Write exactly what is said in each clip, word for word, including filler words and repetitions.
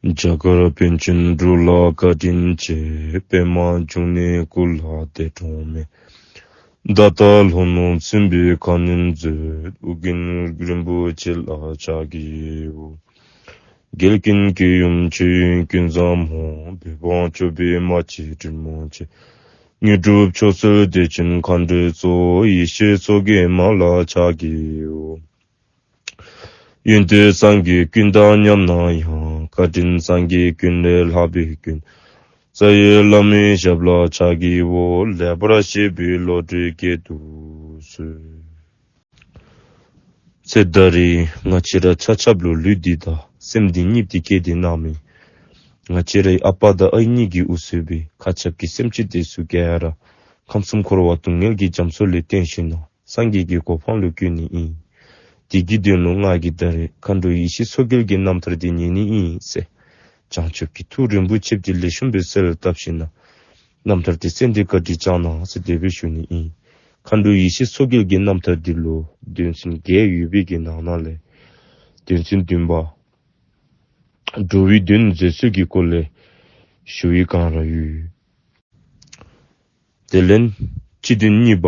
རྒྱ་གར་པཎ་ཆེན་འབྲུག་ལ་བཀའ་དྲིན་ཆེ། པདྨ་འབྱུང་གནས་སྐུ་ལ་འདས་གྲོངས་མེད། ད་ལྟ་ལྷོ་ནུབ་སྲིན་པོའི་ཁ་གནོན་མཛད། ཨོ་རྒྱན་རིན་པོ་ཆེ་ལ་ཕྱག་བགྱིའོ། རྒྱལ་ཀུན་སྐྱོང་ཡུམ་ཆོས་དབྱིངས་ཀུན་བཟང་མོ། བོད་འབངས་སྐྱོབ་པའི་མ་གཅིག་དྲིན་མོ་ཆེ། དངོས་གྲུབ་མཆོག་སྩོལ་བདེ་ཆེན་མཁའ་འགྲོའི་གཙོ། ཡེ་ཤེས་མཚོ་རྒྱལ་མ་ལ་ཕྱག་བགྱིའོ། ཡོན་ཏན་སངས་རྒྱས་ཀུན་དང་མཉམ་ན་ཡང་། བཀའ་དྲིན་སངས་རྒྱས་ཀུན་ལས་ལྷག་པའི་མགོན། རྩ་བའི་བླ་མའི་ཞབས་ལ་ཕྱག་བགྱིའོ། ལེགས་པར་བཤད་པའི་བློ་གྲོས་བསྐྱེད་དུ་གསོལ། ཚེ་ད་རེས་ང་བཅས་ར་ཆ་ཁྱབ་ལུ་ལུས་འདི་དང་སེམས་འདི་གཉིས་འདི་བསྐྱེད་དེ་གནང་མི་ང་བཅས་རའི་ཨ་པ་དང་ཨའི་གཉིས་ཀྱིས་འུ་བཟོས་པའི་མཁའ་ཁྱབ་ཀྱི་སེམས་ཅན་དེ་ཚུ་ག་ར་ཁམས་གསུམ་འཁོར་བ་སྡུག་བསྔལ་གྱི་རྒྱ་མཚོ་ལས་བཏོན་ཞིནམ་ལས་སངས་རྒྱས་ཀྱི་གོ་འཕང་ལུ་བཀོད་ནི་ཨིན། དེ་གི་དོན་ལུ་ང་གིས་ད་རེས་མཁའ་འགྲོ་ཡེ་ཤེས་མཚོ་རྒྱལ་གྱི་རྣམ་ཐར་འདི་ཉན་ནི་ཨིན་ཟེར། བྱང་ཆུབ་ཀྱི་ཐུགས་རིན་པོ་ཆེ་འདི་ལེགས་ཤོམ་སྦེ་གསལ་བཏབ་ཞིནམ་ལས་རྣམ་ཐར་འདི་གསན་ཏེ་བཀའ་དྲིན་བསྐྱང་གནང་ཟེར་དེ་སྦེ་ཞུ་ནི་ཨིན། མཁའ་འགྲོ་ཡེ་ཤེས་མཚོ་རྒྱལ་གྱི་རྣམ་ཐར་འདི་ལུ་དོན་ཚན་བརྒྱད་ཡོད་པའི་གི་ནང་ན་ལས་དོན་ཚན་བདུན་པ་འགྲོ་བའི་དོན་མཛད་ཚུལ་གྱི་སྐོར་ལས་ཞུ་བའི་བསྒང་ར་ཡོད། དེ་ལས་སྤྱི་དོན་གཉིས་པ།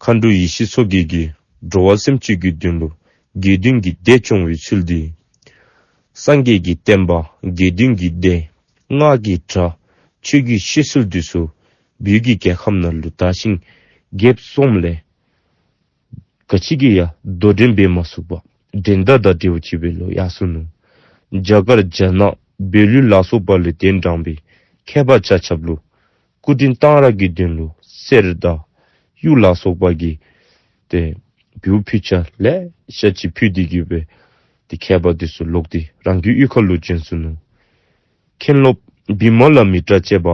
མཁའ་འགྲོ་ཡེ་ཤེས་མཚོ་རྒྱལ་གྱིས་འགྲོ་བ་སེམས་ཅན་གྱི་དོན་ལུ་དགེ་འདུན་གྱི་སྡེ་སྐྱོང་བའི་ཚུལ་འདི། སངས་རྒྱས་ཀྱི་བསྟན་པ་དགེ་འདུན་གྱི་སྡེ་སྔགས་ཀྱི་གྲྭ་ཆོས་ཀྱི་བཤད་སྲོལ་འདི་ཚུ་བོད་ཀྱི་རྒྱལ་ཁམས་ནང་ལུ་དར་ཞིང་རྒྱས་སོངམ་ལས་ག་ཅི་གིས་ཡང་དོ་འགྲན་འབད་མ་ཚུགས་པར་འགྲན་ཟླ་དང་འབྲལ་བ་ཅིག་སྦེ་ལུ་ཡར་སོ་ནུག། རྒྱ་གར་རྒྱ་ནག་བོད་ལུ་ལ་སོགས་པ་ལས་གདན་དྲངས་པའི་མཁས་པ་ཆ་ཁྱབ་ལུ་སྐུ་དྲིན་གཏང་རག་གི་དོན་ལུ་གསེར་དང་གཡུ་ལ་སོགས་པ་གི་ཏེ་འབུལ་ཕུལ་ཆ་ལེ་ཤ་ཅིག་ཕུལ་ཏེ་གི་སྦེ་ཏེ་མཁས་པ་འདི་ཚུ་ལོག་སྟེ་རང་གི་གཡུས་ཁ་ལུ་བྱོན་སོ་ནུག། མཁན་སློབ་བི་མ་ལ་མི་ཏྲ་བཅས་པ་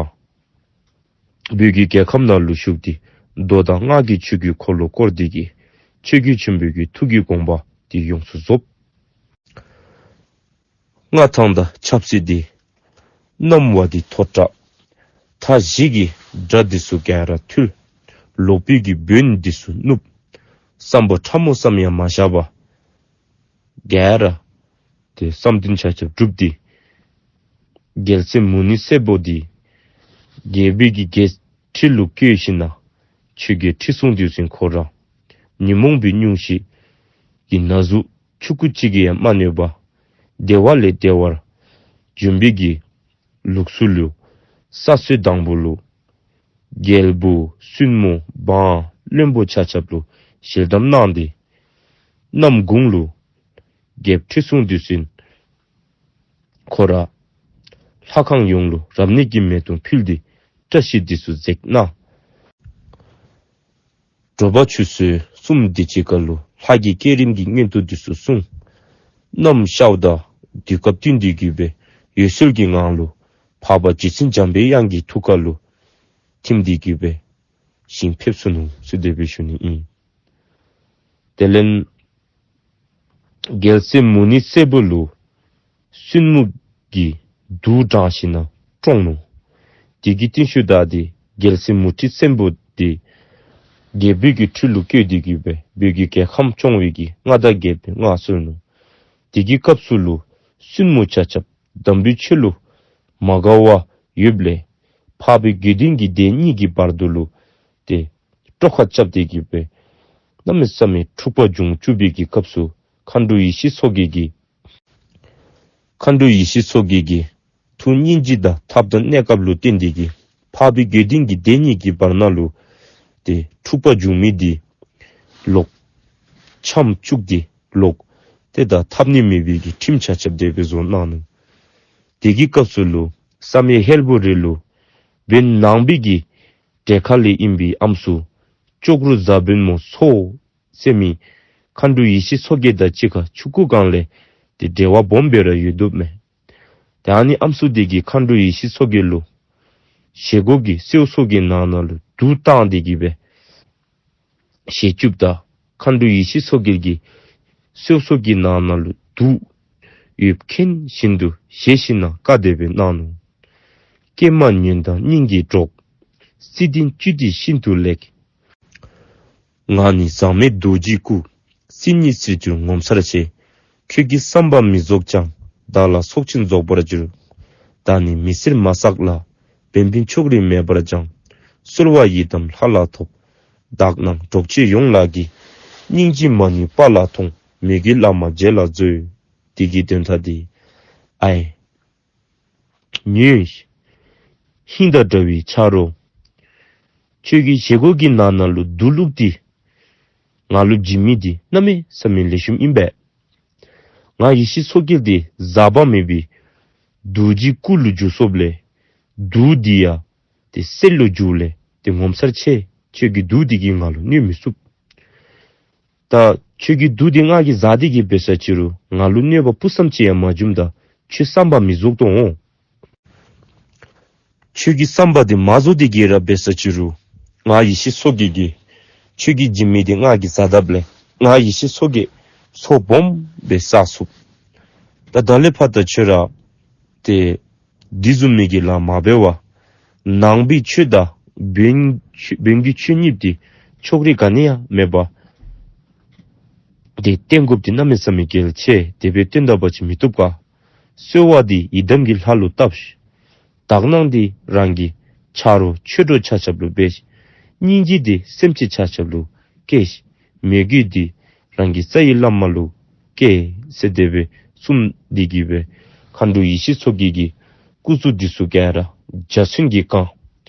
བོད་ཀྱི་རྒྱལ་ཁམས་ནང་ལུ་བཞུགས་ཏེ་མདོ་དང་སྔགས་ཀྱི་ཆོས་ཀྱི་འཁོར་ལོ་བསྐོར་ཏེ་གི་ཆོས་རྒྱལ་ཆེན་པོའི་གི་ཐུགས་ཀྱི་དགོངས་པ་འདི་ཡོངས་སུ་རྫོགས། མངའ་ཐང་དང་ཆབ་སྲིད་འདི་གནམ་བ་འདི་མཐོ་དྲགས། མཐའ་བཞི་གི་དགྲ་འདི་ཚུ་ག་ར་ཐུལ། ལོག་པའི་གི་བོན་འདི་ཚུ་བསྣུབས། བསམ་པ་ཕྲ་མོ་ཙམ་ཡང་མ་བཞག་པར་ག་ར་ཏེ་བསམ་དོན་ཆ་ཁྱབ་བསྒྲུབས་ཏེ་རྒྱལ་སྲས་མུ་ནི་སེར་པོ་འདི་རྒྱལ་པོའི་གི་རྒྱལ་ཁྲི་ལུ་བཀོད་ཞིནམ་ལས་ཆོས་རྒྱལ་ཁྲི་སྲོང་ལྡེའུ་བཙན་ཁོ་ར་ཉོན་མོངས་པའི་སྙུང་གཞི་གི་ན་ཟུག་ཆུང་ཀུ་ཅིག་གིས་ཡང་མ་གནོད་པར་བདེ་བ་ལས་བདེ་བར་འབྱོན་པའི་གི་ལུགས་སྲོལ་ལུ་ས་སྲོས་དང་པོ་ལུ་རྒྱལ་པོ་བཙུན་མོ་འབངས་བློན་པོ་ཆ་ཁྱབ་ལུ་ཞལ་གདམས་གནང་སྟེ་གནམ་དགུང་ལུ་རྒྱལཔོ་ཁྲི་སྲོང་ལྡེའུ་བཙན་ཁོ་ར་ལྷ་ཁང་ཡོངས་ལུ་རབ་གནས་ཀྱི་མེ་དོང་ཕུལ་ཏེ་བཀྲ་ཤིས་འདི་ཚུ་མཛད་གནང་། དྲོ་པ་ཆུ་ཚོད་གསུམ་དེ་ཅིག་ཁར་ལུ་ལྷ་གིས་བསྐྱེད་རིམ་གྱི་མངོན་རྟོགས་འདི་ཚུ་གསུངས། གནམ་ཤརཝ་ད་དུས་སྐབས་བསྟུན་ཏེ་གི་སྦེ་འོད་གསལ་གྱི་ངང་ལུ་འཕགས་པ་རྗེ་བཙུན་འཇམ་པའི་དབྱངས་ཀྱི་ཐུགས་ཀ་ལུ་ཐིམ་སྟེ་གི་སྦེ་ཞིང་ཕེབས་སོ་ནུག་ཟེར་དེ་སྦེ་ཞུ་ནི་ཨིན། དེ་ལས་རྒྱལ་སྲས་མུ་ནི་སེར་པོ་ལུ་བཙུན་མོ་གིས་གདུགས་དྲངས་ཞིནམ་ལས་བཀྲོངས་ནུག། དེ་གི་རྟིང་ཤུལ་ད་ཏེ་རྒྱལ་སྲས་མུ་ཁྲི་སྲོང་པོ་འདི་རྒྱལ་པོའི་གི་ཁྲི་ལུ་བཀོད་དེ་གི་སྦེ་བོད་ཀྱི་རྒྱལ་ཁམས་སྐྱོང་བའི་གི་མངའ་བདག་རྒྱལ་པོའི་མངའ་གསོལ་ནུག། དེ་གི་སྐབས་སུ་ལུ་བཙུན་མོ་ཆ་ཁྱབ་དམ་པའི་ཆོས་ལུ་མ་དགའ་བར་ཡོདཔ་ལས་འཕགས་པའི་དགེ་འདུན་གྱི་སྡེ་གཉིས་ཀྱི་བར་དུ་ལུ་ཏེ་དཀྲོགས་ཁ་རྐྱབ་སྟེ་གི་སྦེ་གནམ་མེད་ས་མེད་འཁྲུག་པ་འབྱུང་བཅུག་པའི་གི་སྐབས་སུ་མཁའ་འགྲོ་ཡེ་ཤེས་མཚོ་རྒྱལ་གྱིས་མཁའ་འགྲོ་ཡེ་ཤེས་མཚོ་རྒྱལ་གྱི་ཐུགས་སྙིང་རྗེ་དང་ཐབས་དང་གནས་སྐབས་ལུ་བརྟེན་ཏེ་གི་འཕགས་པའི་དགེ་འདུན་གྱི་སྡེ་གཉིས་ཀྱི་བར་ན་ལུ་ཏེ་འཁྲུག་པ་འབྱུང་མི་འདི་ལོག་འཆམ་བཅུག་སྟེ་ལོག་ཏེ་ད་འཐབ་ནི་མེད་པའི་གི་ཁྲིམས་ཆ་ཁྱབ་དེ་སྦེ་བཟོ་གནང་ནུག། དེ་གི་སྐབས་སུ་ལུ་བསམ་ཡས་ཧས་པོ་རི་ལུ་བོད་ནང་པའི་གི་གྲལ་ཁ་ལས་ཨིན་པའི་ཨམ་སྲུ་ཅོག་རུ་བཟའ་བོན་མོ་མཚོ་ཟེར་མི་མཁའ་འགྲོ་ཡེ་ཤེས་མཚོ་རྒྱལ་དང་གཅིག་ཁར་ཆུང་ཀུ་སྒང་ལས་ཏེ་འབྲེལ་བ་སྦོམ་སྦེ་ར་ཡོད་དོ་མས། ཏེ་ཨ་ནི་ཨམ་སྲུ་དེ་གིས་མཁའ་འགྲོ་ཡེ་ཤེས་མཚོ་རྒྱལ་ལུ་བཞེས་སྒོ་གི་སེའུ་སོ་གི་ནང་ན་ལུ་དུག་བཏང་སྟེ་གི་སྦེ་བཞེས་བཅུགཔ་ད་མཁའ་འགྲོ་ཡེ་ཤེས་མཚོ་རྒྱལ་གྱིས་སེའུ་སོ་གི་ནང་ན་ལུ་དུག་ཡོདཔ་མཁྱེན་བཞིན་དུ་བཞེས་ཞིནམ་ལས་བཀའ་དེ་སྦེ་གནང་ནུག། ཀྱེ་མ་ཉོན་དང་སྙིང་གི་གྲོགས། བརྩེ་ལྡན་བཅུད་འདི་ཤིན་ཏུ་ལེགས། ང་ནི་ཟག་མེད་རྡོ་རྗེའི་སྐུ། སྲིད་ཉིད་སྲིད་རྒྱུར་ངོ་མཚར་ཆེ། ཁྱོད་ཀྱི་བསམ་པ་མི་རྫོགས་ཀྱང་ བདག་ལ་ཚོགས་ཆེན་རྫོགས་པར་འགྱུར། བདག་ནི་མི་སེར་མ་བསགས་ལ། བན་བུན་ཕྱོགས་རིས་མེད་པར་སྦྱང་། གསོལ་བ་ཡི་དམ་ལྷ་ལ་ཐོབ། དག་སྣང་གྲོགས་མཆེད་ཡོངས་ལ་གུས། སྙིང་རྗེ་མ་ནུས་དཔའ་ལ་ཐོངས། མོས་གུས་བླ་མ་རྗེ་ལ་མཛོད། འདི་གི་དོན་དག་འདི། ཨའི། ཉོན། ཧིང་དང་འདྲ་བའི་ཆ་རོགས། ཁྱོད་ཀྱི་བཞེས་སྒོ་གི་ནང་ན་ལུ་དུག་བླུགས་ཏེ་ང་ལུ་བྱིན་མི་འདི་གནམ་མེད་ས་མེད་ལེགས་ཤོམ་ཨིན་པས། ང་ཡེ་ཤེས་མཚོ་རྒྱལ་འདི་ཟག་པ་མེད་པའི་རྡོ་རྗེའི་སྐུ་ལུ་འགྱུར་སོཔ་ལས་དུག་འདི་ཡང་ཏེ་གསེར་ལུ་འགྱུར་ལས་ཏེ་ངོ་མཚར་ཆེ། ཁྱོད་ཀྱི་དུག་འདི་གིས་ང་ལུ་གནོད་མི་ཚུགས། ད་ཁྱོད་ཀྱི་དུག་འདི་ང་གིས་ཟ་སྟེ་གི་འབད་ས་ཅི་རུང་ང་ལུ་གནོད་པ་སྤུ་ཙམ་ཅིག་ཡང་མ་འབྱུངམ་ད་ཁྱོད་བསམ་པ་མི་རྫོགས་དོ་འོང་། ཁྱོད་ཀྱི་བསམ་པ་འདི་མ་རྫོགས་ཏེ་གི་ར་འབད་ས་ཅི་རུང་ང་ཡེ་ཤེས་མཚོ་རྒྱལ་གྱིས་ཁྱོད་ཀྱི་བྱིན་མི་འདི་ང་གིས་ཟ་དཔ་ལས་ང་ཡེ་ཤེས་མཚོ་རྒྱལ་མཚོ་སྦོམ་སྦེ་བསགས་ཚུགས། ད་ད་ལས་ཕར་ད་ཁྱོད་ར་ཏེ་འདི་བཟུམ་མའི་གི་ལཱ་མ་འབད་བར་ནང་པའི་ཆོས་དང་བོན་ཆོས་བོན་གྱི་ཆོས་གཉིས་འདི་ཕྱོགས་རིས་ག་ནི་ཡང་མེད་པར་ཏེ་བསྟེན་དགོཔ་འདི་གནམ་མེད་ས་མེད་གལ་ཆེ། དེ་སྦེ་བསྟེན་ད་པ་ཅིན་མི་བཏུབ་ག། གསོལ་བ་འདི་ཡི་དམ་གྱི་ལྷ་ལུ་བཏབ་ཤིག། དག་སྣང་འདི་རང་གི་ཆ་རོགས་ཆོས་གྲོགས་ཆ་ཁྱབ་ལུ་འབད་ཤིག། སྙིང་རྗེ་འདི་སེམས་ཅན་ཆ་ཁྱབ་ལུ་བསྐྱེད་ཤིག། མོས་གུས་འདི་རང་གི་རྩ་བའི་བླ་མ་ལུ་བསྐྱེད་ཟེར་དེ་སྦེ་གསུངས་ཏེ་གི་སྦེ་མཁའ་འགྲོ་ཡེ་ཤེས་མཚོ་རྒྱལ་གྱི་སྐུ་གཟུགས་འདི་ཚུ་ག་ར་འཇའ་ཚོན་གྱིས་གང་།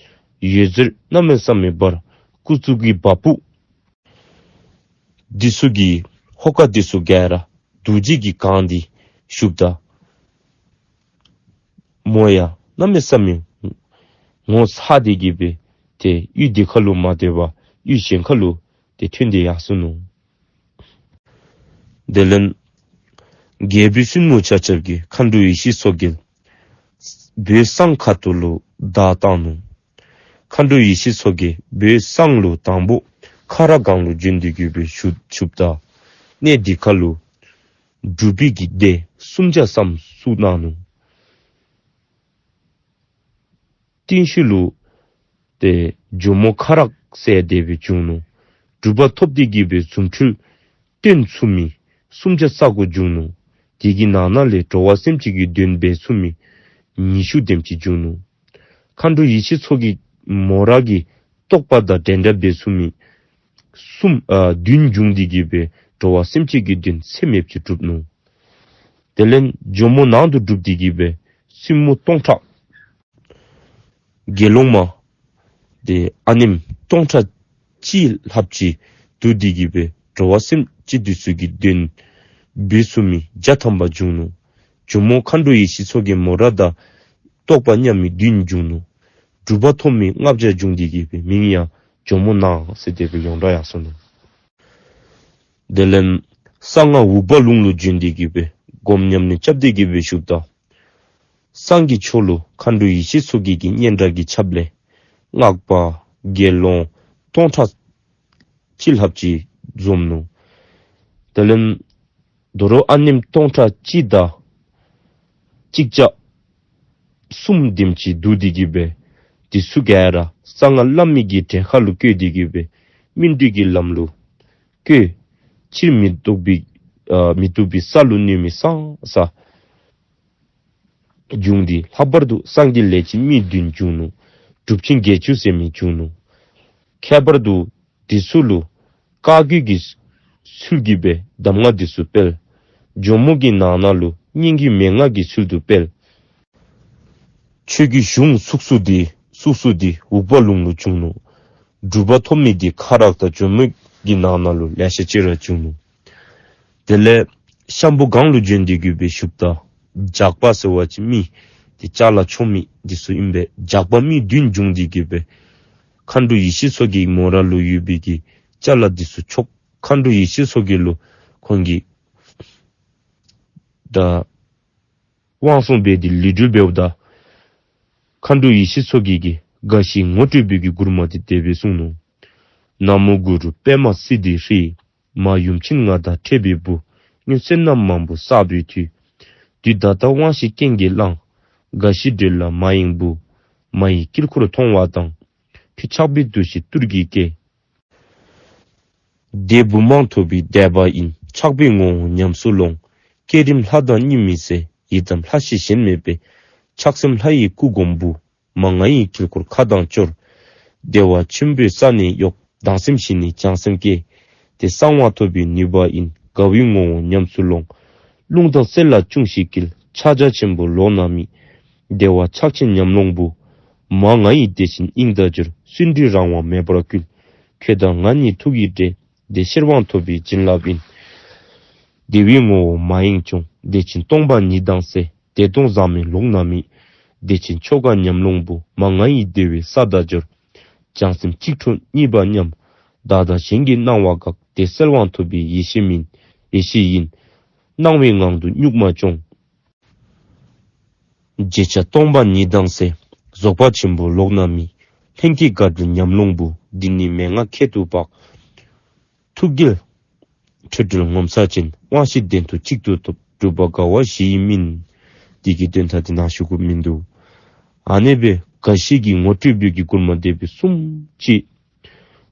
འོད་ཟེར་གནམ་མེད་ས་མེད་འབར། སྐུ་གཟུགས་ཀྱི་བ་སྤུ་འདི་ཚུ་གི་ཧོ་ཀ་འདི་ཚུ་ག་ར་རྡོ་རྗེ་གིས་གང་སྟེ་བཞུགསཔ་ད་མོ་ཡང་གནམ་མེད་ས་མེད་ངོ་ཚ་སྟེ་གི་སྦེ་ཏེ་ཡུལ་འདི་ཁ་ལུ་མ་སྡོད་པར་ཡུལ་གཞན་ཁ་ལུ་ཏེ་ཐོན་ཏེ་ཡར་སོ་ནུག། དེ་ལས་རྒྱལ་པོའི་བཙུན་མོ་ཆ་ཁྱབ་ཀྱིས་མཁའ་འགྲོ་ཡེ་ཤེས་མཚོ་རྒྱལ་བོད་གཙང་ཁ་ཐུག་ལུ་བདའ་བཏང་ནུག། མཁའ་འགྲོ་ཡེ་ཤེས་མཚོ་རྒྱལ་བོད་གཙང་ལུ་དང་པོ་ཁ་རག་སྒང་ལུ་བྱོན་ཏེ་གི་སྦེ་བཞུགས་བཞུགསཔ་ད་གནས་འདི་ཁ་ལུ་སྒྲུབ་པའི་གི་སྡེ་སུམ་བརྒྱ་ཙམ་བཙུགས་གནང་ནུག། རྟིང་ཤུལ་ལུ་ཏེ་ཇོ་མོ་ཁ་རག་ཟེར་དེ་སྦེ་བྱུང་ནུག། སྒྲུབ་པ་ཐོབ་སྟེ་གི་སྦེ་རྫུ་འཕྲུལ་སྟོན་ཚུགས་མི་སུམ་བརྒྱ་ས་གོ་བྱུང་ནུག། དེ་གི་ནང་ན་ལས་འགྲོ་བ་སེམས་ཅན་གྱི་དོན་འབད་ཚུགས་མི་ཉི་ཤུ་དེམ་ཅིག་བྱུང་ནུག། མཁའ་འགྲོ་ཡེ་ཤེས་མཚོ་རྒྱལ་མོ་ར་གི་རྟོགས་པ་དང་འགྲན་ཟླ་འབད་ཚུགས་མི་གསུམ་ཨ་བདུན་བྱུང་སྟེ་གི་སྦེ་འགྲོ་བ་སེམས་ཅན་གྱི་དོན་ཚད་མེདཔ་ཅིག་གྲུབ་ནུག། དེ་ལས་ཇོ་མོ་ནང་དུ་སྒྲུབ་སྟེ་གི་སྦེ་བཙུན་མོ་སྟོང་ཕྲག་དགེ་སློང་མ་ཏེ་ཨ་ནེམ་སྟོང་ཕྲག་གཅིག་ལྷགཔ་ཅིག་བསྡུ་སྟེ་གི་སྦེ་འགྲོ་བ་སེམས་ཅན་འདི་ཚུ་གི་དོན་འབད་ཚུགས་མི་བརྒྱ་ཐམ་པ་བྱུང་ནུག། ཇོ་མོ་མཁའ་འགྲོ་ཡེ་ཤེས་མཚོ་རྒྱལ་མོ་ར་དང་རྟོགས་པ་མཉམ་མི་བདུན་བྱུང་ནུག། སྒྲུབ་པ་ཐོབ་མི་ལྔ་བརྒྱ་བྱུང་སྟེ་གི་སྦེ་མིང་ཡང་ཇོ་མོ་ནང་ཟེར་དེ་སྦེ་ཡོངས་གྲགས་ཡར་སོ་ནུག། དེ་ལས་གསང་སྔགས་འུག་པ་ལུང་ལུ་བྱོན་ཏེ་གི་སྦེ་སྒོམ་ཉམས་ལེན་རྐྱབ་སྟེ་གི་སྦེ་བཞུགསཔ་ད་གསང་གི་ཕྱོགས་ལུ་མཁའ་འགྲོ་ཡེ་ཤེས་མཚོ་རྒྱལ་གྱི་སྙན་གྲགས་ཀྱི་ཆརཔ་ལས་སྔགས་པ་དགེ་སློང་སྟོང་ཕྲག་གཅིག་ལྷགཔ་ཅིག་འཛོམས་ནུག། དེ་ལས་དོ་རུང་ཨ་ནེམ་སྟོང་ཕྲག་གཅིག་དང་གཅིག་བརྒྱ་གསུམ་དེམ་ཅིག་བསྡུ་སྟེ་གི་སྦེ་འདི་ཚུ་ག་ར་གསང་སྔགས་བླ་མེད་ཀྱི་གྲལ་ཁ་ལུ་བཀོད་དེ་གི་སྦེ་སྨིན་གྲོལ་གྱི་ལམ་ལུ་བཀོད། ཕྱིར་མི་ལྡོག་པའི་ཨ་མི་ལྡོག་པའི་ས་ལུ་གནས་མི་སངས་ས་བྱུང་སྟེ་ལྷག་པར་དུ་སངས་རྒྱས་ལས་ཅན་མི་བདུན་བྱུང་ནུག། གྲུབ་ཆེན་བརྒྱད་ཅུ་ཟེར་མི་བྱུང་ནུག། ཁྱད་པར་དུ་འདི་ཚུ་ལུ་བཀའ་བརྒྱུད་ཀྱི་ཚུལ་གྱིས་སྦེ་གདམས་ངག་འདི་ཚུ་སྤེལ། ཇོ་མོ་གི་ནང་ན་ལུ་སྙན་བརྒྱུད་མན་ངག་གི་ཚུལ་དུ་སྤེལ། ཆོས་ཀྱི་གཞུང་བཙུགས་ས་འདི་བཙུགས་ས་འདི་འུག་པ་ལུང་ལུ་བྱུང་ནུག། སྒྲུབ་པ་ཐོབ་མི་འདི་ཁ་རག་དང་ཇོ་མོ་གི་ནང་ན་ལུ་ལེ་ཤ་ཅིག་ར་བྱུང་ནུག། དེ་ལས་ཤམ་བུ་སྒང་ལུ་བྱོན་ཏེ་གི་སྦེ་བཞུགསཔ་ད་ཇག་པ་ཟེར་བ་ཅིན་མི་འདི་ཅ་ལ་འཕྱོག་མི་འདི་ཚུ་ཨིན་པས། ཇག་པ་མི་བདུན་བྱུང་སྟེ་གི་སྦེ་མཁའ་འགྲོ་ཡེ་ཤེས་མཚོ་རྒྱལ་མོ་ར་ལུ་ཡོད་པའི་གི་ཅ་ལ་འདི་ཚུ་འཕྱོག། མཁའ་འགྲོ་ཡེ་ཤེས་མཚོ་རྒྱལ་ལུ་ཁོང་གིས་ད་དབང་བཙོང་འབད་དེ་ལུས་འབྲེལ་འབདཝ་ད་མཁའ་འགྲོ་ཡེ་ཤེས་མཚོ་རྒྱལ་གྱིས་དགའ་བཞིན་ངོ་སྤྲོད་པའི་གི་མགུར་མ་འདི་དེ་སྦེ་གསུངས་ནུག། ན་མོ་གུ་རུ་པདྨ་སིདྡྷི་ཧྲཱིཿ། མ་ཡུམ་ཆེན་ང་དང་འཕྲད་པའི་བུ། སྔོན་བསོད་ནམས་མང་པོ་བསགས་པའི་མཐུས། དུས་ད་ལྟ་དབང་ཞིག་རྐྱེན་གྱིས་བླངས། དགའ་བཞིན་འབྲེལ་ལ་མ་ཡེངས་བུ། མ་ཡི་དཀྱིལ་འཁོར་མཐོང་བ་དང་། ཕྱི་ཆགས་པའི་འདུ་ཤེས་ཐུར་གྱིས་བཀལ། འདས་བུ་མང་ཐོབ་པའི་དད་པ་ཡིས། ཆགས་པའི་ངོ་བོ་ཉམས་སུ་ལོངས། བསྐྱེད་རིམ་ལྷ་དང་གཉིས་མེད་ཟས། ཡི་དམ་ལྷ་ཞེས་གཞན་མེད་པའི། ཆགས་སེམས་ལྷ་ཡི་སྐུ་སྒོམ་བུ། མ་ང་ཡི་དཀྱིལ་འཁོར་མཁའ་དང་སྦྱོར། བདེ་བ་ཆེན་པོའི་ས་ནི་གཡོ། སྡང་སེམས་ཞི་ནས་བྱང་སེམས་སྐྱེ། དེ་གསང་བ་ཐོབ་པའི་ནུས་པ་ཡིན། དགའ་བའི་ངོ་བོ་ཉམས་སུ་ལོངས། རླུང་དང་རྩལ་ལ་ཅུང་ཞིག་སྐྱིད། ཕྱག་རྒྱ་ཆེན་པོ་ལོགས་ན་མེད། བདེ་བ་ཕྱག་ཆེན་ཉམས་ལོངས་བུ། མ་ང་ཡི་བདེ་ཆེན་དབྱིངས་དང་སྦྱོར། བརྩོན་འགྲུས་རང་དབང་མེ་འབར་ཀུན། ཁྱོད་དང་ང་གཉིས་ཐུགས་ཡིད་འདྲེས། དེ་ཤེར་དབང་ཐོབ་པའི་བྱིན་རླབས་ཡིན། བདེ་བའི་ངོ་བོ་མ་ཡེངས་སྐྱོང་། བདེ་ཆེན་སྟོང་པ་ཉིད་དང་རྩལ། བདེ་སྟོང་ཟག་མེད་ལོགས་ན་མེད། བདེ་ཆེན་ཆོ་ག་ཉམས་ལོངས་བུ། མ་ང་ཡི་བདེ་བའི་ས་དང་སྦྱོར། བྱང་སེམས་གཅིག་འཕྲོ་གཉིས་པ་མཉམ། བདག་དང་གཞན་གྱི་སྣང་བ་འགག། དེ་གསལ་དབང་ཐོབ་པའི་ཡེ་ཤེས་མིན། ཡེ་ཤེས་ཡིན། སྣང་བའི་ངང་དུ་གཉུག་མ་སྐྱོང་། རྗེས་ཆགས་སྟོང་པ་ཉིད་དང་རྩལ། རྫོགས་པ་ཆེན་པོ་ལོགས་ན་མེད། ལྷན་སྐྱེས་དགའ་སྤྲོ་ཉམས་ལོངས་བུ། འདི་ནི་མན་ངག་ཁྱད་དུ་འཕགས། ཐུགས་རྒྱལ་འཕྲོད་བྲལ་ངོ་མཚར་ཅན། དབང་ཤེས་གདན་དུ་གཅིག་ཏུ་ཐོབ། སྒྲུབ་པ་དགའ་བ་བཞི་ཡི་སྨིན། འདི་གི་དོན་དག་འདི་ནང་ཞུ་དགོཔ་མིན་འདུག། ཨ་ནེ་སྦེ་དགའ་བཞི་གི་ངོ་སྤྲོད་པའི་གི་མགུར་མ་དེ་སྦེ་གསུངས་ཅི།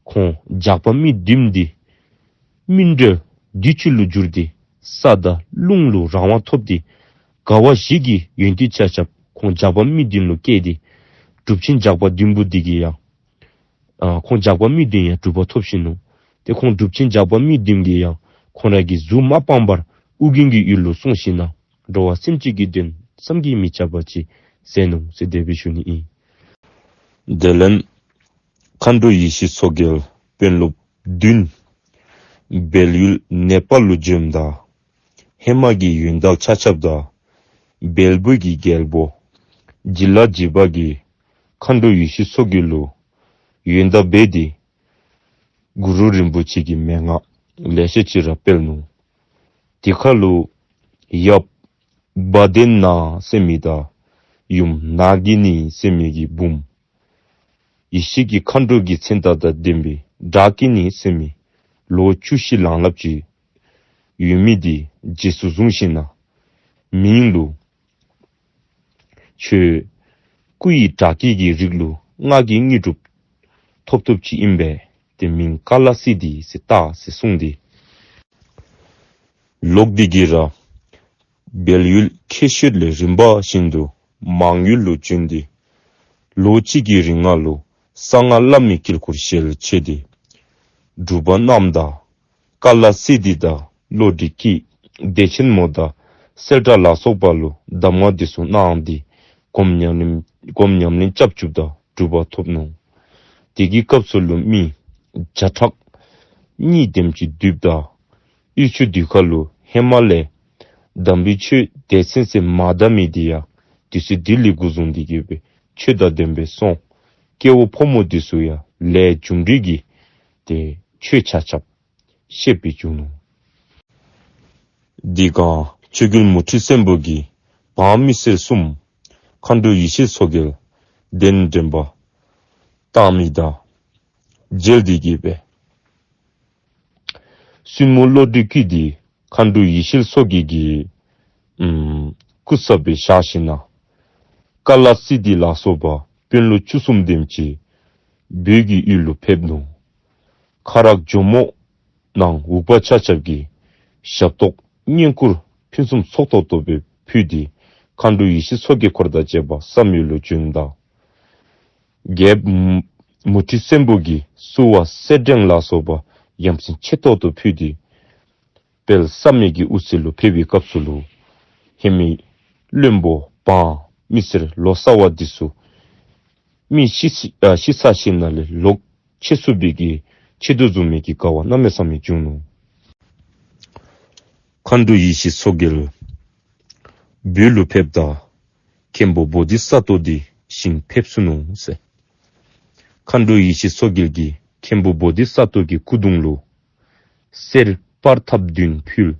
ཁོང་ཇག་པ་མི་བདུན་འདི་སྨིན་གྲོལ་བདུད་ཆུ་ལུ་གྱུར་ཏེ་ས་དང་རླུང་ལུ་རང་དབང་ཐོབ་སྟེ་དགའ་བ་བཞི་གི་ཡོན་ཏན་ཆ་ཁྱབ་ཁོང་ཇག་པ་མི་བདུན་ལུ་སྐྱེས་ཏེ་གྲུབ་ཆེན་ཇག་པ་བདུན་པོ་འདི་གིས་ཡང་ཨ་ཁོང་ཇག་པ་མི་བདུན་ཡང་གྲུབ་པ་ཐོབ་ཞིནམ་ལས་ཏེ་ཁོང་གྲུབ་ཆེན་ཇག་པ་མི་བདུན་གྱིས་ཡང་ཁོང་ར་གི་གཟུགས་མ་སྤངས་པར་ཨོ་རྒྱན་གྱི་ཡུལ་ལུ་སོང་ཞིནམ་ལས་འགྲོ་བ་སེམས་ཅན་གྱི་དོན་བསམ་གྱིས་མི་ཁྱབ་པ་ཅིག་མཛད་ནུག་ཟེར་དེ་སྦེ་ཞུ་ནི་ཨིན། དེ་ལས་མཁའ་འགྲོ་ཡེ་ཤེས་མཚོ་རྒྱལ་དཔོན་སློབ་བདུན། བལ་ཡུལ་ནེ་པཱལ་ལུ་བྱོནམ་ད་ཧེ་མ་གི་ཡོན་བདག་ཆ་ཁྱབ་དང་བལ་པོ་གི་རྒྱལ་པོ་ཇི་ལ་ཇི་བ་གིས་མཁའ་འགྲོ་ཡེ་ཤེས་མཚོ་རྒྱལ་ལུ་ཡོན་བདག་འབད་དེ་གུ་རུ་རིན་པོ་ཆེ་གི་མན་ངག་ལེ་ཤ་ཅིག་ར་སྤེལ་ནུག། དེ་ཁར་ལུ་ཡབ་བ་དན་ན་ཟེར་མི་དང་ཡུམ་ནག་གི་ནི་ཟེར་མི་གི་བུམོ་ཡེ་ཤེས་ཀྱི་མཁའ་འགྲོ་གི་མཚན་རྟགས་དང་ལྡན་པའི་བྲག་ཀི་ནི་ཟེར་མི་ལོ་བཅུ་བཞི་ལང་ལྷགཔ་ཅིག་ཡོད་མི་འདི་རྗེས་སུ་བཟུང་ཞིནམ་ལས་མིང་ལུ་ཁྱོད་སྐུ་ཡི་བྲག་ཀི་གི་རིགས་ལུ་སྔགས་ཀྱི་དངོས་གྲུབ་ཐོབ་ཐོབཔ་ཅིག་ཨིན་པས། ཏེ་མིང་ཀ་ལ་སིདྡྷི་ཟེར་བཏགས་ཟེར་གསུངས་ཏེ་ལོག་སྟེ་གི་ར་བལ་ཡུལ་ཁྱེར་ཤོད་ལས་རིམ་པ་བཞིན་དུ་མང་ཡུལ་ལུ་བྱོན་ཏེ་ལོ་གཅིག་གི་རིང་ལུ་གསང་སྔགས་བླ་མེད་དཀྱིལ་འཁོར་ཞལ་ཕྱེ་སྟེ་སྒྲུབ་པ་གནངམ་ད་ཀ་ལ་སིདྡྷི་དང་བློ་གྲོས་ཀྱིས་བདེ་ཆེན་མོ་དང་གསལ་བྲག་ལ་སོགས་པ་ལུ་གདམས་ངག་འདི་ཚུ་གནང་སྟེ་སྒོམ་ཉམས་ལེན་སྒོམ་ཉམས་ལེན་རྐྱབ་བཅུགཔ་ད་གྲུབ་པ་ཐོབ་ནུག། དེ་གི་སྐབས་སུ་ལུ་མི་བརྒྱ་ཕྲག་གཉིས་དེམ་ཅིག་འདུས་པ་ད་དབུས་ཆུ་འདི་ཁར་ལུ་ཧེ་མ་ལས་དམ་པའི་ཆོས་སྡེ་ཚན་ཚན་མ་དར་མི་འདི་ཡང་དུས་ཚོད་འདི་ལས་འགོ་བཟུང་སྟེ་གི་སྦེ་ཆོས་དང་ལྡན་པའི་སོང་། སྐྱེ་བོ་ཕོ་མོ་འདི་ཚུ་ཡང་ལས་རྒྱུ་འབྲས་ཀྱི་ཏེ་ཆོས་ཆ་ཁྱབ་བཤད་པར་བྱུང་ནུག། འདི་གང་ཆོས་རྒྱལ་མུ་ཁྲི་བཙན་པོ་གིས་འབངས་མི་སེར་གསུམ་མཁའ་འགྲོ་ཡེ་ཤེས་མཚོ་རྒྱལ་གདན་འདྲེན་པ་བཏང་མི་དང་མཇལ་ཏེ་གི་སྦེ་བཙུན་མོ་བློ་གྲོས་ཀྱིས་འདི་མཁའ་འགྲོ་ཡེ་ཤེས་མཚོ་རྒྱལ་གྱི་ཨམ་སྐུ་ཚབ་སྦེ་བཞག་ཞིནམ་ལས་ཀ་ལ་སིདྡྷི་ལ་སོགས་པ་དཔོན་སློབ་བཅུ་གསུམ་དེམ་ཅིག་བོད་ཀྱི་ཡུལ་ལུ་ཕེབས་ནུག། ཁ་རག་ཇོ་མོ་ནང་འུག་པ་ཆ་ཁྱབ་ཀྱིས་ཞབས་ཏོག་བསྙེན་བཀུར་ཕུན་སུམ་ཚོགས་ཏོག་ཏོ་སྦེ་ཕུལ་ཏེ་མཁའ་འགྲོ་ཡེ་ཤེས་མཚོ་རྒྱལ་འཁོར་དང་བཅས་པ་བསམ་ཡས་ལུ་བྱོནམ་ད་རྒྱལཔོ་མུ་ཁྲི་བཙན་པོ་གིས་བསུ་བ་སེར་སྦྲེང་ལ་སོགས་པ་ཡ་མཚན་ཆེ་ཏོག་ཏོ་ཕུལ་ཏེ་དཔལ་བསམ་ཡས་ཀྱི་དབུ་རྩེ་ལུ་ཕེབས་པའི་སྐབས་སུ་ལུ་ཧེ་མའི་བློན་པོ་འབངས་མི་སེར་ལོ་ཙཱ་བ་འདི་ཚུ་མི་ཤི་ཨ་ཤི་ཚར་ཞིནམ་ལས་ལོག་ཁྱེར་ཚུགས་པའི་གི་ཆེད་དུ་བཟུང་མི་གི་དགའ་བ་གནམ་མེད་ས་མེད་བྱུང་ནུག། མཁའ་འགྲོ་ཡེ་ཤེས་མཚོ་རྒྱལ་བོད་ལུ་ཕེབས་ད་མཁན་པོ་བོ་དྷི་ས་ཏྭ་འདི་ཞིང་ཕེབས་སོ་ནུག་ཟེར། མཁའ་འགྲོ་ཡེ་ཤེས་མཚོ་རྒྱལ་གྱིས་མཁན་པོ་བོ་དྷི་ས་ཏྭ་གི་སྐུ་གདུང་ལུ་གསེར་སྤར་ཐབ་བདུན་ཕུལ།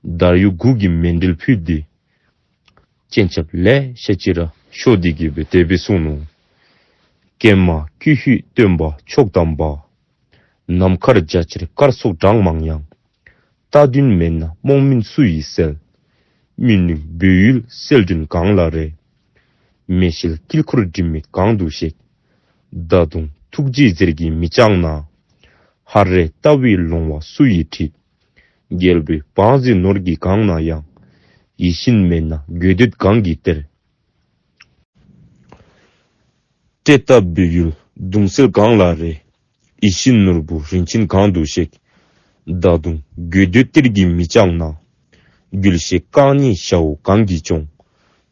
དར་ཡུག་དགུ་གི་མཎྜལ་ཕུལ་ཏེ་སྤྱན་ཆབ་ལེ་ཤ་ཅིག་ར་ཤོར་ཏེ་གི་སྦེ་དེ་སྦེ་གསུངས་ནུག། ཀྱེ་མ་ཀྱི་ཧུད་སྟོན་པ་མཆོག་དམ་པ། ནམ་མཁར་རྒྱ་ཆེར་སྐར་ཚོགས་གྲངས་མང་ཡང་། རྟ་བདུན་མེད་ན་རྨོངས་མུན་སུ་ཡིས་སེལ། མི་ནུས་བོད་ཡུལ་གསལ་སྒྲོན་གང་ལ་རེ། མེ་ཤེལ་དཀྱིལ་འཁོར་སྒྲིབ་མེད་གང་དུ་གཤེགས། མདའ་མདུང་ཐུགས་རྗེའི་གཟེར་གྱིས་མི་བཅག་ན། ཧ་རེ་ལྟ་བུའི་ལོང་བ་སུ་ཡིས་ཁྲིད། རྒྱལ་པོའི་བང་མཛོད་ནོར་གྱིས་གང་ན་ཡང་། ཡིད་བཞིན་མེད་ན་དགོས་འདོད་གང་གིས་སྟེར། ཏེ་ད་སྦས་ཡུལ་གདུང་སེལ་གངས་ལ་རེ། ཡིད་བཞིན་ནོར་བུ་རིན་ཆེན་གང་དུ་གཤེགས། ད་དུང་དགོས་འདོད་གཏེར་གྱིས་མི་སྐྱངས་ན། འགུལ་ཤེས་རྐང་གཉིས་ཞ་བོ་གང་གིས་སྐྱོང་།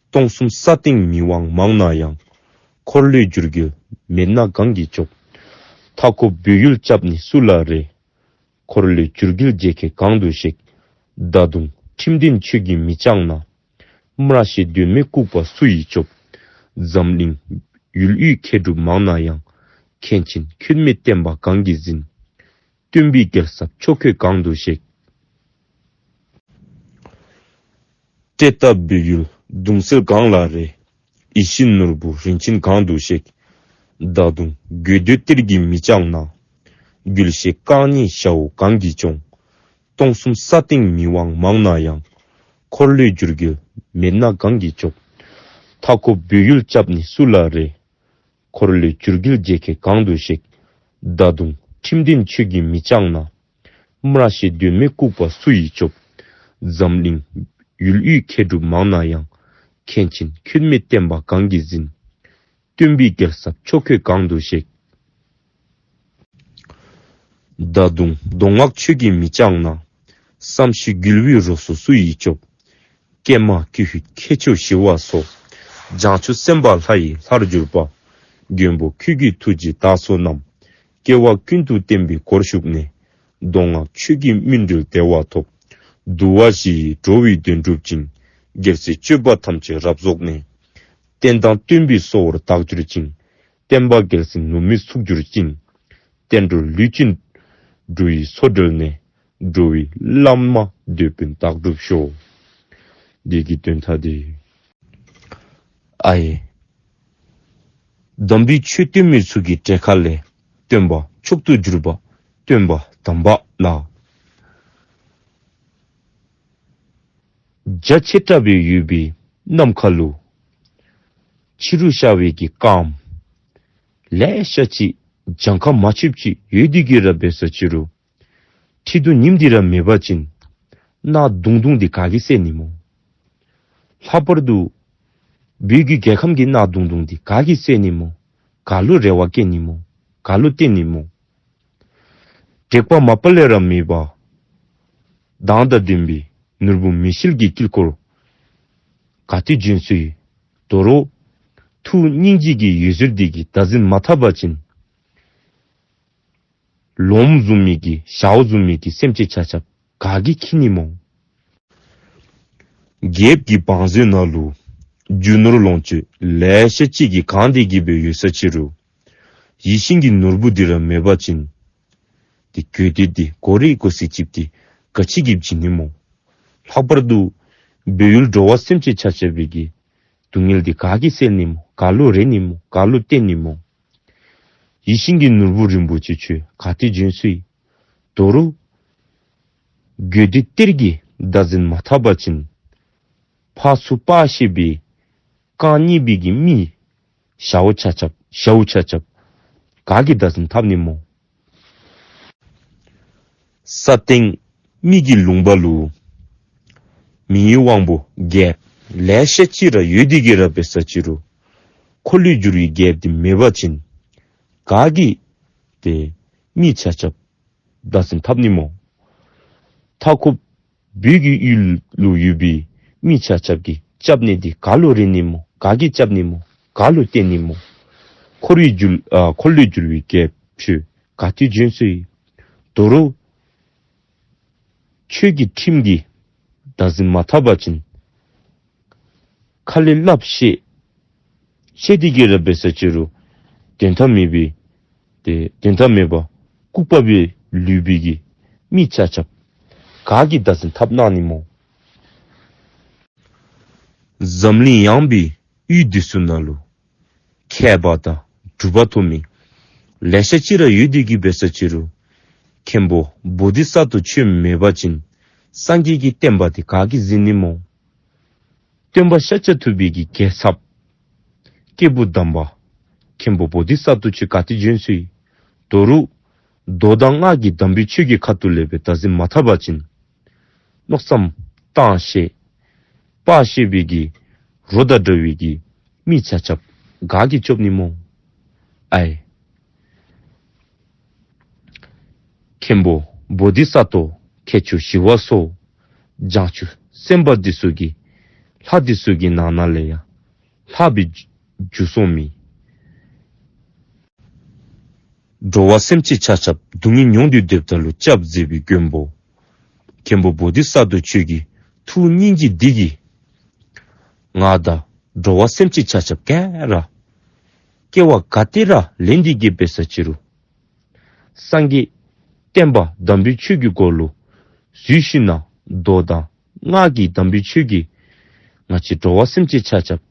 སྟོང་གསུམ་ས་སྟེང་མི་དབང་མང་ན་ཡང་། འཁོར་ལོས་སྒྱུར་རྒྱལ་མེད་ན་གང་གིས་སྐྱོབ། མཐའ་འཁོབ་སྦས་ཡུལ་སྐྱབས་ནི་སུ་ལ་རེ། འཁོར་ལོས་སྒྱུར་རྒྱལ་རྗེ་མཁས་གང་དུ་གཤེགས། ད་དུང་ཁྲིམས་ལྡན་ཆོས་ཀྱིས་མི་སྐྱངས་ན། སྨྲ་ཤེས་དོན་མེད་ལྐུགས་པ་སུ་ཡིས་སྐྱོབ། འཛམ་གླིང་ཡུལ་དབུས་མཁས་གྲུབ་མང་ན་ཡང་། མཁན་ཆེན་ཁྱོད་མེད་བསྟན་པ་གང་གིས་འཛིན། སྟོན་པའི་རྒྱལ་ཚབ་ཕྱོགས་ཁྱོད་གང་དུ་གཤེགས། ཏེ་ད་སྦས་ཡུལ་གདུང་སེལ་གངས་ལ་རེ། ཡིད་བཞིན་ནོར་བུ་རིན་ཆེན་གང་དུ་གཤེགས། ད་དུང་དགོས་འདོད་གཏེར་གྱིས་མི་སྐྱངས་ན། འགུལ་ཤེས་རྐང་གཉིས་ཞ་བོ་གང་གིས་སྐྱོང་། སྟོང་གསུམ་ས་སྟེང་མི་དབང་མང་ན་ཡང་། འཁོར་ལོས་སྒྱུར་རྒྱལ་མེད་ན་གང་གིས་སྐྱོབ། མཐའ་འཁོབ་སྦས་ཡུལ་སྐྱབས་ནི་སུ་ལ་རེ། འཁོར་ལོས་སྒྱུར་རྒྱལ་རྗེ་མཁས་གང་དུ་གཤེགས། ད་དུང་ཁྲིམས་ལྡན་ཆོས་ཀྱིས་མི་སྐྱངས་ན། སྨྲ་ཤེས་དོན་མེད་ལྐུགས་པ་སུ་ཡིས་སྐྱོབ། འཛམ་གླིང་ཡུལ་དབུས་མཁས་གྲུབ་མང་ན་ཡང་། མཁན་ཆེན་ཁྱོད་མེད་བསྟན་པ་གང་གིས་འཛིན། སྟོན་པའི་རྒྱལ་ཚབ་ཕྱོགས་ཁྱོད་གང་དུ་གཤེགས། ད་དུང་མདོ་སྔགས་ཆོས་ཀྱིས་མི་སྐྱངས་ན། བསམ་ཤེས་འགུལ་བའི་རོ་སོ་སུ་ཡིས་སྐྱོབ། ཀྱེ་མ་ཀྱི་ཧུད་ཁྱེད་ཆོས་ཞི་བ་སོགས། བྱང་ཆུབ་སེམས་དཔའ་ལྷ་ཡི་ལྷར་གྱུར་པ། མགོན་པོ་ཁྱོད་ཀྱི་ཐུགས་རྗེས་བདག་བསོད་ནམས། སྐྱེ་བ་ཀུན་ཏུ་བསྟན་པའི་སྒོར་ཞུགས་ནས། མདོ་སྔགས་ཆོས་ཀྱི་སྨིན་གྲོལ་བདེ་བ་ཐོབ། འདུལ་བ་བཞི་ཡི་འགྲོ་བའི་དོན་སྒྲུབ་ཅིང་། རྒྱལ་སྲས་སྤྱོད་པ་ཐམས་ཅད་རབ་རྫོགས་ནས། བསྟན་དང་སྟོན་པའི་གསོལ་བར་བདག་གྱུར་ཅིང་། བསྟན་པ་རྒྱལ་སྲིད་ནུབ་མོའི་ཚུགས་གྱུར་ཅིང་། བསྟན་འགྲོ་ལུས་ཅན་འགྲོ་བའི་མཚོ་བསྒྲལ་ནས། འགྲོ་བའི་བླ་མ་འདོད་དཔོན་བདག་སྒྲུབ་ཤོག། འདི་གི་དོན་དག་འདི། ཨའི། དམ་པའི་ཆོས་སྟོན་མི་ཚུ་གི་གྲལ་ཁ་ལས་སྟོན་པ་མཆོག་ཏུ་གྱུར་པ་སྟོན་པ་དམ་པ་ལ། རྒྱ་ཆེ་དྲགས་སྦེ་ཡོད་པའི་ནམ་མཁའ་ལུ་ཕྱི་རུ་ཤར་བའི་གི་སྐརམ་ལེ་ཤ་ཅིག་གྱངས་ཁ་མ་ཆོདཔ་ཅིག་ཡོད་དེ་གི་ར་འབད་ས་ཅི་རུང་ཁྲི་གདུགས་ཉིམ་འདི་ར་མེད་པ་ཅིན་གནག་དུང་དུང་འདི་ག་གིས་སེལ་ནི་སྨོ། ལྷག་པར་དུ་བོད་ཀྱི་རྒྱལ་ཁམས་ཀྱི་གནག་དུང་དུང་འདི་ག་གིས་སེལ་ནི་སྨོ། ག་ལུ་རེ་བ་བསྐྱེད་ནི་སྨོ། ག་ལུ་བརྟེན་ནི་སྨོ། དྲེགས་པ་མ་པ་ལས་ར་མེད་པ་མདངས་དང་ལྡན་པའི་ནོར་བུ་མེ་ཤེལ་གྱི་དཀྱིལ་འཁོར་ག་ཏེ་བྱོན་སོ་ཡི། དོ་རུང་ཐུགས་སྙིང་རྗེ་གི་འོད་ཟེར་འདི་གིས་བདག་འཛིན་མ་འཐབ་པ་ཅིན་ལོམ་བཟུམ་མའི་གི་ཞའོ་བཟུམ་མའི་གི་སེམས་ཅན་ཆ་ཁྱབ་ག་གིས་འཁྱིད་ནི་སྨོ། རྒྱལཔོ་གི་བང་མཛོད་ནང་ལུ་རྒྱུ་ནོར་ལོངས་སྤྱོད་ལེ་ཤ་ཅིག་གིས་གང་སྟེ་གི་སྦེ་ཡོད་ས་ཅི་རུང་ཡིད་བཞིན་གྱི་ནོར་བུ་འདི་ར་མེད་པ་ཅིན་ཏེ་དགོས་འདོད་འདི་གོ་རེ་གོ་སི་ཅིག་འདི་ག་ཅི་གིས་བྱིན་ནི་སྨོ། ལྷག་པར་དུ་སྦས་ཡུལ་འགྲོ་བ་སེམས་ཅན་ཆ་ཁྱབ་ཀྱི་སྡུག་བསྔལ་འདི་ག་གིས་སེལ་ནི་སྨོ། ག་ལུ་རེ་ནི་སྨོ། ག་ལུ་བརྟེན་ནི་སྨོ། ཡིད་བཞིན་གྱི་ནོར་བུ་རིན་པོ་ཆེ་ཁྱོད་ག་ཏེ་བྱོན་སོ་ཡི། དོ་རུང་དགོས་འདོད་གཏེར་གྱིས་བདག་འཛིན་མ་འཐབ་པ་ཅིན་ཕར་ཚུར་དཔག་ཤེས་པའི་རྐང་གཉིས་པའི་གི་མི་ཞའོ་ཆ་ཁྱབ་ཞའོ་ཆ་ཁྱབ་ག་གིས་བདག་འཛིན་འཐབ་ནི་སྨོ། ས་སྟེང་མི་གི་ལུང་པ་ལུ་མི་ཡི་དབང་པོ་རྒྱལཔོ་ལེ་ཤ་ཅིག་ར་ཡོད་དེ་གི་ར་འབད་ས་ཅི་རུང་འཁོར་ལོས་སྒྱུར་བའི་རྒྱལཔོ་འདི་མེད་པ་ཅིན་ག་གིས་ཏེ་མི་ཆ་ཁྱབ་བདག་འཛིན་འཐབ་ནི་སྨོ། མཐའ་འཁོབ་བོད་ཀྱི་ཡུལ་ལུ་ཡོད་པའི་མི་ཆ་ཁྱབ་ཀྱི་སྐྱབས་གནས་འདི་ག་ལུ་རེ་ནི་སྨོ། ག་གིས་སྐྱབས་ནི་སྨོ། ག་ལུ་བརྟེན་ནི་སྨོ། འཁོར་བའི་སྒྱུར་ཨ་འཁོར་ལོས་སྒྱུར་བའི་རྒྱལཔོ་ཁྱོད་ག་ཏེ་བྱོན་སོ་ཡི། དོ་རུང་ཆོས་ཀྱི་ཁྲིམས་ཀྱིས་བདག་འཛིན་མ་འཐབ་པ་ཅིན་ཁ་ལས་སླབ་ཤེས་ཤེས་དེ་གི་ར་འབད་ས་ཅི་རུང་དོན་དག་མེད་པའི་ཏེ་དོན་དག་མེད་པ་ལྐུགས་པ་སྦེ་ལུས་པའི་གི་མི་ཆ་ཁྱབ་ག་གིས་བདག་འཛིན་འཐབ་གནང་ནི་སྨོ། འཛམ་གླིང་ཡངས་པའི་ཡུལ་འདི་ཚུ་ནང་ལུ་མཁས་པ་དང་གྲུབ་པ་ཐོབ་མི་ལེ་ཤ་ཅིག་ར་ཡོད་དེ་གི་འབད་ས་ཅི་རུང་མཁན་པོ་བོ་དྷི་ས་ཏྭ་ཁྱོད་མེད་པ་ཅིན་སངས་རྒྱས་ཀྱི་བསྟན་པ་འདི་ག་གིས་འཛིན་ནི་སྨོ། སྟོན་པ་ཤཱཀྱ་ཐུབ་པའི་གི་རྒྱལ་ཚབ་སྐྱེས་བུ་དམ་པ་མཁན་པོ་བོ་དྷི་ས་ཏྭ་ཁྱོད་ག་ཏེ་བྱོན་སོ་ཡི། དོ་རུང་མདོ་དང་སྔགས་ཀྱི་དམ་པའི་ཆོས་ཀྱི་ཁ་ཐུག་ལས་སྦེ་བདག་འཛིན་མ་འཐབ་པ་ཅིན་མནོ་བསམ་བཏང་ཤེས་ དཔའ་ཞེས་པའི་གི་རོ་དང་འདྲ་བའི་གི་མི་ཆ་ཁྱབ་ག་གིས་སྐྱོབ་ནི་སྨོ། ཨའི། མཁན་པོ་བོ་དྷི་ས་ཏྭ་མཁས་མཆོག་ཞི་བ་འཚོ་བྱང་ཆུབ་སེམས་དཔའ་འདི་ཚུ་གི་ལྷ་འདི་ཚུ་གི་ནང་ན་ལས་ཡང་ལྷག་པའི་རྒྱུ་སོང་མི། འགྲོ་བ་སེམས་ཅན་ཆ་ཁྱབ་སྡུག་བསྔལ་མྱོང་སྟེ་སྡོདཔ་ད་ལུ་སྐྱབས་མཛད་པའི་མགོན་པོ་མཁན་པོ་བོ་དྷི་ས་ཏྭ་ཁྱོད་ཀྱི་ཐུགས་སྙིང་རྗེ་འདི་གིས་ང་དང་འགྲོ་བ་སེམས་ཅན་ཆ་ཁྱབ་ག་ར་སྐྱེ་བ་ག་ཏེ་ར་ལེན་ཏེ་གི་འབད་ས་ཅི་རུང་སངས་རྒྱས་བསྟན་པ་དམ་པའི་ཆོས་ཀྱི་སྒོ་ལུ་འཛུལ་ཞིནམ་ན་མདོ་དང་སྔགས་ཀྱི་དམ་པའི་ཆོས་ཀྱིས་ང་བཅས་འགྲོ་བ་སེམས་ཅན་ཆ་ཁྱབ་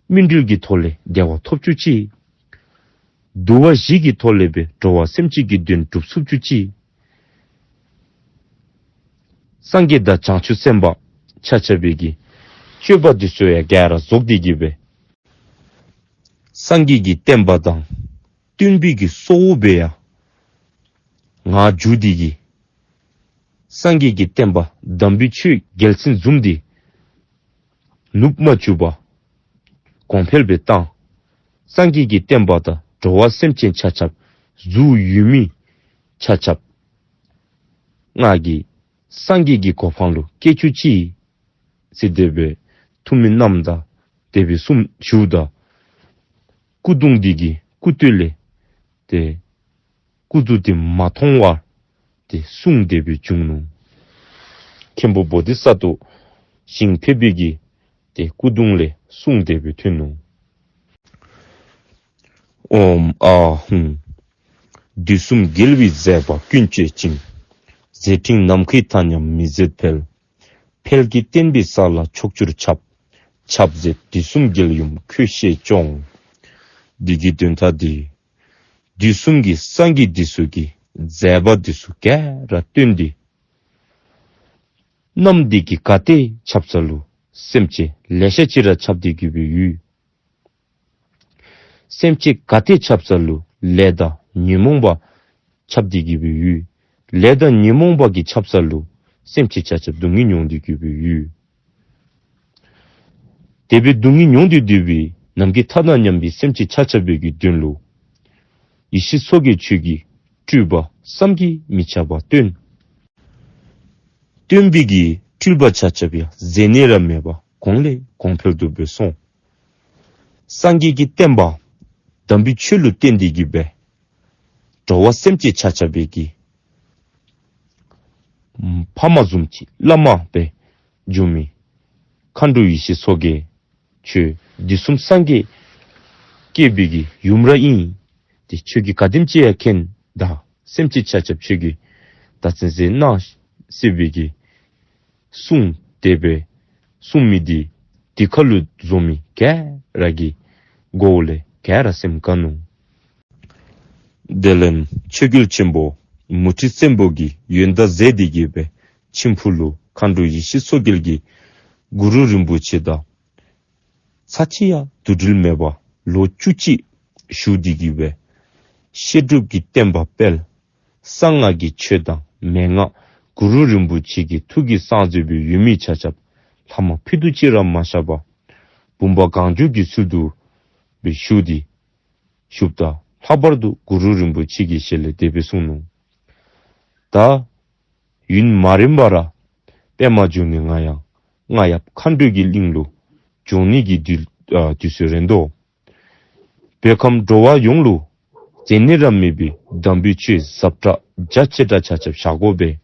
སྨིན་གྲོལ་གྱི་ཐོག་ལས་བདེ་བ་ཐོབ་བཅུག་ཅིག། འདུལ་བ་བཞི་གི་ཐོག་ལས་སྦེ་འགྲོ་བ་སེམས་ཅན་གྱི་དོན་སྒྲུབ་ཚུགས་བཅུག་ཅིག། སངས་རྒྱས་དང་བྱང་ཆུབ་སེམས་དཔའ་ཆ་ཁྱབ་པའི་གི་སྤྱོད་པ་འདི་ཚུ་ཡང་ག་ར་རྫོགས་ཏེ་གི་སྦེ་སངས་རྒྱས་ཀྱི་བསྟན་པ་དང་སྟོན་པའི་གི་སྲོག་སྦེ་ཡང་ང་འགྱུར་ཏེ་གི་སངས་རྒྱས་ཀྱི་བསྟན་པ་དམ་པའི་ཆོས་རྒྱལ་མཚན་འཛུམ་འདི་ནུབ་མ་བཅུག་པར་གོང་འཕེལ་སྦེ་བཏང་། སངས་རྒྱས་ཀྱི་བསྟན་པ་དང་འགྲོ་བ་སེམས་ཅན་ཆ་ཁྱབ་གཟུགས་ཡོད་མི་ཆ་ཁྱབ་ང་གིས་སངས་རྒྱས་ཀྱི་གོ་འཕང་ལུ་སྐྱེལ་བཅུག་ཅིག་ཟེར་དེ་སྦེ་ཐུགས་སྨོན་གནངམ་ད་དེ་སྦེ་གསུངས་ཞུཝ་ད་སྐུ་གདུང་འདི་གི་སྐུ་སྟོད་ལས་ཏེ་སྐུ་གཟུགས་འདི་མ་མཐོང་བར་ཏེ་གསུང་དེ་སྦེ་བྱུང་ནུག། མཁན་པོ་བོ་དྷི་ས་ཏྭ་ཞིང་ཕེབས་པའི་གི་ཏེ་སྐུ་གདུང་ལས་གསུང་དེ་སྦེ་ཐོན་ནུག། ཨོཾ་ཨཱཿཧཱུྃ། དུས་གསུམ་རྒྱལ་བའི་མཛད་པ་ཀུན་སྤྱོད་ཅིང་། མཛད་འཕྲིན་ནམ་མཁའི་མཐའ་མཉམ་མི་ཟད་འཕེལ། འཕེལ་གྱི་བསྟན་པའི་ས་ལ་ཕྱོགས་བཅུར་ཁྱབ། ཁྱབ་མཛད་དུས་གསུམ་རྒྱལ་ཡུམ་ཁྱོད་ཞལ་སྐྱོང་། འདི་གི་དོན་དག་འདི་དུས་གསུམ་གྱི་སངས་རྒྱས་འདི་ཚུ་གི་མཛད་པ་འདི་ཚུ་ག་ར་སྟོན་ཏེ་གནམ་འདི་གི་ག་ཏེ་ཁྱབ་ས་ལུ་སེམས་ཅན་ལེ་ཤ་ཅིག་ར་ཁྱབ་སྟེ་གི་སྦེ་ཡོད། སེམས་ཅན་ག་ཏེ་ཁྱབ་ས་ལུ་ལས་དང་ཉོན་མོངས་པ་ཁྱབ་སྟེ་གི་སྦེ་ཡོད། ལས་དང་ཉོན་མོངས་པ་གི་ཁྱབ་ས་ལུ་སེམས་ཅན་ཆ་ཁྱབ་སྡུག་བསྔལ་མྱོང་སྟེ་གི་སྦེ་ཡོད། དེ་སྦེ་སྡུག་བསྔལ་མྱོང་སྟེ་སྡོད་པའི་ནམ་མཁའི་མཐའ་དང་མཉམ་པའི་སེམས་ཅན་ཆ་ཁྱབ་པའི་གི་དོན་ལུ་ཡེ་ཤེས་མཚོ་རྒྱལ་ཁྱོད་ཀྱིས་སྤྲུལ་པ་བསམ་གྱིས་མི་ཁྱབ་པ་སྟོན། སྟོན་པའི་གི་སྤྲུལ་པ་ཆ་ཁྱབ་ཡང་འཛད་ནི་ར་མེད་པར་གོང་ལས་གོང་འཕེལ་དུ་སྦེ་སོང་། སངས་རྒྱས་ཀྱི་བསྟན་པ་དམ་པའི་ཆོས་ལུ་བརྟེན་ཏེ་གི་སྦེ་འགྲོ་བ་སེམས་ཅན་ཆ་ཁྱབ་པའི་གི་ཕ་མ་བཟུམ་ཅིག་བླ་མ་སྦེ་འགྱོ་མི་མཁའ་འགྲོ་ཡེ་ཤེས་མཚོ་རྒྱལ་ཁྱོད་དུས་གསུམ་སངས་རྒྱས་བསྐྱེད་པའི་གི་ཡུམ་ར་ཨིན། ཏེ་ཁྱོད་ཀྱིས་ག་དེམ་ཅིག་ཡང་མཁྱེན་ད་སེམས་ཅན་ཆ་ཁྱབ་ཁྱོད་ཀྱིས་བདག་འཛིན་མཛད་གནང་ཟེར་བའི་གི་གསུང་དེ་སྦེ་གསུང་མི་འདི་དེ་ཁ་ལུ་འཛོམས་མི་ག་ར་གི་མགུ་ལས་ག་ར་སེམས་དགའ་ནུག། དེ་ལས་ཆོས་རྒྱལ་ཆེན་པོ་མུ་ཁྲི་བཙན་པོ་གིས་ཡོན་བདག་མཛད་དེ་གི་སྦེ་མཆིམས་ཕུ་ལུ་མཁའ་འགྲོ་ཡེ་ཤེས་མཚོ་རྒྱལ་གྱིས་གུ་རུ་རིན་པོ་ཆེ་དང་ཚར་གཅིག་ཡང་འདུ་འབྲལ་མེད་པར་ལོ་བཅུ་གཅིག་བཞུགས་ཏེ་གི་སྦེ་བཤད་སྒྲུབ་ཀྱི་བསྟན་པ་སྤེལ། གསང་སྔགས་ཀྱི་ཆོས་དང་མན་ངག་གུ་རུ་རིན་པོ་ཆེ་གི་ཐུགས་ཀྱི་གསང་མཛོད་སྦེ་ཡོད་མི་ཆ་ཁྱབ་ལྷག་མ་ཕུད་རྡོག་གཅིག་ར་མ་བཞག་པར་བུམ་པ་གང་བྱོའི་ཚུལ་དུ་སྦེ་བཞུགས་ཏེ་བཞུགསཔ་ད་ལྷག་པར་དུ་གུ་རུ་རིན་པོ་ཆེ་གི་ཞལ་ལས་དེ་སྦེ་གསུངས་ནུག། ད་ཡུན་མ་རིངམ་ར་པདྨ་འབྱུང་གནས་ང་ཡང་རྔ་ཡབ་མཁའ་འགྲོའི་གི་གླིང་ལུ་འབྱུང་གནས་ཀྱི་དུས་ཨ་དུས་ཚོད་རན་དོ། བོད་ཁམས་འགྲོ་བ་ཡོངས་ལུ་འཛད་ནི་ར་མེད་པའི་དམ་པའི་ཆོས་ཟབ་དྲགས་རྒྱ་ཆེ་དྲགས་ཆ་ཁྱབ་བཞག་དགོ་པས།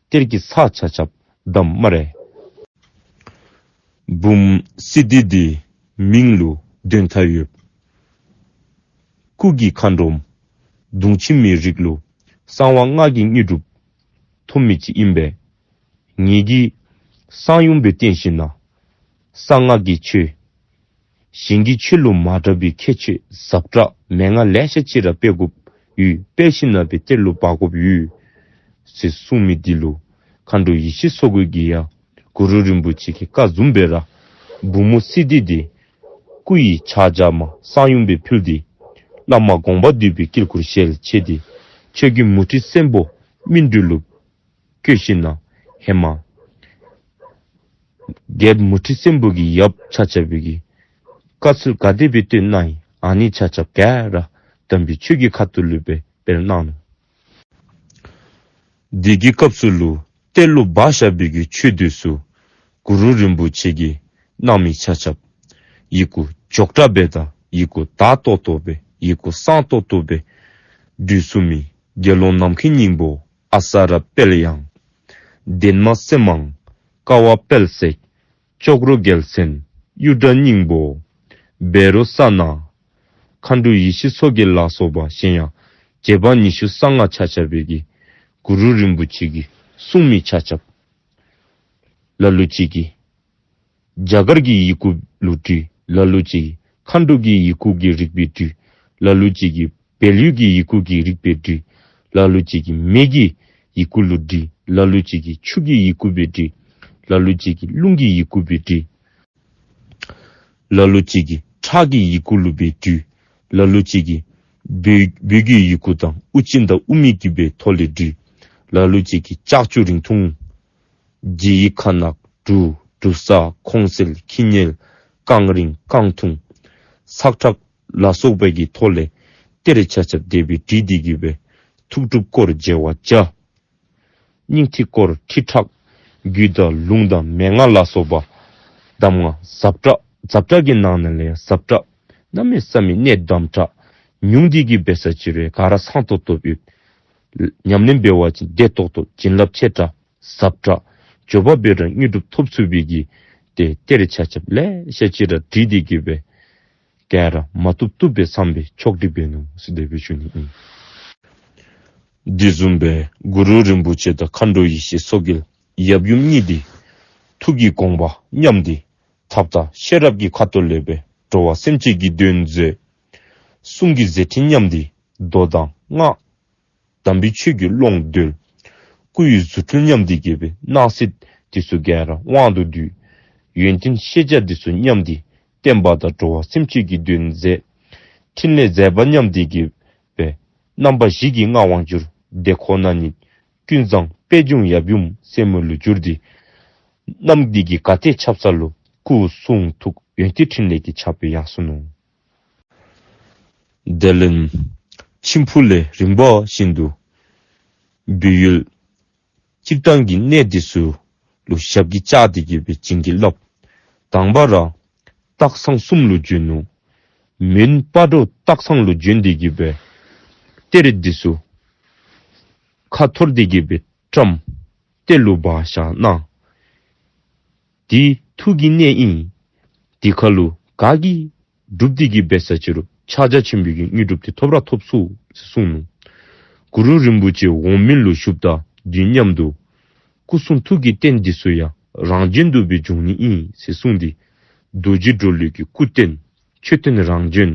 གཏེར་གྱི་ཚགས་ཆ་ཁྱབ་བསྡམ་སྨ་རེ། བུམོ་སིདྡྷི་འདི་མིང་ལུ་དོན་དག་ཡོད། སྐུ་གི་མཁའ་འགྲོམ་གདུང་ཆེན་མའི་རིགས་ལུ་གསང་བ་སྔགས་ཀྱི་དངོས་གྲུབ་ཐོབ་མི་ཅིག་ཨིན་པས། ངེ་གི་གསང་ཡུམ་སྦེ་བསྟེན་ཞིནམ་ན་གསང་སྔགས་ཀྱི་ཆོས་གཞན་གྱི་ཆོས་ལུ་མ་འདྲ་བའི་ཁྱད་ཆོས་ཟབ་དྲགས་མན་ངག་ལེ་ཤ་ཅིག་ར་སྤེལ་དགོཔ་ཡོད། སྤེལ་ཞིནམ་ན་སྦེ་གཏེར་ལུ་སྦ་དགོཔ་ཡོད་ཟེར་གསུངས་མི་འདི་ལུ་མཁའ་འགྲོ་ཡེ་ཤེས་མཚོ་རྒྱལ་གྱིས་ཡང་གུ་རུ་རིན་པོ་ཆེ་གི་བཀའ་བཟུམ་སྦེ་ར་བུམོ་སིདྡྷི་འདི་སྐུ་ཡི་ཕྱག་རྒྱ་མ་གསང་ཡུམ་སྦེ་ཕུལ་ཏེ་བླ་མ་དགོངས་པ་འདུས་པའི་དཀྱིལ་འཁོར་ཞལ་ཕྱེ་སྟེ་ཁྱོད་ཀྱི་མུ་ཁྲི་བཙན་པོ་སྨིན་གྲོལ་ལུ་བཀོད་ཞིནམ་ན་ཧེ་མ་ རྒྱལཔོ་མུ་ཁྲི་བཙན་པོ་གི་ཡབ་ཆ་ཁྱབ་སྦེ་གི་བཀའ་སྲོལ་ག་དེ་སྦེ་སྟོན་གནང་ཡི། ཨ་ནི་ཆ་ཁྱབ་ག་ར་དམ་པའི་ཆོས་ཀྱི་ཁ་ཐུག་ལུ་སྦེ་སྤེལ་གནང་ནུག། དེ་གི་སྐབས་སུ་ལུ་གཏེར་ལུ་སྦ་བཞག་པའི་གི་ཆོས་འདི་ཚུ་གུ་རུ་རིན་པོ་ཆེ་གིས་གནང་མི་ཆ་ཁྱབ་ཡི་གུ་མགྱོགས་དྲགས་སྦེ་དང་ཡི་གུ་དག་ཏོག་ཏོ་སྦེ་ཡི་གུ་གསང་ཏོག་ཏོ་སྦེ་འབྲི་ཚུགས་མི་དགེ་སློང་ནམ་མཁའི་སྙིང་པོ་ཨ་ས་ར་དཔལ་དབྱངས། འདན་མ་སེམས་མང་། ཀ་བ་དཔལ་བརྩེགས། ཅོག་རོ་རྒྱལ་མཚན། གཡུ་སྒྲ་སྙིང་པོ། བཻ་རོ་ཙ་ན། མཁའ་འགྲོ་ཡེ་ཤེས་མཚོ་རྒྱལ་ལ་སོགས་པ་གཞན་ཡང་རྗེ་འབངས་ཉི་ཤུ་རྩ་ལྔ་ཆ་ཁྱབ་སྦེ་གི་གུ་རུ་རིན་པོ་ཆེ་གིས་གསུངས་མི་ཆ་ཁྱབ། ལ་ལུ་ཅིག་གིས་རྒྱ་གར་གྱི་ཡི་གུ་ལུ་བྲིས། ལ་ལུ་ཅིག་གིས་མཁའ་འགྲོ་གི་ཡི་གུ་གི་རིགས་སྦེ་བྲིས། ལ་ལུ་ཅིག་གིས་བལ་ཡུལ་གྱི་ཡི་གུ་གི་རིགས་སྦེ་བྲིས། ལ་ལུ་ཅིག་གིས་མེ་གི་ཡི་གུ་ལུ་བྲིས། ལ་ལུ་ཅིག་གིས་ཆུ་གི་ཡི་གུ་སྦེ་བྲིས། ལ་ལུ་ཅིག་གིས་རླུང་གི་ཡི་གུ་སྦེ་བྲིས། ལ་ལུ་ཅིག་གིས་ཁྲག་གི་ཡི་གུ་ལུ་སྦེ་བྲིས། ལ་ལུ་ཅིག་གིས་བོད་བོད་ཀྱི་ཡི་གུ་དང་དབུ་ཅན་དང་དབུ་མེད་ཀྱི་སྦེ་ཐོག་ལས་བྲིས། ལ་ལུ་ཅིག་གིས་ལྕགས་ཀྱུ་རིང་ཐུང་། རྗེ་ཡི་ཁ་ནག་འབྲུ་འབྲུ་ས་ཁོང་གསེལ་ཁྱི་ཉལ་རྐང་རིང་རྐང་ཐུང་། སག་ཁྲག་ལ་སོགས་པའི་གི་ཐོག་ལས་གཏེར་ཆ་ཁྱབ་དེ་སྦེ་བྲིས་ཏེ་གི་སྦེ་ཐུགས་སྒྲུབ་སྐོར་བྱེ་བ་བརྒྱ། སྙིང་ཐིག་སྐོར་ཁྲི་ཕྲག། རྒྱུད་དང་ལུང་དང་མན་ངག་ལ་སོགས་པ་གདམས་ངག་ཟབ་དྲགས། ཟབ་དྲགས་ཀྱི་ནང་ན་ལས་ཡང་ཟབ་དྲགས། གནམ་མེད་ས་མེད་གནད་དུམ་དྲགས། ཉུང་དེ་གི་འབད་ས་ཅི་རུང་ག་ར་གསང་ཏོག་ཏོ་སྦེ་ཉམས་ལེན་འབད་བ་ཅིན་བདེ་ཏོག་ཏོ་བྱིན་རླབས་ཆེ་དྲགས་ཟབ་དྲགས་མགྱོགས་པ་སྦེ་ར་དངོས་གྲུབ་ཐོབ་ཚུགས་པའི་གི་ཏེ་གཏེར་ཆ་ཁྱབ་ལེ་ཤ་ཅིག་ར་བྲིས་ཏེ་གི་སྦེ་ག་ར་མ་བཏུབ་བཏུབ་སྦེ་བསམ་པའི་ཕྱོགས་སྒྲིག་འབད་ནུག་ཟེར་དེ་སྦེ་ཞུ་ནི་ཨིན། དེ་བཟུམ་སྦེ་གུ་རུ་རིན་པོ་ཆེ་དང་མཁའ་འགྲོ་ཡེ་ཤེས་མཚོ་རྒྱལ་ཡབ་ཡུམ་གཉིས་ཏེ་ཐུགས་ཀྱི་དགོངས་པ་མཉམ་སྟེ་ཐབས་དང་ཤེས་རབ་ཀྱི་ཁ་ཐུག་ལས་སྦེ་འགྲོ་བ་སེམས་ཅན་གྱི་དོན་མཛད། གསུང་གི་མཛད་འཕྲིན་མཉམ་སྟེ་མདོ་དང་སྔགས་དམ་པའི་ཆོས་ཀྱི་ཀློང་བརྡོལ། སྐུ་ཡི་རྫུ་འཕྲུལ་མཉམ་སྟེ་གི་སྦེ་སྣང་སྲིད་དེ་ཚུ་ག་ར་དབང་དུ་བསྡུས། ཡོན་ཏན་ཤེས་བྱ་དེ་ཚུ་མཉམ་སྟེ་བསྟན་པ་དང་འགྲོ་བ་སེམས་ཅན་གྱི་དོན་མཛད། འཕྲིན་ལས་མཛད་པ་མཉམ་སྟེ་གི་སྦེ་རྣམ་པ་བཞི་གི་མངའ་དབང་བསྒྱུར། དེ་ཁོ་ན་ཉིད་ཀུན་བཟང་པད་འབྱུང་ཡབ་ཡུམ་སྲས་མོ་ལུ་གྱུར་ཏེ་གནམ་འདི་གི་ག་ཏེ་ཆབ་གསང་ལུ་སྐུ་གསུང་ཐུགས་ཡོན་ཏན་འཕྲིན་ལས་ཀྱི་ཆར་སྦེ་ཡར་སོ་ནུག། དེ་ལས་མཆིམས་ཕུ་ལས་རིམ་པ་བཞིན་དུ་བོད་ཡུལ་སྤྱིར་བཏང་གི་གནས་འདི་ཚུ་ལུ་ཞབས་ཀྱིས་བཅགས་ཏེ་གི་སྦེ་བྱིན་གྱིས་བརླབས། དང་པ་ར་སྟག་ཚང་གསུམ་ལུ་བྱོན་ནུག། མོན་སྤ་རོ་སྟག་ཚང་ལུ་བྱོན་ཏེ་གི་སྦེ་གཏེར་འདི་ཚུ་ཁ་འཐོར་ཏེ་གི་སྦེ་བཀྲམ། གཏེར་ལུ་སྦ་བཞག་གནང་། དེ་ཐུགས་ཀྱི་གནས་ཨིན། དེ་ཁར་ལུ་ག་གིས་སྒྲུབ་སྟེ་གི་འབད་ས་ཅི་རུང་ཕྱག་རྒྱ་ཆེན་པོའི་གི་དངོས་གྲུབ་དེ་ཐོབ་ར་ཐོབ་ཚུགས་ཟེར་གསུངས་ནུག། གུ་རུ་རིན་པོ་ཆེ་འོག་མིན་ལུ་བཞུགསཔ་དང་དུས་མཉམ་དུ་སྐུ་གསུང་ཐུགས་ཀྱི་རྟེན་འདི་ཚུ་ཡང་རང་བྱོན་དུ་སྦེ་འབྱུང་ནི་ཨིན་ཟེར་གསུངས་ཏེ་རྡོ་རྗེ་གྲོ་ལོད་ཀྱི་སྐུ་རྟེན་མཆོད་རྟེན་རང་བྱོན་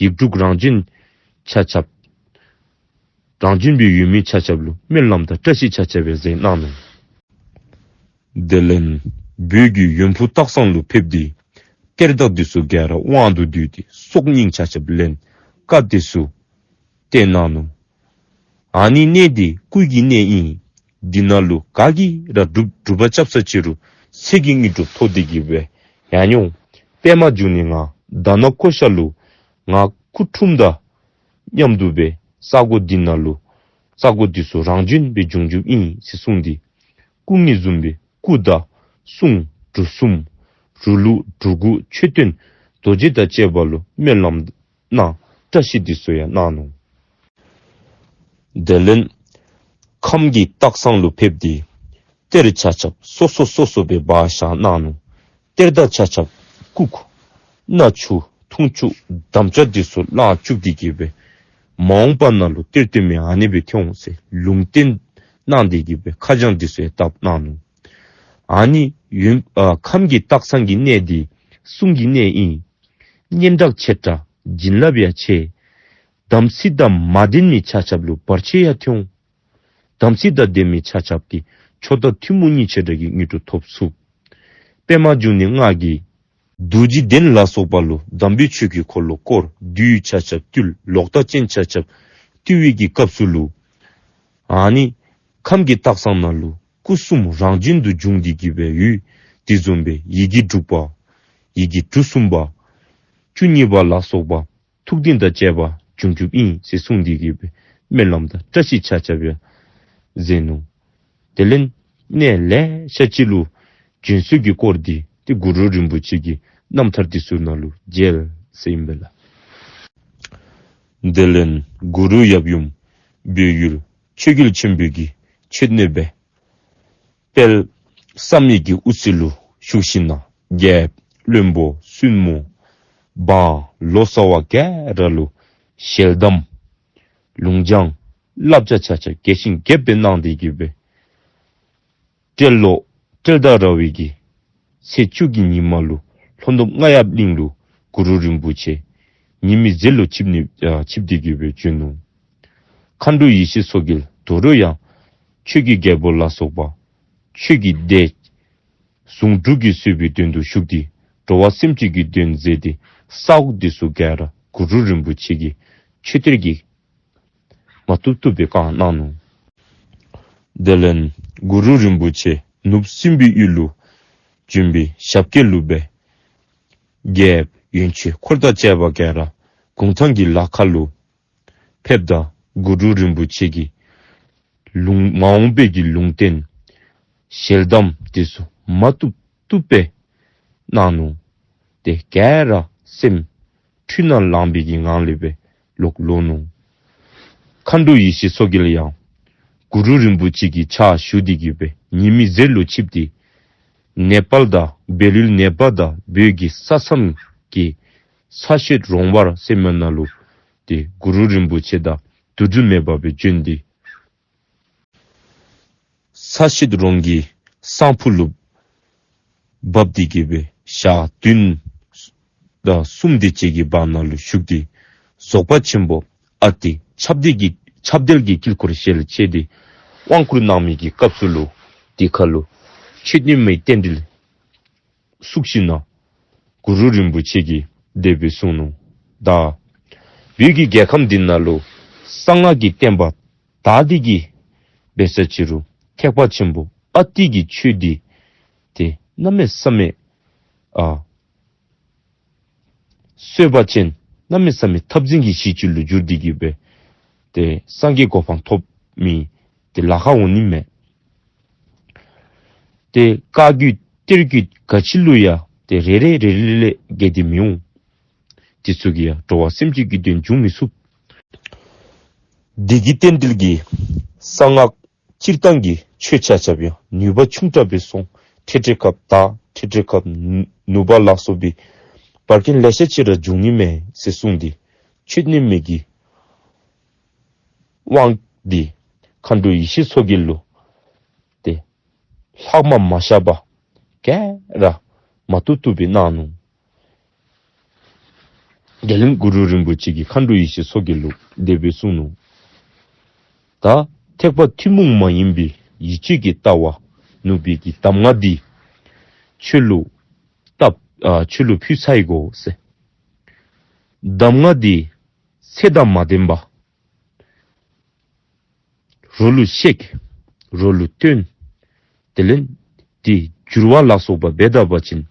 ཡིག་དྲུག་རང་བྱོན་ཆ་ཁྱབ་རང་བྱོན་སྦེ་ཡོད་མི་ཆ་ཁྱབ་ལུ་སྨོན་ལམ་དང་བཀྲ་ཤིས་ཆ་ཁྱབ་སྦེ་མཛད་གནང་ནུག། དེ་ལས་བོད་ཀྱི་ཡོན་ཕུ་སྟག་ཚང་ལུ་ཕེབས་ཏེ་གཏེར་བདག་འདི་ཚུ་ག་ར་དབང་དུ་བསྡུས་ཏེ་སྲོག་སྙིང་ཆ་ཁྱབ་ལེན་བཀའ་འདི་ཚུ་གཏད་གནང་ནུག། ཨ་ནི་གནས་འདི་སྐུ་གི་གནས་ཨིན། འདི་ནང་ལུ་ག་གིས་ར་སྒྲུབ་སྒྲུབ་པ་རྐྱབ་ས་ཅི་རུང་ཚེ་གི་དངོས་གྲུབ་ཐོབ་སྟེ་གི་སྦེ་ཡར་འོང་། པདྨ་འབྱུང་གནས་ང་དྷ་ན་ཀོ་ཤ་ལུ་ང་སྐུ་འཁྲུངསམ་དང་མཉམ་དུ་སྦེ་ས་གོ་འདི་ནང་ལུ་ས་གོ་འདི་ཚུ་རང་བྱོན་སྦེ་འབྱུང་འགྱོཝ་ཨིན་ཟེར་གསུངས་ཏེ་སྐུ་དངོས་བཟུམ་སྦེ་སྐུ་དང་གསུང་འབྲུ་གསུམ་རུ་ལུགས་འབྲུ་དགུ་མཆོད་རྟེན་རྡོ་རྗེ་དང་བཅས་པ་ལུ་སྨོན་ལམ་གནང་བཀྲ་ཤིས་འདི་ཚུ་ཡང་གནང་ནུག། དེ་ལས་ཁམས་ཀྱི་སྟག་ཚང་ལུ་ཕེབས་ཏེ་གཏེར་ཆ་ཁྱབ་སོ་སོ་སོ་སོ་སྦེ་སྦ་བཞག་གནང་ནུག། གཏེར་བདག་ཆ་ཁྱབ་སྐུ་སྣ་ཆུ་འཐུང་ཆུ་དམ་བཅའ་འདི་ཚུ་བླངས་བཅུག་སྟེ་གི་སྦེ་མ་འོངས་པ་ནང་ལུ་གཏེར་སྟོན་མི་ཨ་ནི་སྦེ་ཐོན་འོང་ཟེར་ལུང་བསྟན་གནང་སྟེ་གི་སྦེ་ཁ་བྱང་འདི་ཚུ་ཡང་བཏབ་གནང་ནུག། ཨ་ནི་ཡོན་ཨ་ཁམས་ཀྱི་སྟག་ཚང་གི་གནས་འདི་གསུང་གི་གནས་ཨིན། སྙན་གྲགས་ཆེ་དྲགས་བྱིན་རླབས་ཡང་ཆེ། དམ་ཚིག་དང་མ་ལྡན་མི་ཆ་ཁྱབ་ལུ་བར་ཆད་ཡང་ཐོན་འོང་། དམ་ཚིག་དང་ལྡན་མི་ཆ་ཁྱབ་ཀྱིས་མཆོག་དང་ཐུན་མོང་གཉིས་ཆ་ར་གི་དངོས་གྲུབ་ཐོབ་ཚུགས། པདྨ་འབྱུང་གནས་ང་གིས་རྡོ་རྗེ་གདན་ལ་སོགས་པ་ལུ་དམ་པའི་ཆོས་ཀྱི་འཁོར་ལོ་བསྐོར། བདུད་ཆ་ཁྱབ་བཏུལ། ལོག་ལྟ་ཅན་ཆ་ཁྱབ་བཏུལ་བའི་གི་སྐབས་སུ་ལུ་ཨ་ནི་ཁམས་ཀྱི་སྟག་ཚང་ནང་ལུ་སྐུ་གསུམ་རང་བྱོན་དུ་འབྱུང་སྟེ་གི་སྦེ་ཡོད། དེ་བཟུམ་སྦེ་ཡི་གེ་དྲུག་པ། ཡི་གེ་གྲུ་གསུམ་པ། བཅུ་གཉིས་པ་ལ་སོགས་པ་ཐུགས་བདེན་དང་བཅས་པ་འབྱུང་འགྱུརཝ་ཨིན་ཟེར་གསུངས་ཏེ་གི་སྦེ་སྨོན་ལམ་དང་བཀྲ་ཤིས་ཆ་ཁྱབ་ཡང་མཛད་ནུག། དེ་ལས་གནས་ལེ་ཤ་ཅིག་ལུ་བྱོན་སྲོལ་གྱི་སྐོར་འདི་ཏེ་གུ་རུ་རིན་པོ་ཆེ་གི་རྣམ་ཐར་འདི་ཚུ་ནང་ལུ་མཇལ་ཟེར་ཨིན་པས་ལགས། དེ་ལས་གུ་རུ་ཡབ་ཡུམ་བོད་ཡུལ་ཆོས་རྒྱལ་ཆེན་པོ་གི་མཆོད་གནས་སྦེ་དཔལ་བསམ་ཡས་ཀྱི་དབུ་རྩེ་ལུ་བཞུགས་ཞིནམ་ལས་རྒྱལཔོ་བློན་པོ་བཙུནམོ་འབངས་ལོ་ཙཱ་བ་ག་ར་ལུ་ཞལ་གདམས་ལུང་སྦྱང་བསླབ་བྱ་ཆ་ཁྱབ་རྒྱས་ཤིང་རྒྱསཔ་སྦེ་གནང་སྟེ་གི་སྦེ་སྤྲེལ་ལོ་སྤྲེལ་ཟླ་ར་བའི་གི་ཚེས་བཅུ་གི་ཉིནམ་ལུ་ལྷོ་ནུབ་རྔ་ཡབ་གླིང་ལུ་གུ་རུ་རིན་པོ་ཆེ་ཉི་མའི་ཟེར་ལུ་ཆིབས་ནི་ཨ་ཆིབས་ཏེ་གི་སྦེ་བྱོན་ནུག། མཁའ་འགྲོ་ཡེ་ཤེས་མཚོ་རྒྱལ་དོ་རུང་ཡང་ཆོས་ཀྱི་རྒྱལ་པོ་ལ་སོགས་པ་ཆོས་ཀྱི་སྡེ་ཟུང་དྲུག་གིས་གཙོས་པའི་དོན་དུ་བཞུགས་ཏེ་འགྲོ་བ་སེམས་ཅན་གྱི་དོན་མཛད་དེ་ས་འོག་འདི་ཚུ་ག་ར་གུ་རུ་རིན་པོ་ཆེ་གིས་ཆོས་གཏེར་གྱིས་མ་བཏུབ་བཏུབ་སྦེ་བཀང་གནང་ནུག། དེ་ལས་གུ་རུ་རིན་པོ་ཆེ་ནུབ་སྲིན་པོའི་ཡུལ་ལུ་བྱོན་པའི་ཞབས་སྐྱེལ་ལུ་སྦེ་རྒྱལཔོ་ཡོན་མཆོད་འཁོར་དང་བཅས་པ་ག་ར་གུང་ཐང་གི་ལ་ཁ་ལུ་ཕེབས་ད་གུ་རུ་རིན་པོ་ཆེ་གིས་ལུང་མ་འོངས་པའི་གི་ལུང་བསྟན་ཞལ་གདམས་འདི་ཚུ་མ་བཏུབ་བཏུབ་སྦེ་གནང་ནུག། ཏེ་ག་ར་སེམས་འཁྲུལ་སྣང་ལངས་པའི་གི་ངང་ལས་སྦེ་ལོག་ལོག་ནུག། མཁའ་འགྲོ་ཡེ་ཤེས་མཚོ་རྒྱལ་ཡང་གུ་རུ་རིན་པོ་ཆེ་གི་ཕྱག་ཞུ་སྟེ་གི་སྦེ་ཉི་མའི་ཟེར་ལུ་ཆིབས་ཏེ་ནེ་པཱལ་དང་བལ་ཡུལ་ནེ་པཱལ་དང་བོད་ཀྱི་ས་མཚམས་ཀྱི་ས་ཤོད་རོང་བར་ཟེར་མི་ནང་ལུ་ཏེ་གུ་རུ་རིན་པོ་ཆེ་དང་འདུ་འཛོམས་མེད་པར་སྦེ་བྱོན་ཏེ་ས་ཤོད་རོང་གི་སང་ཕོད་ལུ་བབས་ཏེ་གི་སྦེ་ཞག་བདུན་དང་གསུམ་དེ་ཅིག་གི་བར་ན་ལུ་བཞུགས་ཏེ་རྫོགས་པ་ཆེན་པོ་ཨ་ཏི་ཁྱབ་བརྡལ་གྱི་ཁྱབ་བརྡལ་གྱི་དཀྱིལ་འཁོར་ཞལ་ཕྱེ་སྟེ་དབང་བསྐུར་གནང་མི་གི་སྐབས་སུ་ལུ་དེ་ཁར་ལུ་མཆོད་རྟེན་མའི་རྟེན་འབྲེལ་བཙུགས་ཞིནམ་ལས་གུ་རུ་རིན་པོ་ཆེ་གིས་དེ་སྦེ་གསུངས་ནུག། ད་བོད་ཀྱི་རྒྱལ་ཁམས་འདི་ནང་ལུ་གསང་སྔགས་ཀྱི་བསྟན་པ་དར་ཏེ་གི་འབད་ས་ཅིག་རུང་ཐེག་པ་ཆེན་པོ་ཨ་ཏི་གི་ཆོས་འདི་ཏེ་གནམ་མེད་ས་མེད་ཨ་རྩོད་པ་ཅན་གནམ་མེད་ས་མེད་འཐབ་འཛིང་གི་གཞི་ཅིག་ལུ་འགྱུར་ཏེ་གི་སྦེ་ཏེ་སངས་རྒྱས་གོ་འཕང་ཐོབ་མི་ཏེ་ལཱ་ཁག་འོང་ནི་མས། ཏེ་བཀའ་བརྒྱུད་གཏེར་བརྒྱུད་ག་ཅི་ལུ་ཡང་ཏེ་རེ་རེ་རེ་རེ་ལས་བརྒལ་ཏེ་མི་འོང་། དེ་ཚུ་གིས་ཡང་འགྲོ་བ་སེམས་ཅན་གྱི་དོན་འབྱུང་མི་ཚུགས། དེ་གི་རྟེན་འབྲེལ་གྱིས་གསང་སྔགས་སྤྱིར་བཏང་གི་ཆོས་ཆ་ཁྱབ་ཡང་ནུས་པ་ཆུང་དྲགས་སྦེ་སོང་། འཕྲལ་འཕྲལ་སྐབས་དར་འཕྲལ་འཕྲལ་སྐབས་ནུ་ནུབ་པ་ལ་སོགས་པའི་བར་རྐྱེན་ལེ་ཤ་ཅིག་ར་འབྱུང་ནི་མས་ཟེར་གསུངས་ཏེ་མཆོད་རྟེན་མའི་གི་དབང་འདི་མཁའ་འགྲོ་ཡེ་ཤེས་མཚོ་རྒྱལ་ལུ་ཏེ་ལྷག་མ་མ་བཞག་པར་ག་ར་མ་བཏུབ་བཏུབ་སྦེ་གནང་ནུག། དེ་ལས་གུ་རུ་རིན་པོ་ཆེ་གིས་མཁའ་འགྲོ་ཡེ་ཤེས་མཚོ་རྒྱལ་ལུ་དེ་སྦེ་གསུངས་ནུག། ད་ཐེག་པ་ཐུན་མོང་མ་ཡིན་པའི་ཡིད་དཔྱོད་ཀྱི་ལྟ་བ་ནུབ་པའི་གི་གདམས་ངག་འདི་ཁྱོད་ལུ་བཏབ་ཨ་ཁྱོད་ལུ་ཕུལ་ཚར་ཡི་གོ་ཟེར། གདམས་ངག་འདི་ཚད་དང་མ་ལྡན་པ་རོགས་ལུ་བཤད། རོགས་ལུ་སྟོན། དེ་ལས་དེ་བསྒྱུར་བ་ལ་སོགས་པ་འབད་ད་པ་ཅིན་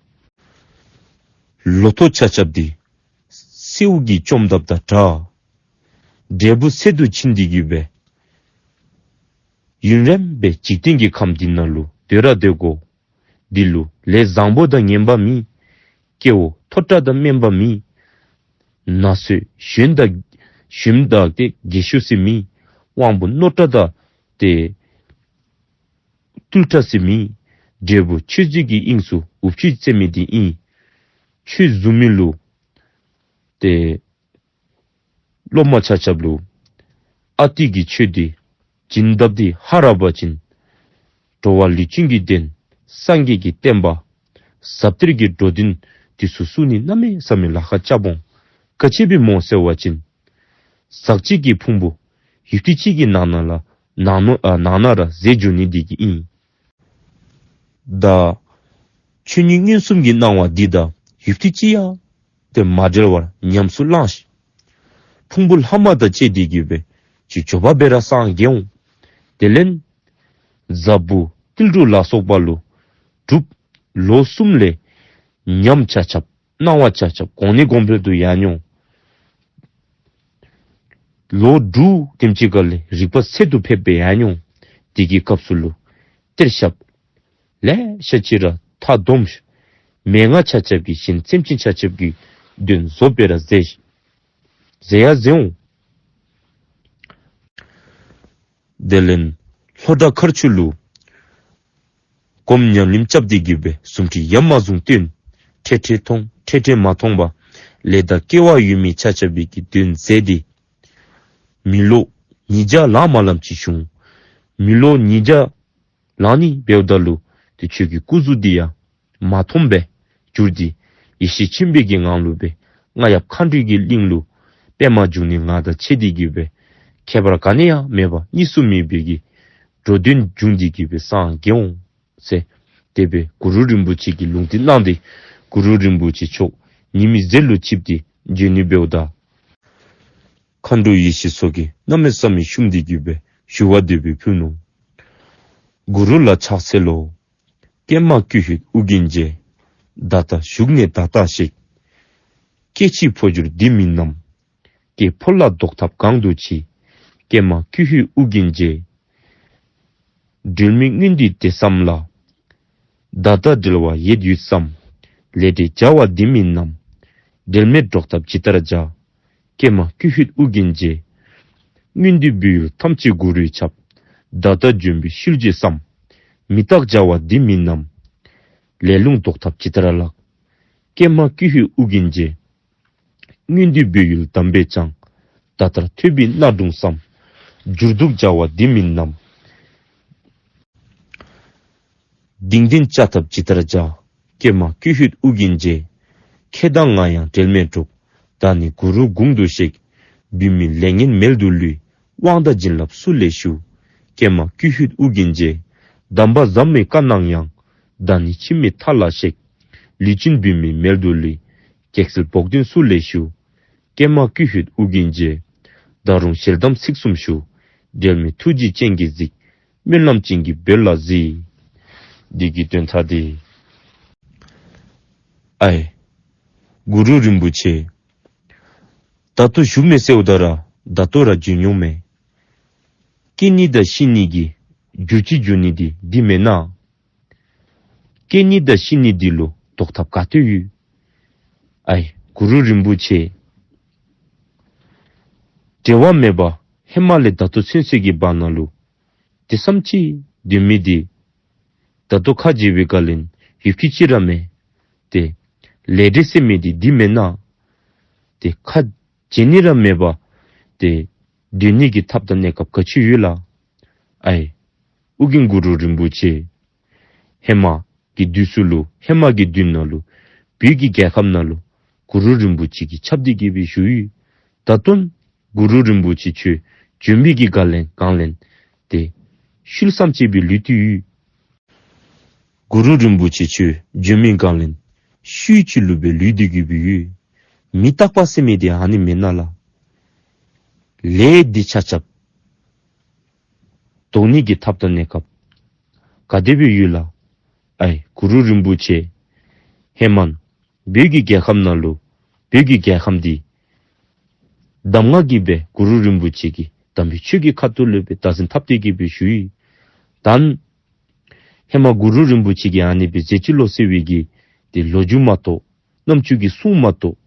ལོ་ཐོག་ཆ་ཁྱབ་འདི་སེརཝ་གིས་བཅོམ་དཔ་དང་འདྲ། འབྲས་བུ་ཚད་དུ་ཕྱིན་ཏེ་གི་སྦེ་ཡུན་རིངམོ་སྦེ་འཇིག་རྟེན་གྱི་ཁམས་འདི་ནང་ལུ་སྡོད་ར་སྡོད་དགོ། འདི་ལུ་ལས་བཟང་པོ་དང་ངན་པ་མེད། སྐྱེ་བོ་མཐོ་དྲགས་དང་དམན་པ་མེད། ན་ཚོད་གཞོན་དང་གཞོནམ་དང་ཏེ་རྒས་ཤོས་ཟེར་མེད། དབང་པོ་རྣོ་དྲགས་དང་ཏེ་རྟུལ་དྲགས་ཟེར་མེད། འབྲས་བུ་ཆོས་མཛད་ཀྱི་དབྱིངས་སུ་འུབ་ཆུ་བཙེམ་མི་འདི་ཨིན། ཆོས་བཟུང་མི་ལུ་ཏེ་སློབ་མ་ཆ་ཁྱབ་ལུ་ཨ་ཏི་གི་ཆོས་འདི་སྦྱིན་དཔ་འདི་ཧ་ར་པ་ཅིན་འགྲོ་བ་ལུས་ཅན་གྱི་དོན་སངས་རྒྱས་ཀྱི་བསྟན་པ་ཟབ་གཏེར་གྱི་འགྲོ་དོན་འདི་ཚུ་བསྲུང་ནི་གནམ་མེད་ས་མེད་ལཱ་ཁག་རྐྱབ་འོང་། ག་ཅི་སྦེ་སྨོ་ཟེར་བ་ཅིན་ཟག་བཅས་ཀྱི་ཕུང་པོ་ཡུད་ཐེངས་གཅིག་གི་ནང་ན་ལ་ནང་ན་ཨ་ནང་ན་ར་ཟད་འགྱོ་ནི་འདི་གིས་ཨིན། ད་ཆོས་ཉིད་མངོན་སུམ་གྱི་སྣང་བ་འདི་དང་ཡུད་ཐེངས་གཅིག་ཡང་ཏེ་མ་འབྲལ་བར་ཉམས་སུ་བླངས་ཤིག། ཕུང་པོ་ལྷག་མ་དང་བཅས་ཏེ་གི་སྦེ་ཅིག་འབྱོར་པ་སྦེ་ར་སངས་རྒྱས་འོང་། དེ་ལས་འཛམ་བུ་ཏིལ་འབྲུ་ལ་སོགས་པ་ལུ་གྲུབ། ལོ་གསུམ་ལས་ཉམས་ཆ་ཁྱབ་སྣང་བ་ཆ་ཁྱབ་གོང་ནས་གོང་འཕེལ་དུ་ཡར་འགྱོ། ལོ་དྲུག་དེམ་ཅིག་ཁར་ལས་རིག་པ་ཚད་དུ་ཕེབས་སྦེ་ཡར་འགྱོ། དེ་གི་སྐབས་སུ་ལུ་གཏེར་ཞབས་ལེ་ཤ་ཅིག་ར་མཐའ་སྡོམ་ཤོག། མན་ངག་ཆ་ཁྱབ་ཀྱིས་གཞན་སེམས་ཅན་ཆ་ཁྱབ་ཀྱི་དོན་བཟོ་སྦེ་ར་མཛད་ཤོག། མཛད་ཡང་མཛད་འོང་། དེ་ལས་ལྷོ་བྲག་མཁར་ཆུ་ལུ་སྒོམ་ཉམས་ལེན་རྐྱབ་སྟེ་གི་སྦེ་གཟུངས་ཁྲི་ཡ་མ་ཟུང་བཏོན། འཕྲལ་འཕྲལ་མཐོང་འཕྲལ་འཕྲལ་མ་མཐོང་པར་ལས་དང་སྐལ་བ་ཡོད་མི་ཆ་ཁྱབ་ཀྱིས་དོན་མཛད་དེ་མི་ལོ་ཉིས་བརྒྱ་ལང་མ་ལངམ་ཅིག་བྱུང་། མི་ལོ་ཉིས་བརྒྱ་ལང་ནི་འབདཝ་ད་ལུ་ཏེ་ཁྱོད་ཀྱི་སྐུ་གཟུགས་འདི་ཡང་མ་མཐོངམ་སྦེ་གྱུར་ཏེ་ཡེ་ཤེས་ཆེན་པོའི་གི་ངང་ལུ་སྦེ་རྔ་ཡབ་མཁའ་འགྲོའི་གི་གླིང་ལུ་པདྨ་འབྱུང་གནས་ང་དང་ཕྱད་དེ་གི་སྦེ་ཁྱད་པར་ག་ནི་ཡང་མེད་པར་གཉིས་སུ་མེད་པའི་གི་འགྲོ་དོན་འབྱུང་སྟེ་གི་སྦེ་སངས་རྒྱས་འོང་ཟེར། དེ་སྦེ་གུ་རུ་རིན་པོ་ཆེ་གིས་ལུང་བསྟན་གནང་སྟེ་གུ་རུ་རིན་པོ་ཆེ་མཆོག་ཉི་མའི་ཟེར་ལུ་ཆིབས་ཏེ་འབྱོན་ནི་འབདཝ་ད་མཁའ་འགྲོ་ཡེ་ཤེས་མཚོ་རྒྱལ་གནམ་མེད་ས་མེད་བཤུམས་ཏེ་གི་སྦེ་ཞུ་བ་དེ་སྦེ་ཕུལ་ནུག། གུ་རུ་ལ་ཕྱག་འཚལ་ལོ། ཀྱེ་མ་ཀུན་ཤེས་ཨོ་རྒྱན་རྗེ། ད་ལྟ་བཞུགས་གནས་ད་ལྟ་ཞིག། སྐྱེ་འཆི་འཕོ་འགྱུར་འདི་མིན་ནམ། སྐྱེ་འཕོ་ལ་བཟློག་ཐབས་གང་དུ་མཆིས། ཀྱེ་མ་ཀུན་ཤེས་ཨོ་རྒྱན་རྗེ། འབྲལ་མེད་སྔོན་དུས་དེ་ཙམ་ལ། ད་ལྟ་འབྲལ་བ་ཡོད་ཡོད་སམ། ལས་འབྲས་བྱ་བ་འདི་མིན་ནམ། འབྲལ་མེད་བཟློག་ཐབས་ཇི་ལྟར་བྱ། ཀྱེ་མ་ཀུན་ཤེས་ཨོ་རྒྱན་རྗེ། སྔོན་དུས་བོད་ཡུལ་ཐམས་ཅད་གུ་རུའི་ཆབ། ད་ལྟ་འབྱོན་པའི་ཤུལ་རྗེས་སམ། མི་རྟག་བྱ་བ་འདི་མིན་ནམ། ལས་རླུང་བཟློག་ཐབས་ཇི་ལྟར་ལགས། ཀྱེ་མ་ཀུན་ཤེས་ཨོ་རྒྱན་རྗེ། སྔོན་དུས་བོད་ཡུལ་དམ་པས་ཀྱང་། ད་ལྟར་ཐོས་པའི་གནག་དུང་སམ། འགྱུར་ལྡོག་བྱ་བ་འདི་མིན་ནམ། གདེང་ལྡན་བྱ་ཐབས་ཇི་ལྟར་བྱ། ཀྱེ་མ་ཀུན་ཤེས་ཨོ་རྒྱན་རྗེ། ཁྱེད་དང་ང་ཡང་འབྲལ་མེད་གྲོགས། ད་ནི་གུ་རུ་དགུང་དུ་གཤེགས། བུད་མེད་ལས་ངན་མལ་དུ་ལུས། དབང་དང་བྱིན་རླབས་སུ་ལས་ཞུ། ཀྱེ་མ་ཀུན་ཤེས་ཨོ་རྒྱན་རྗེ། གདམས་པ་ཟབ་མོའི་བཀའ་གནང་ཡང་། ད་ནི་འཆི་མེད་མཐའ་ལ་གཤེགས། ལུས་ཅན་བུད་མེད་མལ་དུ་ལུས། གེགས་སེལ་བོགས་འདོན་སུ་ལས་ཞུ། ཀྱེ་མ་ཀུན་ཤེས་ཨོ་རྒྱན་རྗེ། ད་རུང་ཞལ་གདམས་ཚིག་གསུམ་ཞུ། འབྲལ་མེད་ཐུགས་རྗེའི་སྤྱན་གྱིས་གཟིགས། སྨོན་ལམ་ཅན་གྱི་བོད་ལ་གཟིགས། འདི་གི་དོན་དག་འདི། ཨའི། གུ་རུ་རིན་པོ་ཆེ། ད་ལྟོ་བཞུགས་མས་ཟེརཝ་ད་ར་ད་ལྟོ་ར་འབྱོན་འོང་མས། སྐྱེ་ནི་དང་ཤི་ནི་གི་འགྱུར་བཅོས་འགྱུར་ནི་འདི་འདི་མེན་ན། སྐྱེ་ནི་དང་ཤི་ནི་འདི་ལུ་བཟློག་ཐབས་ག་ཏེ་ཡོད། ཨའི་གུ་རུ་རིན་པོ་ཆེ། འབྲལ་བ་མེད་པར་ཧེ་མ་ལས་ད་ལྟོ་ཚུན་ཚོད་ཀྱི་བར་ན་ལུ་དེ་ཙམ་ཅིག་སྡོད་མི་འདི་ད་ལྟོ་ཁ་འབྱལ་བའི་སྒང་ལས་ཡུད་ཀྱི་ཅིག་ར་མེན། ཏེ་ལས་འབྲས་ཟེར་མི་འདི་འདི་མེན་ན། ཏེ་ཁ་འབྱལ་ནི་ར་མེད་པར་ཏེ་སྡོད་ནི་གི་ཐབས་དང་གནས་སྐབས་ག་ཅི་ཡོད་ལགས། ཨའི་ཨོ་རྒྱན་གུ་རུ་རིན་པོ་ཆེ། ཧེ་མ་གི་དུས་སུ་ལུ་ཧེ་མ་གི་དུས་ན་ལུ་བོད་ཀྱི་རྒྱལ་ཁབ་ནང་ལུ་གུ་རུ་རིན་པོ་ཆེ་གིས་ཁྱབ་སྟེ་གི་སྦེ་བཞུགས་ཡོད། ད་ལྟོ་གུ་རུ་རིན་པོ་ཆེ་ཁྱོད་འབྱོན་པའི་གི་སྒང་ལས་སྒང་ལས་ཏེ་ཤུལ་ཙམ་ཅིག་སྦེ་ལུས་ཏེ་ཡོད། གུ་རུ་རིན་པོ་ཆེ་ཁྱོད་འབྱོན་མི་སྒང་ལས་ཤུལ་ཅིག་ལུ་སྦེ་ལུས་ཏེ་གི་སྦེ་ཡོད། མི་རྟག་པ་ཟེར་མི་འདི་ཨ་ནི་མེན་ན་ལགས། ལས་འདི་ཆ་ཁྱབ་བཟློག་ནི་གི་ཐབས་དང་གནས་སྐབས་ག་དེ་སྦེ་ཡོད་ལགས། ཨའི་གུ་རུ་རིན་པོ་ཆེ། ཧེ་མ་བོད་ཀྱི་རྒྱལ་ཁབ་ནང་ལུ་བོད་ཀྱི་རྒྱལ་ཁམས་འདི་གདམས་ངག་གི་སྦེ་གུ་རུ་རིན་པོ་ཆེ་གིས་དམ་པའི་ཆོས་ཀྱི་ཁ་ཐུག་ལུ་སྦེ་བདག་འཛིན་འཐབ་སྟེ་གི་སྦེ་བཞུགས་ཡོད། ད་ཧེ་མ་གུ་རུ་རིན་པོ་ཆེ་གིས་ཨ་ནི་སྦེ་མཛད་ཅི་ལོ་ཟེར་བའི་གི་ཏེ་ལོ་རྒྱུས་མ་གཏོགས་རྣམ་ཅོ་གི་གསུང་མ་གཏོགས་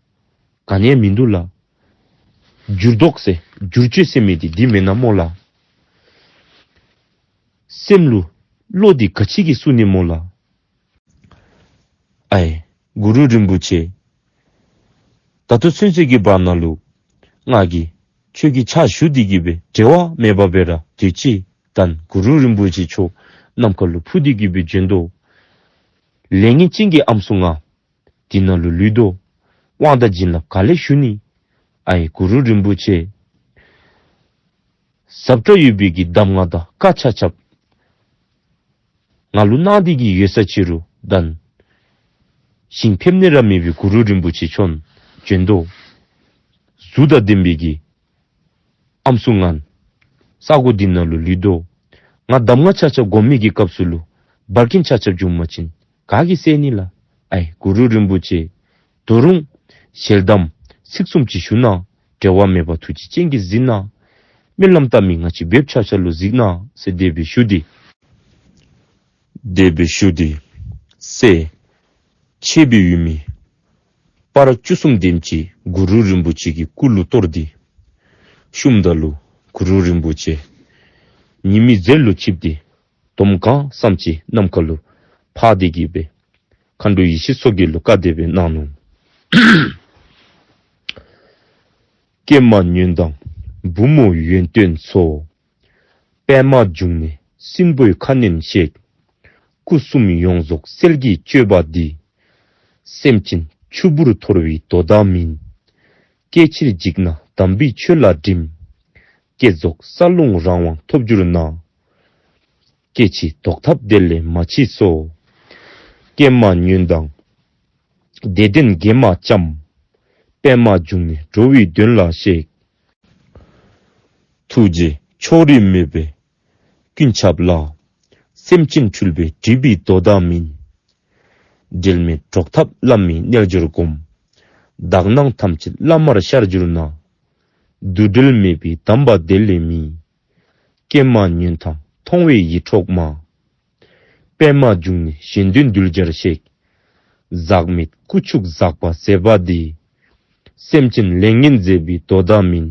ག་ནི་ཡང་མིན་འདུག་ལགས། འགྱུར་ལྡོག་ཟེར་འགྱུར་བཅོས་ཟེར་མི་འདི་འདི་མེན་ན་སྨོ་ལགས། སེམས་ལུ་བློ་འདི་ག་ཅི་གིས་བསུ་ནི་སྨོ་ལགས། ཨའི་གུ་རུ་རིན་པོ་ཆེ། ད་ལྟོ་ཚུན་ཚོད་ཀྱི་བར་ན་ལུ་ང་གིས་ཁྱོད་ཀྱི་ཕྱག་ཞུ་སྟེ་གི་སྦེ་འབྲལ་བ་མེད་པར་སྦེ་ར་སྡོད་ཅི། ད་གུ་རུ་རིན་པོ་ཆེ་མཆོག་ནམ་མཁའ་ལུ་འཕུར་ཏེ་གི་སྦེ་འབྱོན་དོ། ལས་ངན་ཅན་གྱི་ཨམ་སྲུ་ང་འདི་ནང་ལུ་ལུས་དོ། དབང་དང་བྱིན་རླབས་ག་ལས་ཞུ་ནི། ཨའི་གུ་རུ་རིན་པོ་ཆེ། ཟབ་དྲགས་ཡོད་པའི་གི་གདམས་ངག་དང་བཀའ་ཆ་ཁྱབ་ང་ལུ་གནང་སྟེ་གི་ཡོད་ས་ཅིག་རུང་ད་ཞིང་ཕེབས་ནི་ར་མེད་པའི་གུ་རུ་རིན་པོ་ཆེ་མཆོག་འབྱོན་དོ། གཟུགས་དང་ལྡན་པའི་གི་ཨམ་སྲུ་ང་ས་གོ་འདི་ནང་ལུ་ལུས་དོ། ང་གདམས་ངག་ཆ་ཁྱབ་སྒོམ་མི་གི་སྐབས་སུ་ལུ་འབར་གིང་ཆ་ཁྱབ་བྱུང་པ་ཅིན་ ག་གིས་གསལ་ནི་ལགས། ཨའི་གུ་རུ་རིན་པོ་ཆེ། ད་རུང་ཞལ་གདམས་ཚིག་གསུམ་ཅིག་ཞུ་གནང་། འབྲལ་བ་མེད་པར་ཐུགས་རྗེ་སྤྱན་གྱིས་གཟིགས་གནང་། སྨོན་ལམ་བཏབ་མི་ང་བཅས་བོདཔ་ཆ་ཁྱབ་ལུ་གཟིགས་གནང་ཟེར་དེ་སྦེ་ཞུ་སྟེ། དེ་སྦེ་ཞུ་སྟེ་སྲས་ཆེ་བའི་ཡུལ་མི་སྤར་བཅུ་གསུམ་དེམ་ཅིག་གུ་རུ་རིན་པོ་ཆེ་གི་སྐུ་ལུ་གཏོར་ཏེ་བཤུམ་ད་ལུ་གུ་རུ་རིན་པོ་ཆེ་ཉི་མའི་ཟེར་ལུ་ཆིབས་ཏེ་དོམ་གང་བསམ་ཅི་ནམ་མཁའ་ལུ་འཕགས་ཏེ་གི་སྦེ་མཁའ་འགྲོ་ཡེ་ཤེས་མཚོ་རྒྱལ་ལུ་བཀའ་དེ་སྦེ་གནང་ནུག། ཀྱེ་མ་ཉོན་དང་བུ་མོ་ཡོན་ཏན་ཚོ། པདྨ་འབྱུང་གནས་སྲིན་པོའི་ཁ་གནོན་བཤད། སྐུ་གསུམ་ཡོངས་རྫོགས་གསེར་གྱི་སྤྱོད་པ་འདི། སེམས་ཅན་ཆུ་བུར་འཐོར་བའི་དོ་ཟླ་མིན། སྐྱེ་ཕྱིར་འཇིགས་ན་དམ་པའི་ཆོས་ལ་བསྒྲིམ། བསྐྱེད་རྫོགས་རྩ་རླུང་རང་དབང་ཐོབ་གྱུར་ན། སྐྱེ་འཆི་བཟློག་ཐབས་དེ་ལས་མ་མཆིས་སོ། ཀྱེ་མ་ཉོན་དང་། བདེ་ལྡན་དགེ་མ་ལྕམ། པདྨ་འབྱུང་གནས་འགྲོ་བའི་དོན་ལ་གཤེགས། ཐུགས་རྗེ་ཕྱོགས་རིས་མེད་པའི་ཀུན་ཁྱབ་ལ། སེམས་ཅན་འཁྲུལ་པའི་སྒྲིབ་པའི་དོ་ཟླ་མིན། འབྲལ་མེད་གྲོགས་ཐབས་བླ་མའི་རྣལ་འབྱོར་བསྒོམ། དག་སྣང་ཐམས་ཅད་བླ་མར་ཤར་གྱུར་ན། འདུ་འབྲལ་མེད་པའི་གདམས་པ་དེ་ལས་མིན། ཀྱེ་མ་ཉོན་དང་མཐོང་བས་ཡིད་འཕྲོག་མ། པདྨ་འབྱུང་གནས་གཞན་དོན་གདུལ་བྱར་གཤེགས། ཟག་མེད་སྐུ་ཕྱུག་ཟག་པ་ཟད་པ་འདི། སེམས་ཅན་ལས་ངན་ཟད་པའི་དོ་ཟླ་མིན།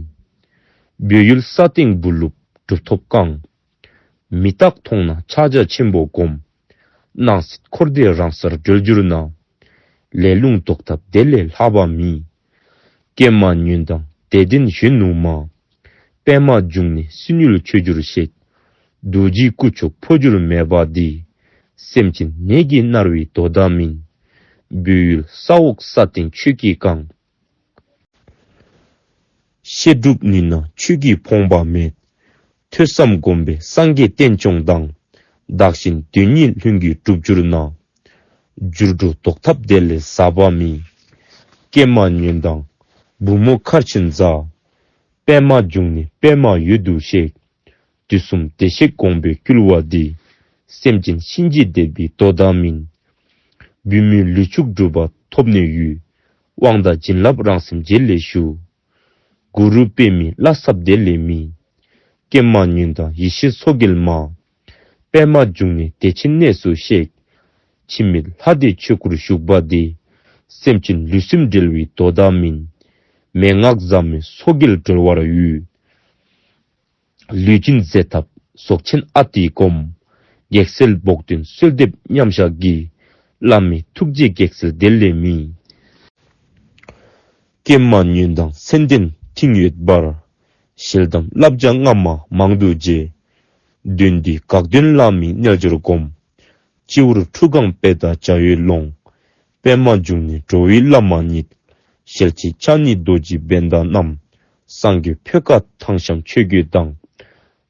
བོད་ཡུལ་ས་སྟེང་བུ་ཀླུ་གྲུབ་ཐོབ་བསྐང་། མི་རྟག་མཐོང་ན་ཕྱག་རྒྱ་ཆེན་པོ་བསྒོམ། སྣང་སྲིད་འཁོར་འདས་རང་སར་གྲོལ་གྱུར་ན། ལས་རླུང་བཟློག་ཐབས་དེ་ལས་ལྷག་པ་མེད། ཀྱེ་མ་ཉོན་དང་བདེ་ལྡན་གཞོན་ནུ་མ། པདྨ་འབྱུང་གནས་སྲིན་ཡུལ་ཆོས་རྒྱལ་གཤེགས། རྡོ་རྗེའི་སྐུ་མཆོག་འཕོ་འགྱུར་མེད་པ་འདི། སེམས་ཅན་ནད་ཀྱིས་མནར་བའི་དོ་ཟླ་མིན། བོད་ཡུལ་ས་འོག་ས་སྟེང་ཆོས་ཀྱིས་གང་། བཤད་སྒྲུབ་ནུས་ན་ཆོས་ཀྱིས་ཕོངས་པ་མེད། ཐོས་བསམ་སྒོམ་པས་སངས་རྒྱས་རྟེན་སྐྱོང་དང་། བདག་གཞན་དོན་གཉིས་ལྷུན་གྱིས་གྲུབ་གྱུར་ན། འགྱུར་འགྲོ་བཟློག་ཐབས་དེ་ལས་ཟབ་པ་མེད། ཀྱེ་མ་ཉོན་དང་བུ་མོ་མཁར་ཆེན་བཟའ། པདྨ་འབྱུང་གནས་པདྨ་འོད་དུ་གཤེགས། དུས་གསུམ་བདེ་གཤེགས་དགོངས་པའི་སྐུལ་བ་འདི། སེམས་ཅན་གཤིན་རྗེ་འདེབས་པའི་དོ་ཟླ་མིན། བུད་མེད་ལུས་ཕྱུག་གྲུབ་པ་ཐོབ་ནས་ཡུལ། དབང་དང་བྱིན་རླབས་རང་སེམས་རྗེས་ལས་ཞུ། གུ་རུ་པདྨའི་བླ་ཟབ་དེ་ལས་མིན། ཀྱེ་མ་ཉོན་དང་ཡེ་ཤེས་མཚོ་རྒྱལ་མ། པདྨ་འབྱུང་གནས་བདེ་ཆེན་གནས་སུ་གཤེགས། འཆི་མེད་ལྷ་དེ་ཆོས་སྐུར་བཞུགས་པ་འདི། སེམས་ཅན་ལུས་སེམས་འབྲེལ་བའི་དོ་ཟླ་མིན། མན་ངག་ཟབ་མོས་མཚོ་རྒྱལ་སྒྲོལ་བར་འོས། ལུས་སྦྱིན་མཛད་ཐབས་རྫོགས་ཆེན་ཨ་ཏིའི་སྒོམ། གེགས་སེལ་བོགས་འདོན་གསོལ་འདེབས་མཉམ་བཞག་གི། བླ་མའི་ཐུགས་རྗེ་གེགས་སེལ་དེ་ལས་མིན། ཀྱེ་མ་ཉོན་དང་མཚན་ལྡན་མཐིང་འོད་འབར། ཞལ་གདམས་བསླབ་བྱ་སྔ་མ་མང་དུ་མཇལ། དོན་འདི་འགག་དོན་བླ་མའི་རྣལ་འབྱོར་བསྒོམ། སྤྱི་བོར་ཁྲུ་གང་པད་དང་བྱ་འོད་ཀློང་། པདྨ་འབྱུང་གནས་འགྲོ་བའི་བླ་མ་ཉིད། ཞལ་གཅིག་ཕྱག་གཉིས་རྡོ་རྗེ་བྷནྡྷ་བསྣམས། སངས་རྒྱས་འཕོས་དཀའ་ཐང་ཤམ་ཆོས་གོས་དང་།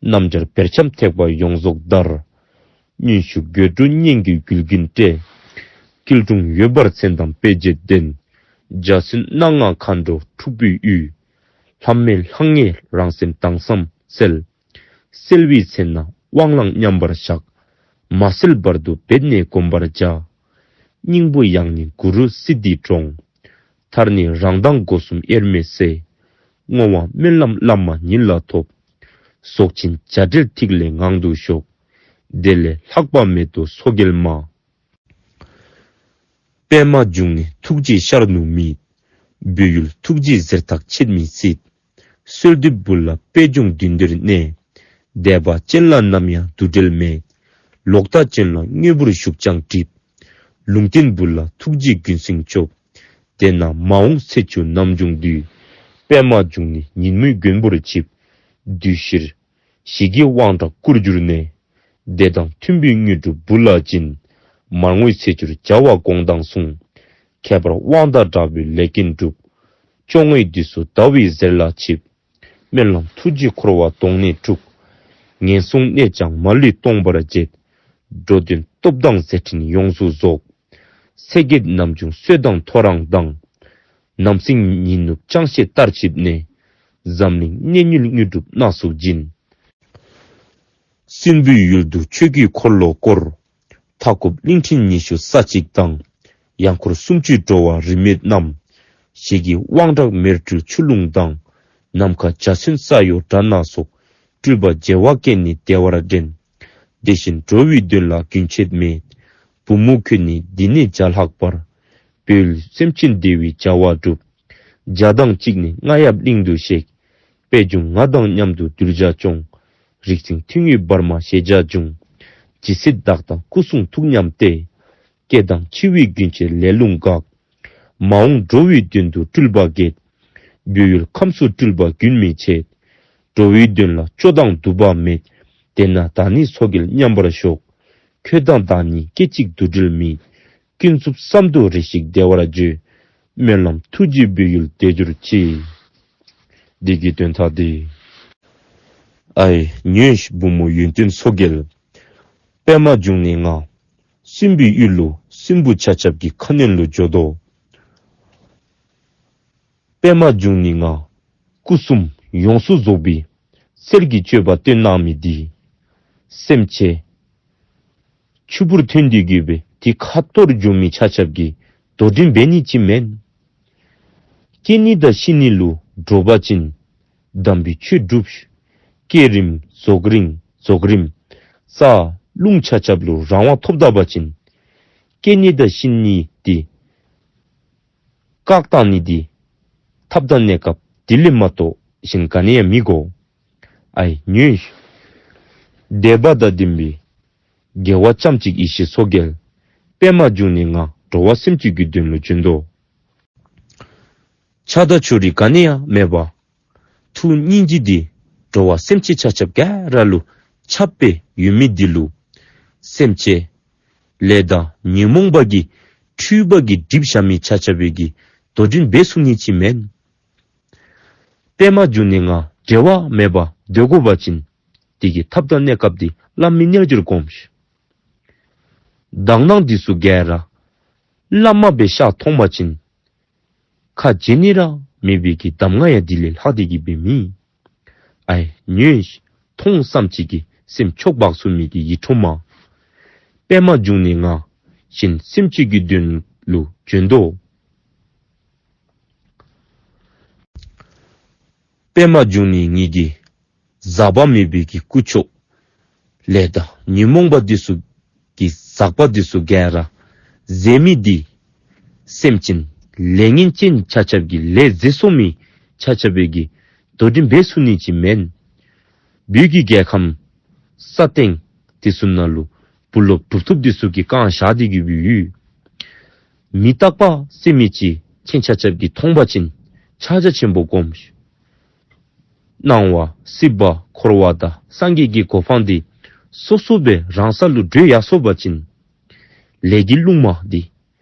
སྣམ་སྦྱར་བེར་ཆེམ་ཐེག་པ་ཡོངས་རྫོགས་དར། མངོན་ཤུགས་དགོད་བྲོ་སྙན་གྱི་གུར་གྱིན་སྤྲས། སྐྱིལ་ཀྲུང་འོད་འབར་མཚན་དང་དཔེ་བྱད་ལྡན། འཇའ་ཚོན་སྣ་ལྔ་མཁའ་འགྲོ་འཁྲུག་པའི་དབུས། ལྷམ་མེ་ལྷང་ངེ་རང་སེམས་དྭངས་སམ་གསལ། གསལ་བའི་ཚེ་ན་དབང་བླང་མཉམ་པར་བཞག། མ་གསལ་བར་དུ་སྦད་ནས་བསྒོམ་པར་བྱ། སྙིང་པོ་ཡང་ནི་གུ་རུ་སིདྡྷི་གྲོང་། མཐར་ནི་རང་མདངས་སྒོ་གསུམ་དབྱེར་མེད་གསལ། བསྔོ་བ་སྨོན་ལམ་བླ་མ་ཉིད་ལ་ཐོབ། རྫོགས་ཆེན་བྱ་བྲལ་ཐིག་ལེ་ངང་དུ་ཞོག། དེ་ལས་ལྷག་པ་མེད་དོ་མཚོ་རྒྱལ་མ། པདྨ་འབྱུང་གནས་ཐུགས་རྗེའི་ཤར་ནུབ་མེད། བོད་ཡུལ་ཐུགས་རྗེའི་གཟེར་ཐག་ཆད་མི་སྲིད། གསོལ་འདེབས་འབུལ་ལ་པད་འབྱུང་མདུན་དེར་གནས། དད་པ་ཅན་ལ་ནམ་ཡང་འདུ་འབྲལ་མེད། ལོག་ལྟ་ཅན་ལ་དངོས་པོར་ཞུགས་ཀྱང་འགྲིབ། ལུང་བསྟན་འབུལ་ལ་ཐུགས་རྗེའི་རྒྱུན་བསྲིང་སྐྱོབ། དེ་ན་མ་འོངས་ཚེ་ཆུ་ནམ་འབྱུང་དུས། པདྨ་འབྱུང་གནས་ཉིན་མོའི་མགོན་པོར་ཆིབས། བདུད་ཞིར་ཞི་རྒྱས་དབང་དྲག་བསྐུར་གྱུར་ནས། དེ་དང་མཐུན་པའི་དངོས་གྲུབ་འབུལ་ལ་བྱིན། མར་ངོའི་ཚེས་བཅུར་བྱ་བ་དགོངས་དང་མཚུངས། ཁྱད་པར་དབང་དང་དྲག་པོའི་ལས་ཀྱིན་འགྲུབ། བཅོ་ལྔའི་དུས་སུ་ཟླ་བའི་གཟེར་ལ་ཆིབས། སྨོན་ལམ་ཐུགས་རྗེ་འཁོར་བ་དོང་ནས་སྤྲུགས། ངན་སོང་གནས་ཀྱང་མ་ལུས་སྟོངས་པར་བྱེད། འགྲོ་དོན་སྟོབས་དང་མཛད་འཕྲིན་ཡོངས་སུ་རྫོགས། སེ་གོལ་ནམ་འབྱུང་སྲོད་དང་ཐོ་རངས་དང་། ནམ་སྲིང་ཉིན་ནུབ་ཅང་ཤེས་ལྟར་ཆིབས་ནས། འཛམ་གླིང་གནས་ཉིད་དངོས་གྲུབ་སྣ་ཚོགས་སྦྱིན། སྲིན་པོའི་ཡུལ་དུ་ཆོས་ཀྱི་འཁོར་ལོ་བསྐོར། མཐའ་འཁོབ་གླིང་ཕྲན་ཉི་ཤུ་རྩ་གཅིག་དང་། ཡང་འཁོར་སུམ་ཅུའི་འགྲོ་བ་རིས་མེད་རྣམས། ཞེས་ཀྱི་དབང་དྲག་མེར་སྤྲུལ་ཆུ་ཀླུང་དང་། ནམ་མཁའ་འཇའ་ཚོན་ས་གཡོ་སྒྲ་སྣ་ཚོགས། སྤྲུལ་པ་བྱེ་བ་ཀུན་ནི་བདེ་བར་འདྲེན། དེ་བཞིན་འགྲོ་བའི་དོན་ལ་རྒྱུན་ཆད་མེད། བུ་མོ་ཁྱོད་ནི་འདི་ནས་བརྒྱ་ལྷག་པར། བོད་ཡུལ་སེམས་ཅན་བདེ་བའི་བྱ་བ་སྒྲུབ། བརྒྱ་དང་གཅིག་ནི་རྔ་ཡབ་གླིང་དུ་གཤེགས། པད་འབྱུང་ང་དང་མཉམ་དུ་གདུལ་བྱ་སྐྱོང་། རིགས་ཆེན་མཐུ་དངོས་བར་མ་ཞེས་བྱ་འབྱུང་། ཇི་སྲིད་བདག་དང་སྐུ་གསུང་ཐུགས་མཉམ་སྟེ། སྐྱེ་དང་འཆི་བའི་རྒྱུན་ཆད་ལས་རླུང་འགགས། མ་འོངས་འགྲོ་བའི་དོན་དུ་སྤྲུལ་པ་བསྐྱེད། བོད་ཡུལ་ཁམས་སུ་སྤྲུལ་པ་རྒྱུན་མི་ཆད། འགྲོ་བའི་དོན་ལ་སྐྱོ་དང་སྡུག་པ་མེད། དེས་ན་ད་ནི་མཚོ་རྒྱལ་མཉམ་པར་ཞོག། ཁྱོད་དང་བདག་གཉིས་སྐད་ཅིག་འདུ་འབྲལ་མེད། ཀུན་རྫོབ་བསམ་དུ་རེ་ཞིག་བདེ་བར་བརྗོད། སྨོན་ལམ་ཐུགས་རྗེས་བོད་ཡུལ་བདེ་གྱུར་ཅིག། འདི་གི་དོན་དག་འདི། ཨའི་ཉོན་ཤིག་བུ་མོ་ཡོན་ཏན་མཚོ་རྒྱལ། པདྨ་འབྱུང་གནས་ང་སྲིན་པོའི་ཡུལ་ལུ་སྲིན་པོ་ཆ་ཁྱབ་ཀྱི་ཁ་གནོན་ལུ་འགྱོ་དོ། པདྨ་འབྱུང་གནས་ང་སྐུ་གསུམ་ཡོངས་སུ་རྫོགས་པའི་གསེར་གྱི་སྤྱོད་པ་སྟོན་གནང་མི་འདི། སེམས་ཅན་ཆུ་བུར་ཐོན་ཏེ་གི་སྦེ་དེ་ཁ་ཐོར་འགྱོ་མི་ཆ་ཁྱབ་ཀྱི་དོ་འགྲན་འབད་ནི་ཅིག་མེན། སྐྱེ་ནི་དང་ཤི་ནི་ལུ་འདྲོག་པ་ཅིན་དམ་པའི་ཆོས་སྒྲུབས། བསྐྱེད་རིམ་རྫོགས་རིམ་རྫོགས་རིམ་རྩ་རླུང་ཆ་ཁྱབ་ལུ་རང་དབང་ཐོབ་ད་པ་ཅིན། སྐྱེ་ནི་དང་ཤི་ནི་འདི་བཀག་བཏང་ནི་འདི་ཐབས་དང་གནས་སྐབས་འདི་ལས་མ་གཏོགས་གཞན་ག་ནི་ཡང་མི་དགོ། ཨའི་ཉོན་ཤིག། དད་པ་དང་ལྡན་པའི་དགེ་བ་ཅན་ཅིག་ཡེ་ཤེས་མཚོ་རྒྱལ། པདྨ་འབྱུང་གནས་ང་འགྲོ་བ་སེམས་ཅན་གྱི་དོན་ལུ་བྱོན་དོ། ཆགས་སྡང་ཕྱོགས་རིས་ག་ནི་ཡང་མེད་པར་ཐུགས་སྙིང་རྗེ་འདི་འགྲོ་བ་སེམས་ཅན་ཆ་ཁྱབ་ག་ར་ལུ་ཁྱབ་སྦེ་ཡོད་མི་འདི་ལུ། སེམས་ཅན་ལས་དང་ཉོན་མོངས་པ་གི་འཁྲུལ་པ་གིས་སྒྲིབ་བཞག་མི་ཆ་ཁྱབ་པའི་གི་དོ་འགྲན་འབད་ཚུགས་ནི་ཅིག་མེན། པདྨ་འབྱུང་གནས་ང་འབྲལ་བ་མེད་པར་སྡོད་དགོ་པ་ཅིན། དེ་གི་ཐབས་དང་གནས་སྐབས་འདི་བླ་མའི་རྣལ་འབྱོར་སྒོམ་ཤིག། དག་སྣང་འདི་ཚུ་ག་ར་བླ་མ་སྦེ་ཤར་མཐོང་པ་ཅིན། ཁ་འབྱེད་ནི་ར་མེད་པའི་གི་གདམས་ངག་ཡང་དེ་ལས་ལྷག་སྟེ་གི་སྦེ་མེད། ཨའི་ཉོན་ཤིག། མཐོང་བསམ་ཅིག་གིས་སེམས་འཕྱོག་འབག་ཚུགས་མི་གི་ཡིད་འཕྲོག་མ། པདྨ་འབྱུང་གནས་ང་གཞན་སེམས་ཅན་གྱི་དོན་ལུ་བྱོན་དོ། པདྨ་འབྱུང་གནས་ངེ་གི་ཟག་པ་མེད་པའི་གི་སྐུ་མཆོག། ལས་དང་ཉོན་མོངས་པ་འདི་ཚུ་གི་ཟག་པ་འདི་ཚུ་ག་ར་ཟད་མི་འདི། སེམས་ཅན་ལས་ངན་ཅན་ཆ་ཁྱབ་ཀྱི་ལས་ཟད་སོང་མི་ཆ་ཁྱབ་པའི་གི་དོ་འགྲན་འབད་ཚུགས་ནི་ཅིག་མེན། བོད་ཀྱི་རྒྱལ་ཁམས་ས་སྟེང་འདི་ཚུ་ནང་ལུ་བུ་སློབ་གྲུབ་ཐོབ་འདི་ཚུ་གིས་བཀང་བཞག་སྟེ་གི་སྦེ་ཡོད། མི་རྟག་པ་ཟེར་མི་ཅིག་ཁྱེད་ཆ་ཁྱབ་ཀྱིས་མཐོང་པ་ཅིན་ཕྱག་རྒྱ་ཆེན་པོ་སྒོམ་ཤིག། སྣང་བ་སྲིད་པ་འཁོར་བ་དང་སངས་རྒྱས་ཀྱི་གོ་འཕང་འདི་སོ་སོ་སྦེ་རང་ས་ལུ་བགྲོད་ཡར་སོང་པ་ཅིན། ལས་ཀྱི་རླུང་མ་འདི་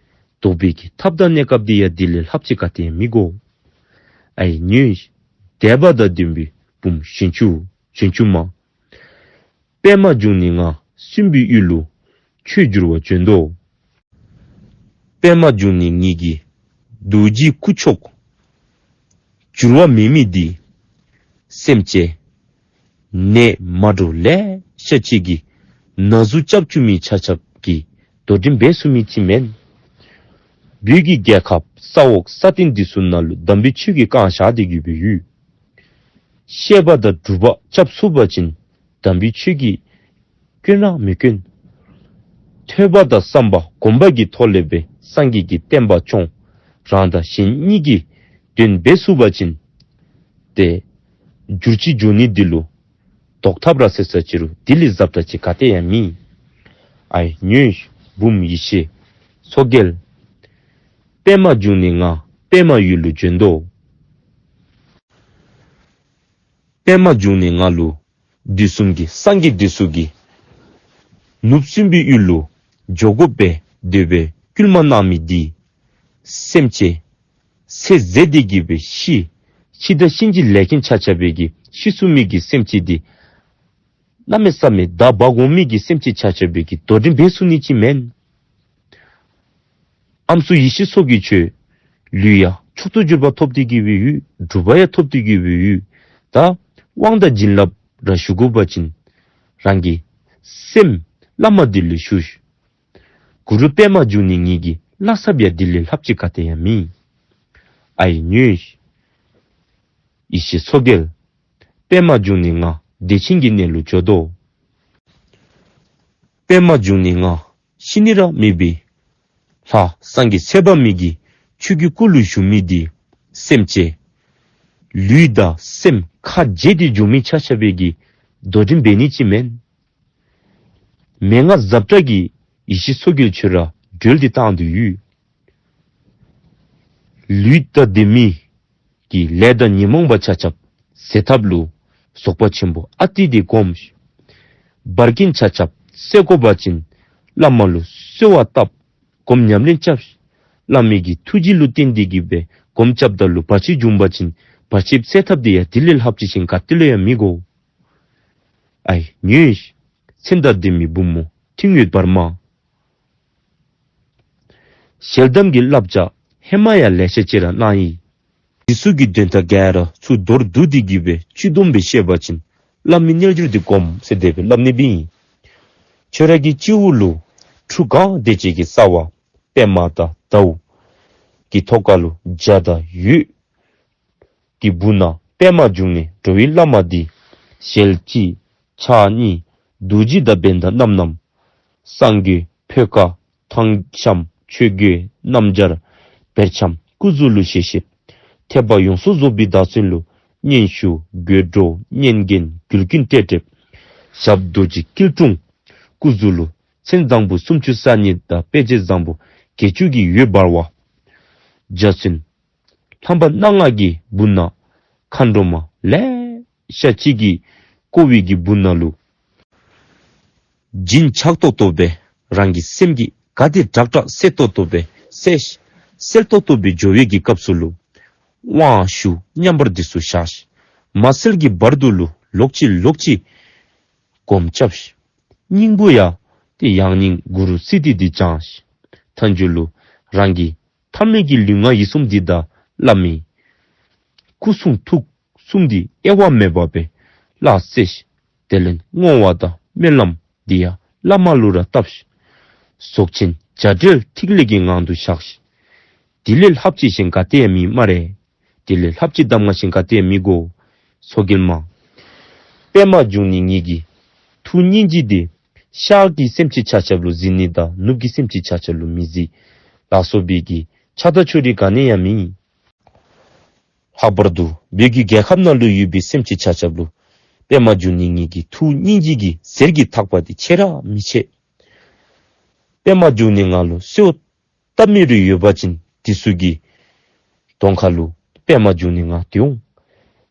བཟློག་པའི་གི་ཐབས་དང་གནས་སྐབས་འདི་ཡང་དེ་ལས་ལྷགཔ་ཅིག་ག་ཏེ་མི་དགོ། ཨའི་ཉོན་ཤིག། དད་པ་དང་ལྡན་པའི་བུམོ་གཞོན་ཆུང་གཞོན་ཆུང་མ། པདྨ་འབྱུང་གནས་ང་སྲིན་པོའི་ཡུལ་ལུ་ཆོས་བསྒྱུར་བར་བྱོན་དོ། པདྨ་འབྱུང་གནས་ངེ་གི་རྡོ་རྗེའི་སྐུ་མཆོག་འགྱུར་བ་མེད་མི་འདི། སེམས་ཅན་ནད་མ་འདྲཝ་ལེ་ཤ་ཅིག་གིས་ན་ཟུག་རྐྱབ་བཅུག་མི་ཆ་ཁྱབ་ཀྱི་དོ་འགྲན་འབད་ཚུགས་མི་ཅིག་མེན། བོད་ཀྱི་རྒྱལ་ཁབ་ས་འོག་ས་སྟེང་འདི་ཚུ་ནང་ལུ་དམ་པའི་ཆོས་ཀྱིས་བཀང་བཞག་སྟེ་གི་སྦེ་ཡོད། བཤད་པ་དང་སྒྲུབ་པ་རྐྱབ་ཚུགས་པ་ཅིན་དམ་པའི་ཆོས་ཀྱིས་སྐྱོན་ར་མི་སྐྱོན། ཐོས་པ་དང་བསམ་པ་སྒོམ་པ་གི་ཐོག་ལས་སྦེ་སངས་རྒྱས་ཀྱི་བསྟན་པ་སྐྱོང་། རང་དང་གཞན་གཉིས་ཀྱི་དོན་འབད་ཚུགས་པ་ཅིན། ཏེ་འགྱུར་ཅིག་འགྱུར་ནི་འདི་ལུ་བཟློག་ཐབས་ར་ཟེར་ས་ཅིག་རུང་དེ་ལས་ཟབ་ད་ཅིག་ག་ཏེ་ཡང་མེད། ཨའི་ཉོན་ཤིག། བུམོ་ཡེ་ཤེས་མཚོ་རྒྱལ། པདྨ་འབྱུང་གནས་ང་པདྨ་ཡུལ་ལུ་བྱོན་དོ། པདྨ་འབྱུང་གནས་ང་ལུ་དུས་གསུམ་གྱི་སངས་རྒྱས་འདི་ཚུ་གིས་ནུབ་སྲིན་པོའི་ཡུལ་ལུ་འགྱོ་དགོ་པས་འདོད་པའི་བསྐུལ་མ་གནང་མི་འདི། སེམས་ཅན་ཚེ་ཟད་དེ་གི་སྦེ་ཤི། འཆི་བདག་གཤིན་རྗེ་ལས་མཁན་ཆ་ཁྱབ་པའི་གི་ཤི་ཚུགས་མི་གི་སེམས་ཅན་འདི། གནམ་མེད་ས་མེད་བདའ་འབག་འོང་མི་གི་སེམས་ཅན་ཆ་ཁྱབ་པའི་གི་དོ་འགྲན་འབད་ཚུགས་ནི་ཅིག་མེན། ཨམ་སྲུ་ཡེ་ཤེས་མཚོ་རྒྱལ་ཁྱོད་ལུས་ཡང་མཆོག་ཏུ་གྱུར་པ་ཐོབ་སྟེ་གི་སྦེ་ཡོད། གྲུབ་པ་ཡང་ཐོབ་སྟེ་གི་སྦེ་ཡོད། ད་དབང་དང་བྱིན་རླབས་ར་ཞུ་དགོ་པ་ཅིན་རང་གི་སེམས་བླ་མ་འདི་ལུ་ཞུ་ཤིག། གུ་རུ་པདྨ་འབྱུང་གནས་ངེ་གི་བླ་ཚབ་ཡང་དེ་ལས་ལྷགཔ་ཅིག་ག་ཏེ་ཡང་མེད། ཨའི་ཉོན་ཤིག། ཡེ་ཤེས་མཚོ་རྒྱལ། པདྨ་འབྱུང་གནས་ང་བདེ་ཆེན་གྱི་གནས་ལུ་འགྱོ་དོ། པདྨ་འབྱུང་གནས་ང་ཤི་ནི་ར་མེད་པའི་ལྷ་སངས་རྒྱས་ཚེ་དཔག་མེད་ཀྱི་ཆོས་ཀྱི་སྐུ་ལུ་བཞུགས་མི་འདི་སེམས་ཅན་ལུས་དང་སེམས་ཁ་འབྱལ་ཏེ་འགྱོ་མི་ཆ་ཁྱབ་པའི་གི་དོ་འགྲན་འབད་ནི་ཅིག་མེན། མན་ངག་ཟབ་དྲགས་ཀྱི་ཡེ་ཤེས་མཚོ་རྒྱལ་ཁྱོད་ར་སྒྲོལ་ཏེ་བཏང་དོ་ཡོད། ལུས་དང་ལྡན་མི་གི་ལས་དང་ཉོན་མོངས་པ་ཆ་ཁྱབ་ཟད་ཐབས་ལུ་རྫོགས་པ་ཆེན་པོ་ཨ་ཏི་འདི་སྒོམ་ཤིག། བར་རྐྱེན་ཆ་ཁྱབ་སེལ་དགོ་པ་ཅིན་བླ་མ་ལུ་གསོལ་བ་བཏབ། སྒོམ་ཉམས་ལེན་རྐྱབ་ཤིག། བླ་མའི་གི་ཐུགས་རྗེ་ལུ་བརྟེན་ཏེ་གི་སྦེ་སྒོམ་རྐྱབ་ད་ལུ་བར་ཆད་བྱུང་པ་ཅིན་བར་ཆད་སེལ་ཐབས་འདི་ཡང་དེ་ལས་ལྷགཔ་ཅིག་གཞན་ག་ཏེ་ལུ་ཡང་མི་དགོ། ཨའི་ཉོན་ཤིག། མཚན་དང་ལྡན་མི་བུམོ་མཐིང་ཡོད་བར་མ། ཞལ་གདམས་ཀྱི་བསླབ་བྱ་ཧེ་མ་ཡང་ལེ་ཤ་ཅིག་ར་གནང་ཡི། འདི་ཚུ་གི་དོན་དག་ག་ར་ཚུར་མདོར་བསྡུ་སྟེ་གི་སྦེ་སྤྱི་སྡོམ་སྦེ་བཤད་པ་ཅིན་བླ་མའི་རྣལ་འབྱོར་འདི་སྒོམ་ཟེར་དེ་སྦེ་སླབ་ནི་སྦེ་ཨིན། ཁྱོད་ར་གི་སྤྱི་བོ་ལུ་ཁྲུ་གང་དེ་ཅིག་གི་རྩ་བ་པདྨ་དང་ཟླཝ་གི་ཐོག་ཁ་ལུ་འཇའ་དང་འོད་ཀྱི་སྦུག་ན་པདྨ་འབྱུང་གནས་འགྲོ་བའི་བླ་མ་འདི་ཞལ་གཅིག་ཕྱག་གཉིས་རྡོ་རྗེ་དང་བྷནྡྷ་བསྣམས་བསྣམས། གསང་གོས་ཕོད་ཀ་ཐང་ཤམ་ཆོས་གོས་སྣམ་སྦྱར་བེར་ཆམ་སྐུ་གཟུགས་ལུ་བཞེས་བཞེསཔ། ཐེག་པ་ཡོངས་སུ་རྫོགས་པའི་བདག་བཙན་ལུ་སྙན་ཞུ་དགོད་བྲོ་སྙན་རྒྱན་གུར་གྱིན་སྤྲས་སྤྲསཔ། ཞབས་རྡོ་རྗེ་སྐྱིལ་ཀྲུང་སྐུ་གཟུགས་ལུ་མཚན་བཟང་པོ་སུམ་ཅུ་རྩ་གཉིས་དང་དཔེ་བྱད་བཟང་པོ་བརྒྱད་ཅུ་གིས་འོད་འབར་བ། འཇའ་ཚོན་ལྷམ་པ་སྣ་ལྔ་གི་སྦུག་ན་མཁའ་འགྲོ་མ་ལེ་ཤ་ཅིག་གིས་བསྐོར་བའི་གི་སྦུག་ན་ལུ་བྱིན་ཆགས་ཏོག་ཏོ་སྦེ་རང་གི་སེམས་ཀྱི་དགའ་བདེ་དྲག་དྲག་གསལ་ཏོག་ཏོ་སྦེ་གསལ་གསལ་ཏོག་ཏོ་སྦེ་འགྱོ་བའི་གི་སྐབས་སུ་ལུ་དབང་ཞུ་མཉམ་པར་འདི་ཚུ་བཞག་ཤིག། མ་གསལ་གྱི་བར་དུ་ལུ་ལོག་ཅི་ལོག་ཅི་སྒོམ་རྐྱབ་ཤིག། སྙིང་པོ་ཡང་ཏེ་ཡང་སྙིང་གུ་རུ་སི་ཏི་འདི་བགྱང་ཤིག། མཐའ་མཇུག་ལུ་རང་གི་ཐ་མལ་གྱི་ལུས་ངག་ཡིད་གསུམ་འདི་དང་བླ་མའི་སྐུ་གསུང་ཐུགས་གསུམ་འདི་དབྱེ་བ་མེད་པ་སྦེ་སླར་གསལ་ཤིག། དེ་ལས་བསྔོ་བ་དང་སྨོན་ལམ་འདི་ཡང་བླ་མ་ལུ་ར་བཏབ་ཤིག། རྫོགས་ཆེན་བྱ་བྲལ་ཐིག་ལེ་གི་ངང་དུ་བཞག་ཤིག། དེ་ལས་ལྷགཔ་ཅིག་གཞན་ག་ཏེ་ཡང་མེད་སྨ་རེ། དེ་ལས་ལྷགཔ་ཅིག་གདམས་ངག་གཞན་ག་ཏེ་ཡང་མི་དགོ། མཚོ་རྒྱལ་མ། པདྨ་འབྱུང་གནས་ངེ་གི་ཐུགས་སྙིང་རྗེ་འདི་ཤར་གྱི་སེམས་ཅན་ཆ་ཁྱབ་ལུ་གཟིགས་ནི་དང་ནུབ་ཀྱི་སེམས་ཅན་ཆ་ཁྱབ་ལུ་མི་གཟིགས། ལ་སོགས་པའི་གི་ཆགས་སྡང་ཕྱོགས་རིས་ག་ནི་ཡང་མེད། ལྷག་པར་དུ་བོད་ཀྱི་རྒྱལ་ཁབ་ནང་ལུ་ཡོད་པའི་སེམས་ཅན་ཆ་ཁྱབ་ལུ་པདྨ་འབྱུང་གནས་ངེ་གི་ཐུགས་སྙིང་རྗེ་གི་ཟེར་གྱིས་ཐག་པ་འདི་ཆེ་ར་མི་ཆེ། པདྨ་འབྱུང་གནས་ང་ལུ་གསོལ་བ་བཏབ་མི་རེ་ཡོད་པ་ཅིན་དེ་ཚུ་གི་གདོང་ཁ་ལུ་པདྨ་འབྱུང་གནས་ང་དེ་འོང་།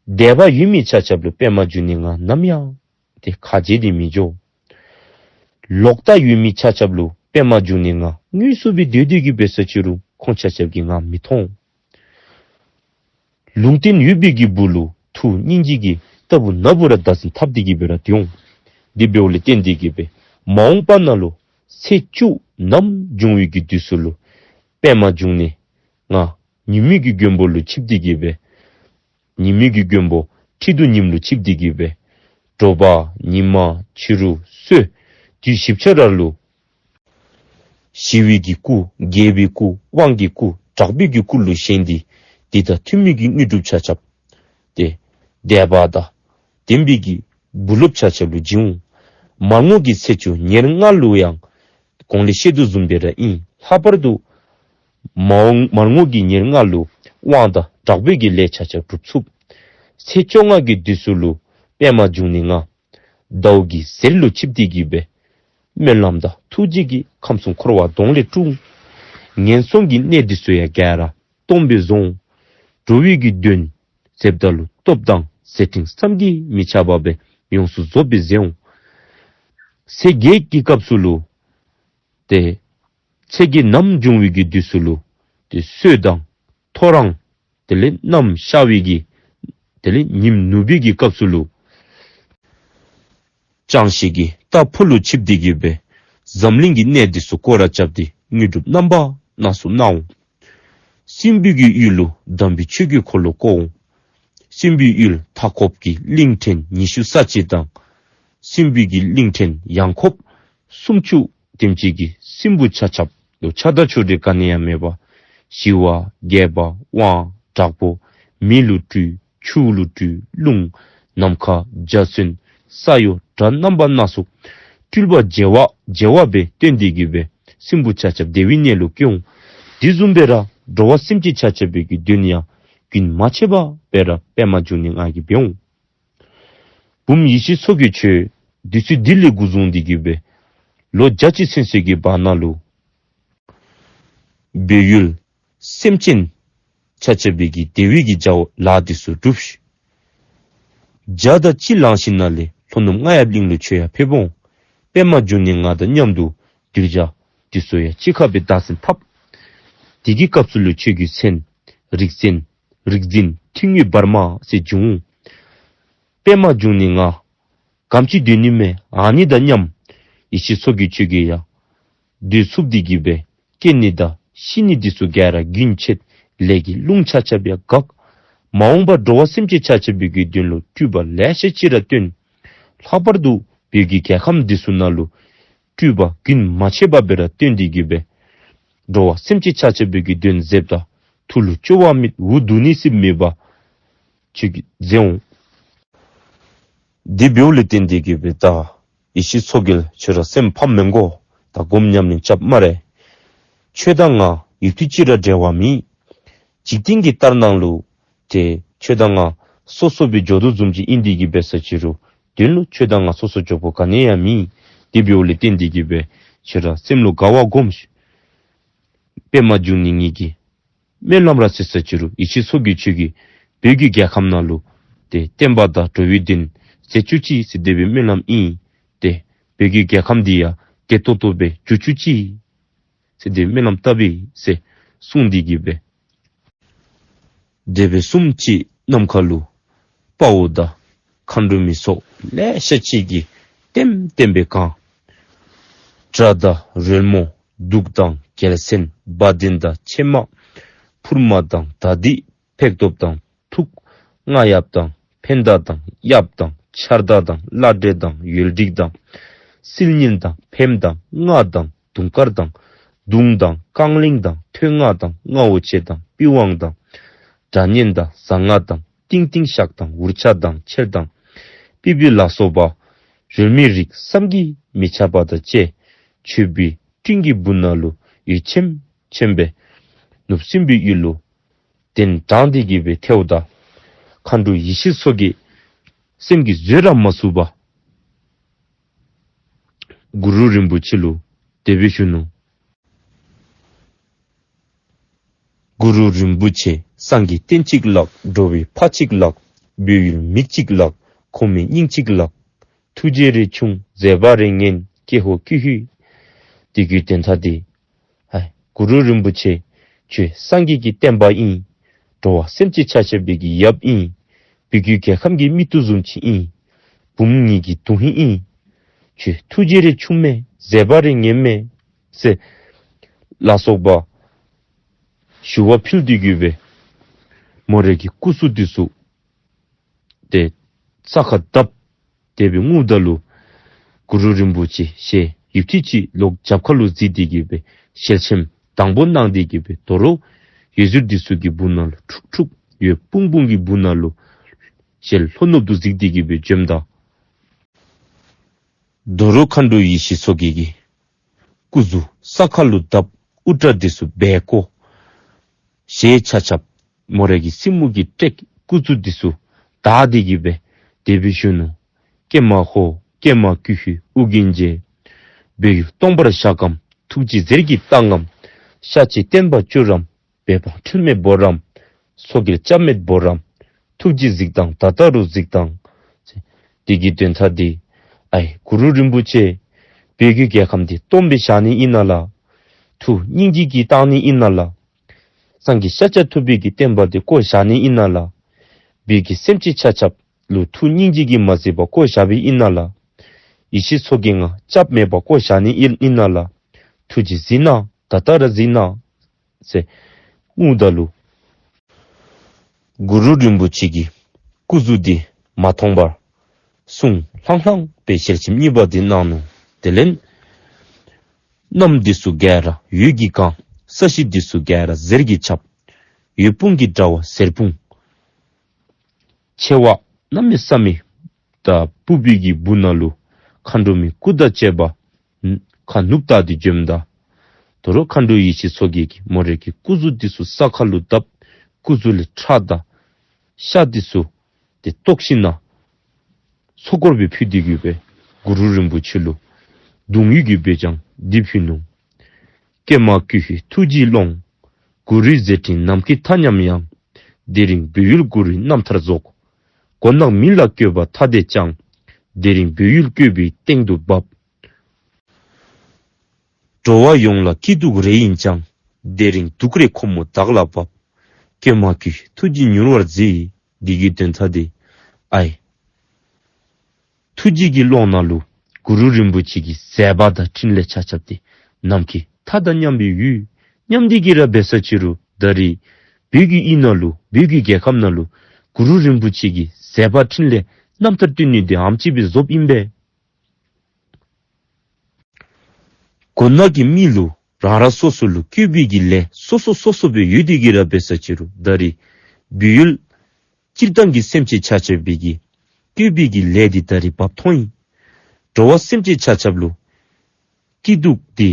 དད་པ་ཡོད་མི་ཆ་ཁྱབ་ལུ་པདྨ་འབྱུང་གནས་ང་ནམ་ཡང་ཏེ་ཁ་འབྱལ་ཏེ་མི་འགྱོ། ལོག་ལྟ་ཡོད་མི་ཆ་ཁྱབ་ལུ་པདྨ་འབྱུང་གནས་ང་དངོས་སུ་སྦེ་སྡོད་སྡོད་ཀྱི་འབད་ས་ཅི་རུང་ཁོང་ཆ་ཁྱབ་ཀྱིས་ང་མི་མཐོང་། ལུང་བསྟན་ཡོད་པའི་གི་སྦུག་ལུ་ཐུགས་སྙིང་རྗེ་གིས་རྟག་བུ་ན་བུ་ར་བདག་འཛིན་འཐབ་སྟེ་གི་སྦེ་ར་སྡོད་འོང་། དེ་འབདཝ་ལས་བརྟེན་ཏེ་གི་སྦེ་མ་འོངས་པ་ནང་ལུ་ཚེ་བཅུ་ནམ་འབྱུང་བའི་གི་དུས་སུ་ལུ་པདྨ་འབྱུང་གནས་ང་ཉི་མའི་གི་མགོན་པོ་ལུ་ཆིབས་ཏེ་གི་སྦེ་ཉི་མའི་གི་མགོན་པོ་ཁྲི་གདུགས་ཉིམ་ལུ་ཆིབས་ཏེ་གི་སྦེ་དྲོ་པ་ཉིན་མ་ཕྱི་རུ་སྲོད་དུས་བཞི་ཆ་ར་ལུ་ཞི་བའི་གི་སྐུ་རྒྱས་པའི་སྐུ་དབང་གི་སྐུ་དྲག་པོའི་གི་སྐུ་ལུ་བཞེངས་ཏེ་དེ་དང་མཐུན་མི་གི་དངོས་གྲུབ་ཆ་ཁྱབ་ཏེ་དད་པ་དང་ལྡན་པའི་གི་བུ་སློབ་ཆ་ཁྱབ་ལུ་བྱིན་འོང་། མར་ངོ་གི་ཚེས་བཅུ་ཉེར་ལྔ་ལུ་ཡང་གོང་ལས་བཤད་དོ་བཟུམ་སྦེ་ར་ཨིན། ལྷག་པར་དུ་མར་མར་ངོ་གི་ཉེར་ལྔ་ལུ་དབང་དང་དྲག་པོའི་གི་ལས་ཆ་ཁྱབ་སྒྲུབ་ཚུགས། ཚེས་བཅོ་ལྔ་གི་དུས་སུ་ལུ་པདྨ་འབྱུང་གནས་ང་ཟླཝ་གི་ཟེར་ལུ་ཆིབས་ཏེ་གི་སྦེ་སྨོན་ལམ་དང་ཐུགས་རྗེ་གིས་ཁམས་གསུམ་འཁོར་བ་དོང་ལས་སྤྲུགས། ངན་སོང་གི་གནས་འདི་ཚུ་ཡང་ག་ར་སྟོངས་པའི་བཟོ་འོང་། འགྲོ་བའི་གི་དོན་མཛདཔ་ད་ལུ་སྟོབས་དང་མཛད་འཕྲིན་བསམ་གྱིས་མི་ཁྱབ་པ་སྦེ་ཡོངས་སུ་རྫོགས་པའི་མཛད་འོང་། ཚེས་བརྒྱད་ཀྱི་སྐབས་སུ་ལུ་ཏེ་ཚེས་བརྒྱད་ནམ་འབྱུང་བའི་གི་དུས་སུ་ལུ་ཏེ་སྲོད་དང་ཐོ་རངས་དེ་ལས་གནམ་ཤར་བའི་གི་དེ་ལས་ཉིམ་ནུབ་པའི་གི་སྐབས་སུ་ལུ་ཅང་ཤེས་ཀྱི་རྟ་ཕོ་ལུ་ཆིབས་ཏེ་གི་སྦེ་འཛམ་གླིང་གི་གནས་འདི་ཚུ་སྐོར་ར་རྐྱབ་སྟེ་དངོས་གྲུབ་རྣམ་པ་སྣ་ཚོགས་གནང་འོང་། སྲིན་པོའི་གི་ཡུལ་ལུ་དམ་པའི་ཆོས་ཀྱི་འཁོར་ལོ་བསྐོར་འོང་། སྲིན་པོའི་ཡུལ་མཐའ་འཁོབ་ཀྱི་གླིང་ཕྲན་ཉི་ཤུ་རྩ་གཅིག་དང་། སྲིན་པོའི་གི་གླིང་ཕྲན་ཡངས་ཁོབ་སུམ་ཅུ་ དེམ་ཅིག་གི་སྲིན་བུ་ཆ་ཁྱབ་ལུ་ཆགས་སྡང་ཆོ་འདྲི་ག་ནི་ཡང་མེད་པར་ཞི་བ་རྒྱས་པ་དབང་དྲག་པོ་མེ་ལུ་སྤྲུལ་ཆུ་ལུ་སྤྲུལ་རླུང་ནམ་མཁའ་འཇའ་ཚོན་ས་གཡོ་སྒྲ་རྣམ་པ་སྣ་ཚོགས་སྤྲུལ་པ་བྱེ་བ་བྱེ་བ་སྦེ་སྟོན་ཏེ་གི་སྦེ་སྲིན་བུ་ཆ་ཁྱབ་བདེ་བའི་གནས་ལུ་སྐྱེ་འོང་། དེ་བཟུམ་སྦེ་ར་འགྲོ་བ་སེམས་ཅན་ཆ་ཁྱབ་སྦེ་གི་དོན་ཡང་རྒྱུན་མ་ཆད་པ་སྦེ་ར་པདྨ་འབྱུང་གནས་ང་གིས་འབད་འོང་། བུམོ་ཡེ་ཤེས་མཚོ་རྒྱལ་ཁྱོད་དུས་ཚོད་འདི་ལས་འགོ་བཟུང་སྟེ་གི་སྦེ་ལོ་བརྒྱ་ཅིག་ཚུན་ཚོད་ཀྱི་བར་ན་ལུ་བོད་ཡུལ་སེམས་ཅན་ཆ་ཁྱབ་སྦེ་གི་བདེ་བའི་གི་བྱ་བ་ལཱ་འདི་ཚུ་སྒྲུབས་ཤིག། བརྒྱ་དང་གཅིག་ལང་ཞིནམ་ལས་ལྷོ་ནུབ་རྔ་ཡབ་གླིང་ལུ་ཁྱོད་ཡང་ཕེབས་འོང་། པདྨ་འབྱུང་གནས་ང་དང་མཉམ་དུ་གདུལ་བྱ་འདི་ཚུ་ཡང་གཅིག་ཁར་སྦེ་བདག་འཛིན་འཐབ། དེ་གི་སྐབས་སུ་ལུ་ཁྱོད་ཀྱི་མཚན་རིག་འཛིན་རིག་འཛིན་ཐུན་དངོས་འབར་མ་ཟེར་འབྱུང་འོང་། པདྨ་འབྱུང་གནས་ང་ག་དེམ་ཅིག་སྡོད་ནི་མས། ཨ་ནི་དང་མཉམ་ཡེ་ཤེས་མཚོ་རྒྱལ་ཁྱོད་ཀྱིས་ཡང་སྡོད་ཚུགས་ཏེ་གི་སྦེ་སྐྱེ་ནི་དང་ཤི་ནི་འདི་ཚུ་ག་ར་རྒྱུན་ཆད། ལས་ཀྱི་རླུང་ཆ་ཁྱབ་ཡང་འགག། མ་འོངས་པར་འགྲོ་བ་སེམས་ཅན་ཆ་ཁྱབ་སྦེ་གི་དོན་ལུ་སྤྲུལ་པ་ལེ་ཤ་ཅིག་ར་སྟོན། ལྷག་པར་དུ་བོད་ཀྱི་རྒྱལ་ཁམས་འདི་ཚུ་ནང་ལུ་སྤྲུལ་པ་རྒྱུན་མ་ཆད་པ་སྦེ་ར་སྟོན་ཏེ་གི་སྦེ་འགྲོ་བ་སེམས་ཅན་ཆ་ཁྱབ་སྦེ་གི་དོན་མཛདཔ་ད་ཐུགས་ལུ་སྐྱོ་བ་མེད། འུ་སྡུག་ནི་སེམས་མེད་པ་ཁྱོད་ཀྱིས་མཛད་འོང་། དེ་འབདཝ་ལས་བརྟེན་ཏེ་གི་སྦེ་ད་ཡེ་ཤེས་མཚོ་རྒྱལ་ཁྱོད་ར་སེམས་ཕམ་མི་དགོ། ད་སྒོམ་ཉམས་ལེན་རྐྱབ་སྨ་རེ། ཁྱོད་དང་ང་ཡུདཔ་ཐེངས་ཅིག་ར་འབྲལ་བ་མེད། འཇིག་རྟེན་གྱི་ལྟར་སྣང་ལུ་ཏེ་ཁྱོད་དང་ང་སོ་སོ་སྦེ་འགྱོ་དོ་བཟུམ་ཅིག་ཨིན་ཏེ་གི་སྦེ་ས་ཅི་རུང་དོན་ལུ་ཁྱོད་དང་ང་སོ་སོ་འགྱོ་དགོཔ་ག་ནི་ཡང་མེད། དེ་འབདཝ་ལས་བརྟེན་ཏེ་གི་སྦེ་ཁྱོད་ར་སེམས་ལུ་དགའ་བ་སྒོམ་ཤིག། པདྨ་འབྱུང་གནས་ངེ་གི་སྨོན་ལམ་ར་ཟེར་ས་ཅི་རུང་ཡེ་ཤེས་མཚོ་རྒྱལ་ཁྱོད་ཀྱིས་བོད་ཀྱི་རྒྱལ་ཁམས་ནང་ལུ་ཏེ་བསྟན་པ་དང་འགྲོ་བའི་དོན་མཛད་བཅུག་ཅིག་ཟེར་དེ་སྦེ་སྨོན་ལམ་ཨིན། ཏེ་བོད་ཀྱི་རྒྱལ་ཁམས་འདི་ཡང་བདེ་ཏོག་ཏོ་སྦེ་འགྱོ་བཅུག་ཅིག་ཟེར་དེ་སྨོན་ལམ་བཏབ་ཨིན་ཟེར་གསུངས་ཏེ་གི་སྦེ་དེ་སྦེ་གསུངམ་ཅིག་ནམ་མཁའ་ལུ་དཔའ་བོ་དང་མཁའ་འགྲོ་མའི་ཚོགས་ལེ་ཤ་ཅིག་གིས་ལྟེམ་ལྟེམ་སྦེ་གང་། དགྲ་དང་རོལ་མོ་གདུགས་དང་རྒྱལ་མཚན་བ་དན་དང་ཕྱེ་མ་ཕུར་མ་དང་ད་དི་ཕེག་ཐོབ་དང་ཐུག་རྔ་ཡབ་དང་འཕན་དང་དང་ཡབ་དང་ཆར་དང་དང་བླ་བྲེ་དང་ཡོལ་དིག་དང་སིལ་སྙན་དང་ཕེམ་དང་རྔ་དང་དུང་དཀར་དང་དུང་དང་རྐང་གླིང་དང་ཐོད་རྔ་དང་རྔ་བོ་ཆེ་དང་པི་ཝང་དང་སྒྲ་སྙན་དང་ཟངས་ང་དང་ཏིང་ཏིང་ཤག་དང་འུར་ཆ་དང་ཆེར་དང་པི་པི་ལ་སོགས་པ་རོལ་མོའི་རིགས་བསམ་གྱིས་མི་ཁྱབ་པ་དང་བཅས་མཆོད་པའི་སྤྲིན་གྱི་སྦུག་ན་ལུ་འོད་ཆེམ་ཆེམ་སྦེ་ནུབ་སྲིན་པོའི་ཡུལ་ལུ་གདན་དྲངས་ཏེ་གི་སྦེ་ཐལཝ་ད་མཁའ་འགྲོ་ཡེ་ཤེས་མཚོ་རྒྱལ་སེམས་ཀྱིས་བཟོད་ར་མ་ཚུགས་པར་གུ་རུ་རིན་པོ་ཆེ་ལུ་དེ་སྦེ་ཞུ་ནུག། གུ་རུ་རིན་པོ་ཆེ་སངས་རྒྱས་སྟན་གཅིག་ལགས། འགྲོ་བའི་ཕ་གཅིག་ལགས། བོད་ཡུལ་མི་གཅིག་ལགས། ཁོང་མེད་སྙིང་གཅིག་ལགས། ཐུགས་རྗེ་རེ་ཆུང་མཛད་པ་རེ་ངན། ཀྱེ་ཧོ་ཀྱེ་ཧུད། དེ་གི་དོན་དག་འདི་ཨའི་གུ་རུ་རིན་པོ་ཆེ་ཁྱོད་སངས་རྒྱས་ཀྱི་བསྟན་པ་ཨིན། འགྲོ་བ་སེམས་ཅན་ཆ་ཁྱབ་སྦེ་གི་ཡབ་ཨིན། བོད་ཀྱི་རྒྱལ་ཁམས་ཀྱི་མིག་ཏོ་བཟུམ་ཅིག་ཨིན། བུམོ་ངེ་གི་དོན་ཧིང་ཨིན། ཁྱོད་ཐུགས་རྗེ་རེ་ཆུང་མས། མཛད་པ་རེ་ངན་མས་ཟེར་ལ་སོགས་པ་ཞུ་བ་ཕུལ་ཏེ་གི་སྦེ་མོ་རའི་གི་སྐུ་གཟུགས་འདི་ཚུ་ཏེ་ས་ཁར་བརྡབ། དེ་སྦེ་ངུཝ་ད་ལུ་གུ་རུ་རིན་པོ་ཆེ་ཞལ་ཡུདཔ་ཐེངས་ཅིག་ལོག་རྒྱབ་ཁ་ལུ་གཟིགས་ཏེ་གི་སྦེ་ཞལ་ཆེམས་དང་པོ་གནང་སྟེ་གི་སྦེ་དོ་རུང་འོད་ཟེར་འདི་ཚུ་གི་སྦུག་ན་ལུ་འཁྲུག་འཁྲུག་འོད་ཕུང་ཕུང་གི་སྦུག་ན་ལུ་ཞལ་ལྷོ་ནུབ་ཏུ་གཟིགས་ཏེ་གི་སྦེ་བྱོནམ་ད་དོ་རུང་མཁའ་འགྲོ་ཡེ་ཤེས་མཚོ་རྒྱལ་གྱི་སྐུ་གཟུགས་ས་ཁ་ལུ་བརྡབ། དབུ་སྐྲ་འདི་ཚུ་སྦལ་ཀོ། ཞལ་ཆ་ཁྱབ་མོ་རའི་གི་སེན་མོ་གིས་བྲེག། སྐུ་གཟུགས་འདི་ཚུ་དག་སྟེ་གི་སྦེ་དེ་སྦེ་ཞུ་ནུག། ཀྱེ་མ་ཧོ་ཀྱེ་མ་ཀྱེ་ཧུད་ཨོ་རྒྱན་རྗེ། བོད་ཡུལ་སྟོང་པར་བཞག་གམ། ཐུགས་རྗེས་འཛེར་གྱིས་བཏང་ངམ། ཤཱཀྱའི་བསྟན་པ་བསྐྱུར་རམ། འབད་པ་འཁྲུལ་མེད་བོར་རམ། མཚོ་རྒྱལ་སྐྱབས་མེད་བོར་རམ། ཐུགས་རྗེས་གཟིགས་དང་ད་ལྟ་རུ་གཟིགས་དང་། དེ་གི་དོན་དག་འདི་ཨའི་གུ་རུ་རིན་པོ་ཆེ་བོད་ཀྱི་རྒྱལ་ཁམས་འདི་སྟོངམ་སྦེ་བཞག་ནི་ཨིན་ན་ལགས། ཐུགས་སྙིང་རྗེ་གིས་བཏང་ནི་ཨིན་ན་ལགས། སངས་རྒྱས་ཤཱཀྱ་ཐུབ་པའི་གི་བསྟན་པ་འདི་བརྐོ་བཞག་ནི་ཨིན་ན་ལགས། བོད་ཀྱི་སེམས་ཅན་ཆ་ཁྱབ་ལུ་ཐུགས་སྙིང་རྗེ་གིས་མ་གཟིགས་པར་བརྐོ་བཞག་པའི་ཨིན་ན་ལགས། ཡེ་ཤེས་མཚོ་རྒྱལ་ང་སྐྱབས་མེད་པར་བརྐོ་བཞག་ནི་ཨིན་ཨིན་ན་ལགས། ཐུགས་རྗེས་གཟིགས་གནང་། ད་ལྟ་ར་གཟིགས་གནང་ཟེར་ངུཝ་ད་ལུ་གུ་རུ་རིན་པོ་ཆེ་གི་སྐུ་གཟུགས་འདི་མ་མཐོང་བར་གསུང་ལྷང་ལྷང་སྦེ་ཞལ་ཆེམས་གཉིས་པ་འདི་གནང་ནུག། དེ་ལས་ གནམ་འདི་ཚུ་ག་ར་འོད་ཀྱིས་གང་། ས་གཞི་འདི་ཚུ་ག་ར་ཟེར་གྱིས་ཁྱབ། འོད་དཔུང་གི་དྲ་བ་ཟེར་དཔུང་ཆེ་བ་གནམ་མེད་ས་མེད་ད་ཕུབ་པའི་གི་སྦུག་ན་ལུ་མཁའ་འགྲོ་མའི་སྐུ་དང་བཅས་པ་ཁ་ནུབ་ལྟ་སྟེ་བྱོནམ་ད། དོ་རུང་མཁའ་འགྲོ་ཡེ་ཤེས་མཚོ་རྒྱལ་གྱིས་མོ་རའི་གི་སྐུ་གཟུགས་འདི་ཚུ་ས་ཁ་ལུ་བརྡབ། སྐུ་གཟུགས་ལས་ཁྲག་དང་ཤ་འདི་ཚུ་ཏེ་བཏོགས་ཞིནམ་ན་ཚོགས་འཁོར་སྦེ་ཕུལ་ཏེ་གི་སྦེ་གུ་རུ་རིན་པོ་ཆེ་ལུ་གདུང་བའི་གི་འབོད་ཀྱང་འདི་ཕུལ་ནུག། ཀྱེ་མ་ཀུན་གྱི་ཐུགས་རྗེའི་ཀློང་། གུ་རུའི་མཛད་འཕྲིན་ནམ་མཁའི་མཐའ་མཉམ་ཡངས། དེ་རིང་བོད་ཡུལ་གུ་རུའི་རྣམ་ཐར་རྫོགས། མགོ་ནག་མི་ལ་བཀོད་པ་ཐ་དད་བྱང་། དེ་རིང་བོད་ཡུལ་བཀོད་པའི་སྟེང་དུ་བབས། འགྲོ་བ་ཡོངས་ལ་སྐྱིད་སྡུག་རེ་ཡིན་ཀྱང་། དེ་རིང་སྡུག་རེ་ཁོ་མོ་བདག་ལ་བབས། ཀྱེ་མ་ཀུན་གྱི་ཐུགས་རྗེ་མྱུར་བར་མཛད། འདི་གི་དོན་དག་འདི་ཨའི་ཐུགས་རྗེ་གི་ཀློང་ནང་ལུ་གུ་རུ་རིན་པོ་ཆེ་གི་མཛད་པ་དང་འཕྲིན་ལས་ཆ་ཁྱབ་འདི་ནམ་མཁའི་མཐའ་དང་མཉམ་པའི་ཡུལ་མཉམ་འདི་གི་ར་འབད་ས་ཅི་རུང་ད་རིས་བོད་ཀྱི་ཡུལ་ནང་ལུ་བོད་ཀྱི་རྒྱལ་ཁབ་ནང་ལུ་གུ་རུ་རིན་པོ་ཆེ་གི་མཛད་པ་འཕྲིན་ལས་རྣམ་ཐར་སྟོན་ནི་འདི་ཨམ་ཅིག་སྦེ་རྫོགསཔ་ཨིན་པས། མགོ་ནག་གི་མི་ལུ་རང་རང་སོ་སོ་ལུ་བཀོད་པའི་གི་ལས་སོ་སོ་སོ་སོ་སྦེ་ཡོད་དེ་གི་ར་འབད་ས་ཅི་རུང་ད་རིས་བོད་ཡུལ་སྤྱིར་བཏང་གི་སེམས་ཅན་ཆ་ཁྱབ་པའི་གི་བཀོད་པའི་གི་ལས་འདི་ད་རིས་འབབ་ཐོན་ཡི། འགྲོ་བ་སེམས་ཅན་ཆ་ཁྱབ་ལུ་སྐྱིད་སྡུག་འདི་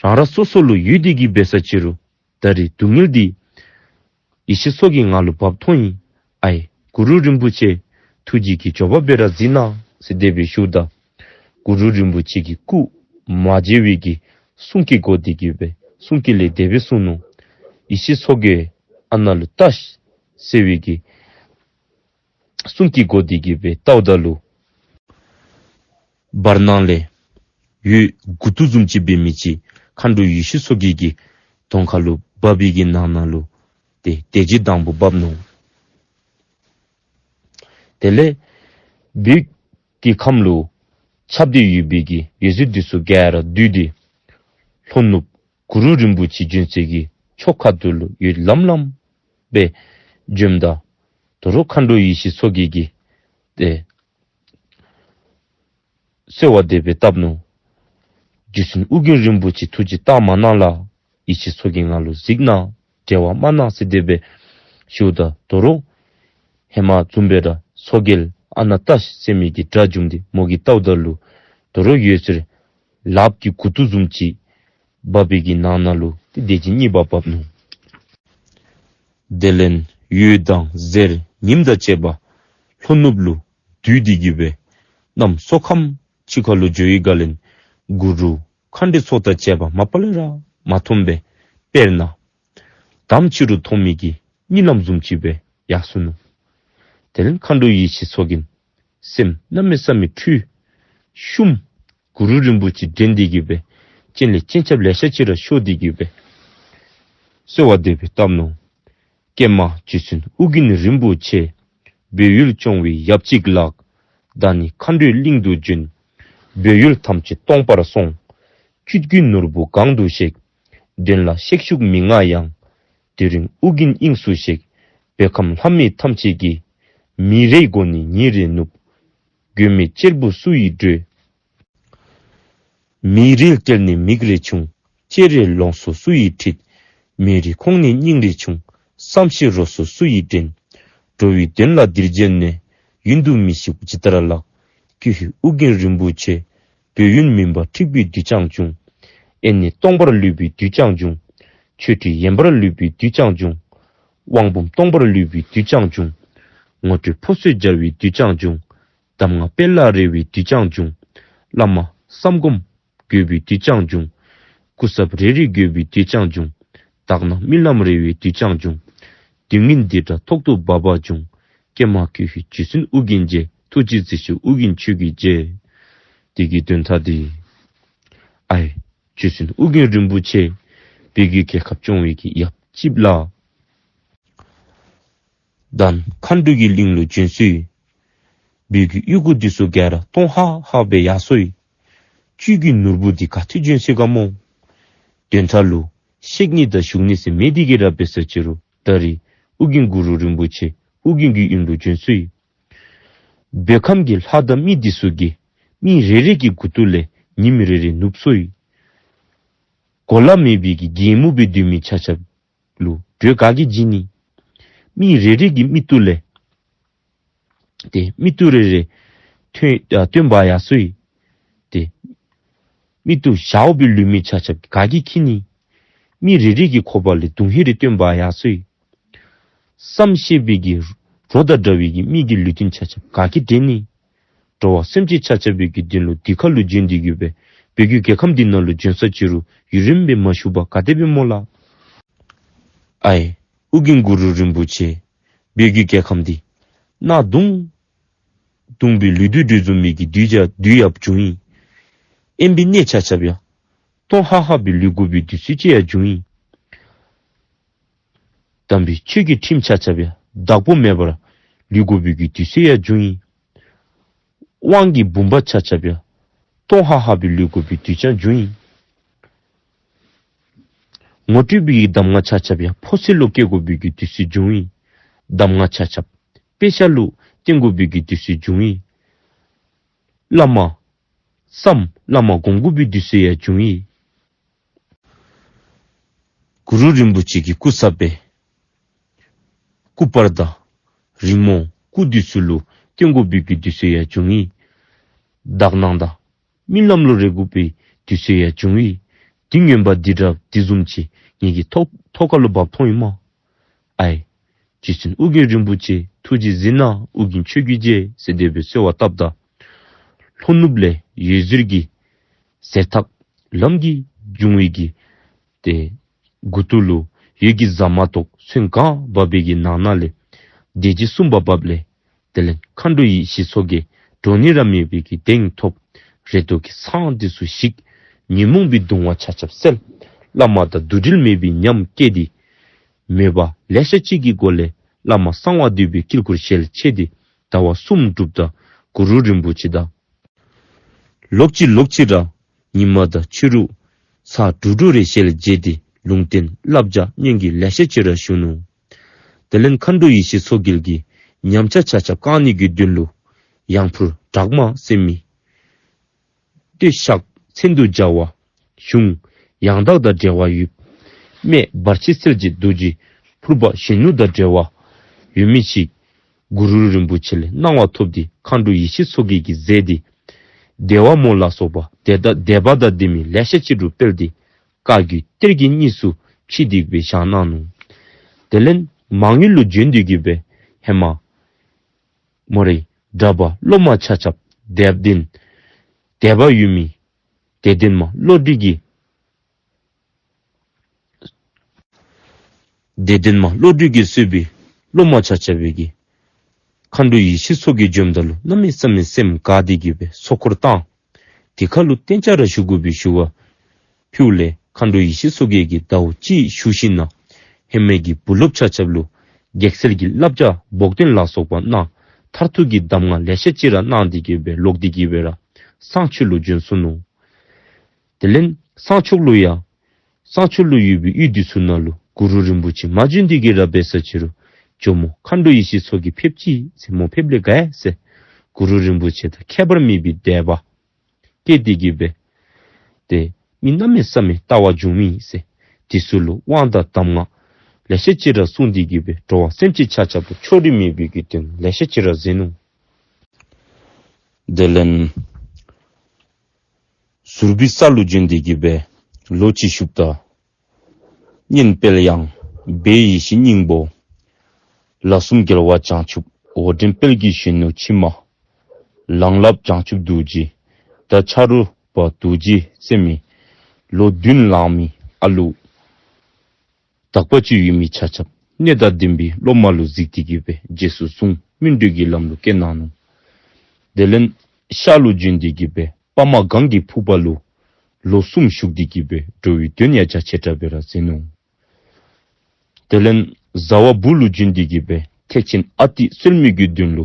རང་རང་སོ་སོ་ལུ་ཡོད་དེ་གི་འབད་ས་ཅི་རུང་ད་རིས་སྡུག་བསྔལ་འདི་ཡེ་ཤེས་མཚོ་རྒྱལ་ང་ལུ་འབབ་ཐོན་ཡི། ཨའི་གུ་རུ་རིན་པོ་ཆེ་ཐུགས་རྗེ་གི་མགྱོགས་པ་སྦེ་ར་གཟིགས་གནང་ཟེར་དེ་སྦེ་ཞུཝ་ད་གུ་རུ་རིན་པོ་ཆེ་གི་སྐུ་མ་མཇལ་བའི་གི་གསུང་གི་སྒོ་འདི་གི་སྦེ་གསུང་གི་ལས་དེ་སྦེ་གསུངས་ནུག། ཡེ་ཤེས་མཚོ་རྒྱལ་ཨ་ནཱ་ལུ་བལྟ་ཤིག་ཟེར་བའི་གི་གསུང་གི་སྒོ་འདི་གི་སྦེ་བལྟཝ་ད་ལུ་བར་སྣང་ལས་འོད་མགུ་ཏོ་བཟུམ་ཅིག་འབད་མི་ཅིག་མཁའ་འགྲོ་ཡེ་ཤེས་མཚོ་རྒྱལ་གྱི་གདོང་ཁ་ལུ་བབས་པའི་གི་ནང་ན་ལུ་ཏེ་དེ་ཅིག་དང་པོ་བབས་ནུག། དེ་ལས་བོད་ཀྱི་ཁམས་ལུ་ཁྱབ་སྟེ་ཡོད་པའི་གི་འོད་ཟེར་འདི་ཚུ་ག་ར་བསྡུས་ཏེ་ལྷོ་ནུབ་གུ་རུ་རིན་པོ་ཆེ་བྱོན་སའི་གི་ཕྱོགས་ཁ་ཐུག་ལུ་འོད་ལམ་ལམ་སྦེ་བྱོནམ་ད་དོ་རུང་མཁའ་འགྲོ་ཡེ་ཤེས་མཚོ་རྒྱལ་གྱིས་ཏེ་གསོལ་བ་དེ་སྦེ་བཏབ་ནུག། རྗེ་བཙུན་ཨོ་རྒྱན་རིན་པོ་ཆེ་ཐུགས་རྗེ་བལྟ་མ་གནང་ལགས། ཡེ་ཤེས་མཚོ་རྒྱལ་ང་ལུ་གཟིགས་གནང་། འབྲེལ་བ་མ་གནང་ཟེར་དེ་སྦེ་ཞུཝ་ད་དོ་རུང་ཧེ་མ་བཟུམ་སྦེ་ར་མཚོ་རྒྱལ་ཨ་ནཱ་བལྟ་ཤིག་ཟེར་མི་གི་སྒྲ་བྱུང་སྟེ་མོ་གིས་བལྟཝ་ད་ལུ་དོ་རུང་འོད་ཟེར་ལགཔ་གི་མགུ་ཏོ་བཟུམ་ཅིག་འབབ་པའི་གི་ནང་ན་ལུ་ཏེ་དེ་ཅིག་གཉིས་པ་བབས་ནུག། དེ་ལས་འོད་དང་ཟེར་ཉིམ་དང་བཅས་པ་ལྷོ་ནུབ་ལུ་བསྡུས་ཏེ་གི་སྦེ་གནམ་སོ་ཁམས་ཕྱི་ཁ་ལུ་འགྱོ་བའི་སྒང་ལས་གུ་རུ་མཁའ་འགྲོའི་ཚོགས་དང་བཅས་པ་མ་པ་ལས་ར་མ་མཐོངམ་སྦེ་དཔེར་ན་དམ་ཕྱི་རུ་མཐོང་མི་གི་གཉིད་ལམ་བཟུམ་ཅིག་སྦེ་ཡར་སོ་ནུག། དེ་ལས་མཁའ་འགྲོ་ཡེ་ཤེས་མཚོ་རྒྱལ་སེམས་གནམ་མེད་ས་མེད་འཁྲུལ་ཤུམ་གུ་རུ་རིན་པོ་ཆེ་དྲན་ཏེ་གི་སྦེ་སྤྱན་ལས་སྤྱན་ཆབ་ལེ་ཤ་ཅིག་ར་ཤོར་ཏེ་གི་སྦེ་གསོལ་བ་དེ་སྦེ་བཏབ་ནུག། ཀྱེ་མ་རྗེ་བཙུན་ཨོ་རྒྱན་རིན་པོ་ཆེ། བོད་ཡུལ་སྐྱོང་བའི་ཡབ་གཅིག་ལགས། བདག་ནི་མཁའ་འགྲོའི་གླིང་དུ་བྱོན། བོད་ཡུལ་ཐམས་ཅད་སྟོང་པར་སོང་། བཅུད་ཀྱི་ནོར་བུ་གང་དུ་གཤེགས། དོན་ལ་གཤེགས་བཞུགས་མི་མངའ་ཡང་། དེ་རིང་ཨོ་རྒྱན་དབྱིངས་སུ་གཤེགས། བོད་ཁམས་ལྷ་མི་ཐམས་ཅད་ཀྱི། མི་རེའི་མགོ་ནི་ཉིན་རེ་ནུབ། མགོན་མེད་གཅེར་བུ་སུ་ཡིས་སྒྲོལ། མི་རེའི་གྲལ་ནི་མིག་རེ་ཕྱུང་། ལྕེ་རེ་ལོང་སོ་སུ་ཡིས་ཁྲིད། མི་རེའི་ཁོང་ནི་སྙིང་རེ་ཕྱུང་། བསམ་ཤེས་རོ་སོ་སུ་ཡིས་འདྲེན། འགྲོ་བའི་དོན་ལ་འདིར་བྱོན་ནས། ཡུན་དུ་མི་ཞིག་ཇི་ལྟར་ལགས། ཀྱེ་ཧུད་ཨོ་རྒྱན་རིན་པོ་ཆེ། བོད་ཡུལ་མུན་པ་འཁྲིགས་པའི་དུས་ཀྱང་བྱུང་། ཨེ་ནི་སྟོང་པར་ལུས་པའི་དུས་ཀྱང་བྱུང་། ཆོས་ཁྲི་ཡན་པར་ལུས་པའི་དུས་ཀྱང་བྱུང་། དབང་འབུམ་སྟོང་པར་ལུས་པའི་དུས་ཀྱང་བྱུང་། ངོ་སྤྲོད་ཕོ་སོས་སྦྱར་བའི་དུས་ཀྱང་བྱུང་། གདམས་ངག་སྤེལ་ལ་རེ་བའི་དུས་ཀྱང་བྱུང་། བླ་མ་བསམ་སྒོམ་དགོས་པའི་དུས་ཀྱང་བྱུང་། སྐུ་ཚབ་རེ་རེ་དགོས་པའི་དུས་ཀྱང་བྱུང་། དག་སྣང་རྨི་ལམ་རེ་བའི་དུས་ཀྱང་བྱུང་། དུས་ངན་འདི་འདྲ་ཐོག་ཏུ་བབ་པ་བྱུང་། ཀྱེ་མ་ཀྱེ་ཧུད་རྗེ་བཙུན་ཨོ་རྒྱན་རྗེ། ཐུགས་རྗེས་གཟིགས་ཤིག་ཨོ་རྒྱན་ཁྱོད་ཀྱི་རྗེ། དེ་གི་དོན་དག་འདི་ཨའི་རྗེ་བཙུན་ཨོ་རྒྱན་རིན་པོ་ཆེ་བོད་ཀྱི་རྒྱལ་ཁབ་སྐྱོང་བའི་གི་ཡབ་གཅིག་ལགས། ད་མཁའ་འགྲོ་གི་གླིང་ལུ་བྱོན་སོ་ཡི། བོད་ཀྱི་གཡུས་སྒོ་འདི་ཚུ་ག་ར་སྟོང་ཧ་ཧ་སྦེ་ཡར་སོ་ཡི། བཅུད་ཀྱི་ནོར་བུ་འདི་ག་ཏེ་བྱོན་སོ་ཡི་ག་སྨོ། དོན་དག་ལུ་གཤེགས་ནི་དང་བཞུགས་ནི་ཟེར་མེད་དེ་གི་ར་འབད་ས་ཅི་རུང་ད་རིས་ཨོ་རྒྱན་གུ་རུ་རིན་པོ་ཆེ་ཨོ་རྒྱན་གྱི་ཡུལ་ལུ་བྱོན་སོ་ཡི། བོད་ཁམས་ཀྱི་ལྷ་དང་མི་འདི་ཚུ་གིས་མི་རེ་རེ་གི་མགུ་ཏོ་ལས་ཉིམ་རེ་རེ་ནུབ་སོ་ཡི། གོ་ལ་མེད་པའི་གི་རྒན་མོ་སྦེ་སྡོད་མི་ཆ་ཁྱབ་ལུ་གྲོས་ག་གིས་བྱིན་ནི། མི་རེ་རེ་གི་མིག་ཏོ་ལས་ཏེ་མིག་ཏོ་རེ་རེ་ཐོན་ཨ་སྟོན་པར་ཡར་སོ་ཡི། ཏེ་མིག་ཏོ་ཞརཝ་སྦེ་ལུས་མི་ཆ་ཁྱབ་ག་གིས་མཁྱེན་ནི། མི་རེ་རེ་གི་ཁོག་པ་ལས་དུང་ཧེ་རེ་སྟོན་པར་ཡར་སོ་ཡི། བསམ་ཤེས་པའི་གི་རོ་དང་འདྲ་བའི་གི་མི་གི་ལུས་རྟེན་ཆ་ཁྱབ་ག་གིས་འདྲེན་ནི། འགྲོ་བ་སེམས་ཅན་ཆ་ཁྱབ་པའི་གི་དོན་ལུ་འདི་ཁ་ལུ་བྱོན་ཏེ་གི་སྦེ་བོད་ཀྱི་རྒྱལ་ཁམས་འདི་ནང་ལུ་བྱོན་ས་ཅི་རུང་ཡུན་རིངམོ་སྦེ་མ་བཞུགས་པར་ག་དེ་སྦེ་སྨོ་ལགས། ཨའི་ཨོ་རྒྱན་གུ་རུ་རིན་པོ་ཆེ་བོད་ཀྱི་རྒྱལ་ཁམས་འདི་གནག་དུང་དུང་སྦེ་ལུས་དུས་དྲོད་འཛོམས་མི་གི་དུས་ཡང་དུས་ཡང་བྱུང་ཡི། དབེན་པའི་གནས་ཆ་ཁྱབ་ཡང་སྟོང་ཧ་ཧ་སྦེ་ལུས་དགོ་པའི་དུས་ཚོད་ཅིག་ཡང་བྱུང་ཡི། དམ་པའི་ཆོས་ཀྱི་ཁྲིམས་ཆ་ཁྱབ་ཡང་བདག་པོ་མེད་པར་ལུས་དགོ་པའི་གི་དུས་ཚོད་ཡང་བྱུང་ཡི། དབང་གི་བུམ་པ་ཆ་ཁྱབ་ཡང་སྟོང་ཧ་ཧ་སྦེ་ལུས་དགོ་པའི་དུས་ཀྱང་བྱུང་ཡི། ངོ་སྤྲོད་པའི་གི་གདམས་ངག་ཆ་ཁྱབ་ཡང་ཕོ་ཚོད་ལུ་སྐྱེ་དགོ་པའི་གི་དུས་ཚོད་བྱུང་ཡི། གདམས་ངག་ཆ་ཁྱབ་དཔེ་ཆ་ལུ་བསྟན་དགོ་པའི་གི་དུས་ཚོད་བྱུང་ཡི། བླ་མ་བསམ་བླ་མ་སྒོམ་དགོ་པའི་དུས་ཚོད་ཡང་བྱུང་ཡི། གུ་རུ་རིན་པོ་ཆེ་གི་སྐུ་ཚབ་སྦེ་སྐུ་པར་དང་རི་མོ་སྐུ་འདི་ཚུ་ལུ་སྟོན་དགོ་པའི་གི་དུས་ཚོད་ཡང་བྱུང་ཡི། དག་སྣང་དང་རྨི་ལམ་ལུ་རེག་དགོ་པའི་དུས་ཚོད་ཡང་བྱུང་ཡི། དུས་ངན་པ་འདི་འདྲ་འདི་བཟུམ་ཅིག་ངེ་གི་ཐོག་ཐོག་ཁ་ལུ་བབས་ཐོན་ཡི་སྨོ། ཨའི་རྗེ་བཙུན་ཨོ་རྒྱན་རིན་པོ་ཆེ་ཐུགས་རྗེས་གཟིགས་གནང་། ཨོ་རྒྱན་ཆོས་ཀྱི་རྗེ་ཟེར་དེ་སྦེ་གསོལ་བ་བཏབ་ད་ལྷོ་ནུབ་ལས་འོད་ཟེར་གྱི་ཟེར་ཐག་ལམ་གྱི་འབྱུང་བའི་གི་ཏེ་མགུ་ཏོ་ལུ་འོད་ཀྱི་ཟ་མ་ཏོག་ཚོན་གང་བབས་པའི་གི་ནང་ན་ལས་སྡེར་ཁྱིམ་གསུམ་པ་བབས་ལས། དེ་ལས་མཁའ་འགྲོ་ཡེ་ཤེས་མཚོ་རྒྱལ་འགྲོ་ནི་ར་མེད་པའི་གི་གདེང་ཐོབ། རེ་དོགས་ཀྱི་སངས་འདི་ཚུ་ཞིག། ཉོན་མོངས་པའི་གདུང་བ་ཆ་ཁྱབ་སེལ། བླ་མ་དང་འདུ་འབྲལ་མེད་པའི་ཉམས་སྐྱེས་ཏེ། མོས་པ་ལེ་ཤ་ཅིག་གི་སྒོ་ལས་བླ་མ་གསང་བ་འདུས་པའི་དཀྱིལ་འཁོར་ཞལ་ཕྱེ་སྟེ་ཟླ་བ་གསུམ་སྒྲུབ་ད་གུ་རུ་རིན་པོ་ཆེ་དང་ལོག་ཅི་ལོག་ཅི་ར་ཉི་མ་དང་ཕྱི་རུ་ཚར་དྲུག་དྲུག་རེ་ཞལ་མཇལ་ཏེ་ལུང་བསྟན་བསླབ་བྱ་སྙན་གྱི་ལེ་ཤ་ཅིག་ར་ཞུ་ནུག། དེ་ལས་མཁའ་འགྲོ་ཡེ་ཤེས་མཚོ་རྒྱལ་གྱིས་ཉམས་ཆག་ཆ་ཁྱབ་བསྐང་ནི་གི་དོན་ལུ་ཡང་ཕུར་བྲག་དམར་ཟེར་མི་སྟོད་གཤགས་མཚན་དུ་སྦྱར་བ་གཞུང་ཡང་དག་དང་འབྲེལ་བ་ཡོད། སྨད་བར་ཆད་སེལ་བྱེད་རྡོ་རྗེ་ཕུར་པ་གཞོན་ནུ་དང་འབྲེལ་བ་ཡོད་མི་ཞིག་གུ་རུ་རིན་པོ་ཆེ་ལས་གནང་བ་ཐོབ་སྟེ་མཁའ་འགྲོ་ཡེ་ཤེས་མཚོ་རྒྱལ་གྱིས་མཛད་དེ། བདེ་བ་མོ་ལ་སོགས་པ་དད་ད་དད་པ་དང་ལྡན་མི་ལེ་ཤ་ཅིག་ལུ་སྤེལ་ཏེ་བཀའ་བརྒྱུད་གཏེར་གྱི་གཉིས་སུ་ཕྱེ་སྟེ་སྦེ་བཞག་གནང་ནུག། དེ་ལས་མང་ཡུལ་ལུ་བྱོན་ཏེ་གི་སྦེ་ཧེ་མ་མོ་རའི་གྲྭ་པ་སློབ་མ་ཆ་ཁྱབ་དད་ལྡན་དད་པ་ཡོད་མི་དད་ལྡན་མ་བློ་གྲོས་ཀྱིས་དད་ལྡན་མ་བློ་གྲོས་ཀྱིས་གཙོས་པའི་སློབ་མ་ཆ་ཁྱབ་པའི་གིས་མཁའ་འགྲོ་ཡེ་ཤེས་མཚོ་རྒྱལ་བྱོནམ་ད་ལུ་གནམ་མེད་ས་མེད་སེམས་དགའ་སྟེ་གི་སྦེ་ཚོགས་འཁོར་བཏང་། དེ་ཁ་ལུ་གཏན་འཇགས་ར་བཞུགས་དགོ་པའི་ཞུ་བ་ཕུལཝ་ལས་མཁའ་འགྲོ་ཡེ་ཤེས་མཚོ་རྒྱལ་གྱིས་ཟླཝ་གཅིག་བཞུགས་ཞིནམ་ལས་ཧེ་མའི་གི་བུ་སློབ་ཆ་ཁྱབ་ལུ་གེགས་སེལ་གྱི་བསླབ་བྱ་བོགས་འདོན་ལ་སོགས་པ་གནང་། མཐར་ཐུག་གི་གདམས་ངག་ལེ་ཤ་ཅིག་ར་གནང་སྟེ་གི་སྦེ་ལོག་སྟེ་གི་སྦེ་ར་གསང་ཆོས་ལུ་བྱོན་སོ་ནུག། དེ་ལས་གསང་ཆོས་ལུ་ཡང་གསང་ཆོས་ལུ་ཡོད་པའི་ཡུལ་འདི་ཚུ་ནང་ལུ་གུ་རུ་རིན་པོ་ཆེ་མ་བྱོན་ཏེ་གི་ར་འབད་ས་ཅི་རུང་ཇོ་མོ་མཁའ་འགྲོ་ཡེ་ཤེས་མཚོ་རྒྱལ་ཕེབས་ཅི་ཟེར་མོ་ཕེབས་ལས་དགའ་ཡི་ཟེར་གུ་རུ་རིན་པོ་ཆེ་དང་ཁྱད་པར་མེད་པའི་དད་པ་སྐྱེས་ཏེ་གི་སྦེ་ཏེ་མི་གནམ་མེད་ས་མེད་ལྟ་བ་འཇུག་མི་ཟེར་དེ་ཚུ་ལུ་དབང་དང་གདམས་ངག་ལེ་ཤ་ཅིག་ར་གསུངས་ཏེ་གི་སྦེ་འགྲོ་བ་སེམས་ཅན་ཆ་ཁྱབ་ལུ་ཕྱོགས་རིས་མེད་པའི་གི་དོན་ལེ་ཤ་ཅིག་ར་མཛད་ནུག། དེ་ལས་ཟུར་པའི་ས་ལུ་བྱོན་ཏེ་གི་སྦེ་ལོ་གཅིག་བཞུགསཔ་ད་གཉན་དཔལ་དབྱངས་སྦས་ཡེ་ཤེས་སྙིང་པོ། ལ་གསུམ་རྒྱལ་བ་བྱང་ཆུབ་འོད་འདྲེན་དཔལ་གྱི་གཞོན་ནུ་ཕྱི་མ། ལང་ལབ་བྱང་ཆུབ་རྡོ་རྗེ་དང་ཆ་རོགས་པ་རྡོ་རྗེ་ཟེར་མི་ལོ་བདུན་ལང་མི་ཨ་ལུ་དག་པ་ཅིག་ཡོད་མི་ཆ་ཁྱབ་གནས་དང་ལྡན་པའི་སློབ་མ་ལུ་གཟིགས་ཏེ་གི་སྦེ་རྗེས་སུ་བཟུང་སྨིན་གྲོལ་གྱི་ལམ་ལུ་བསྐྱལ་གནང་ནུག། དེ་ལས་ཤར་ལུ་བྱོན་ཏེ་གི་སྦེ་པདྨ་སྒང་གི་ཕུག་པ་ལུ་ལོ་གསུམ་བཞུགས་ཏེ་གི་སྦེ་འགྲོ་བའི་དོན་ཡང་རྒྱ་ཆེ་དྲགས་སྦེ་ར་མཛད་ནུག། དེ་ལས་ཟླ་བ་བུ་ལུ་བྱོན་ཏེ་གི་སྦེ་ཐེག་ཆེན་ཨ་ཏི་གསོལ་མི་གི་དོན་ལུ་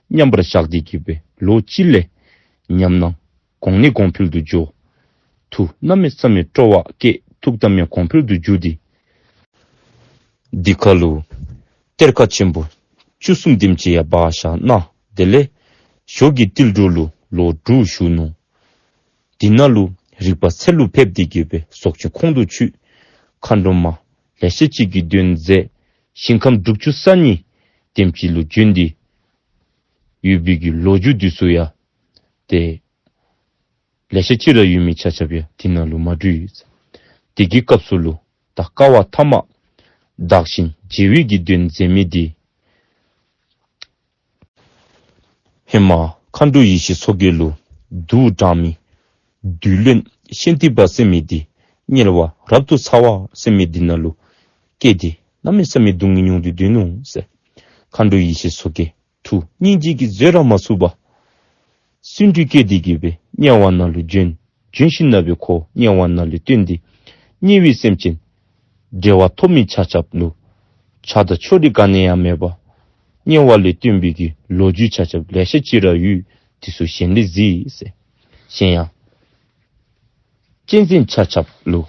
མཉམ་པར་བཞག་སྟེ་གི་སྦེ་ལོ་གཅིག་ལས་ཉམས་སྣང་གོང་ནས་གོང་འཕེལ་དུ་འགྱོ། ཐུགས་གནམ་མེད་ས་མེད་སྤྲོ་བ་སྐྱེས། ཐུགས་དམ་ཡང་གོང་འཕེལ་དུ་འགྱོ་སྟེ། འདི་ཁ་ལུ་གཏེར་ཁ་ཆེན་པོ་བཅུ་གསུམ་དེམ་ཅིག་ཡང་སྦ་བཞག་གནང་། དེ་ལས་ཞོ་གི་ཏིལ་འབྲུ་ལུ་ལོ་དྲུག་བཞུགས་ནུག། དེ་ནང་ལུ་ རིག་པ་ཚད་ལུ་ཕེབས་ཏེ་གི་སྦེ་ཟོག་ཆུང་ཁོང་དུ་ཆུད། མཁའ་འགྲོ་མ་ལེ་ཤ་ཅིག་གིས་གདན་མཛད། ཞིང་ཁམས་དྲུག་ཅུ་རྩ་གཉིས་དེམ་ཅིག་ལུ་བྱོན་ཏེ་ཡོད་པའི་གི་ལོ་རྒྱུས་འདི་ཚུ་ཡང་ཏེ་ལེ་ཤ་ཅིག་ར་ཡོད་མི་ཆ་ཁྱབ་ཡང་འདི་ནང་ལུ་མ་འདྲུད་ཡོད། དེ་གི་སྐབས་སུ་ལུ་ད་བསྐལ་པ་ཐ་མ་བདག་གཞན་བརྗེ་བའི་གི་གདན་མཛད་མི་འདི་ཧེ་མ་མཁའ་འགྲོ་ཡེ་ཤེས་མཚོ་རྒྱལ་ལུ་བདུད་དྲངས་མི་བདུད་བློན་ཤཱནྟི་པ་ཟེར་མི་འདི་དམྱལ་བ་རབ་ཏུ་ཚ་བ་ཟེར་མི་འདི་ནང་ལུ་སྐྱེས་ཏེ་གནམ་མེད་ས་མེད་སྡུག་བསྔལ་མྱོང་སྟེ་སྡོད་ནུག་ཟེར། མཁའ་འགྲོ་ཡེ་ཤེས་མཚོ་རྒྱལ་ཐུགས་སྙིང་རྗེ་གིས་བཟོད་ར་མ་ཚུགས་པར་སེམས་འདྲོག་སྐྱེས་ཏེ་གི་སྦེ་དམྱལ་བ་ནང་ལུ་བྱོན། བྱོན་ཞིནམ་ལས་ཁོ་དམྱལ་བ་ནང་ལས་བཏོན་ཏེ་དམྱལ་བའི་སེམས་ཅན་བདེ་བ་ཐོབ་མི་ཆ་ཁྱབ་ལུ་ཆགས་སྡང་ཕྱོགས་རིས་ག་ནི་ཡང་མེད་པར་དམྱལ་བ་ལས་བཏོན་པའི་གི་ལོ་རྒྱུས་ཆ་ཁྱབ་ལེ་ཤ་ཅིག་ར་ཡོད། དེ་ཚུ་གཞན་ལས་གཟིགས་ཟེར། གཞན་ཡང་གཅན་གཟན་ཆ་ཁྱབ་ལུ་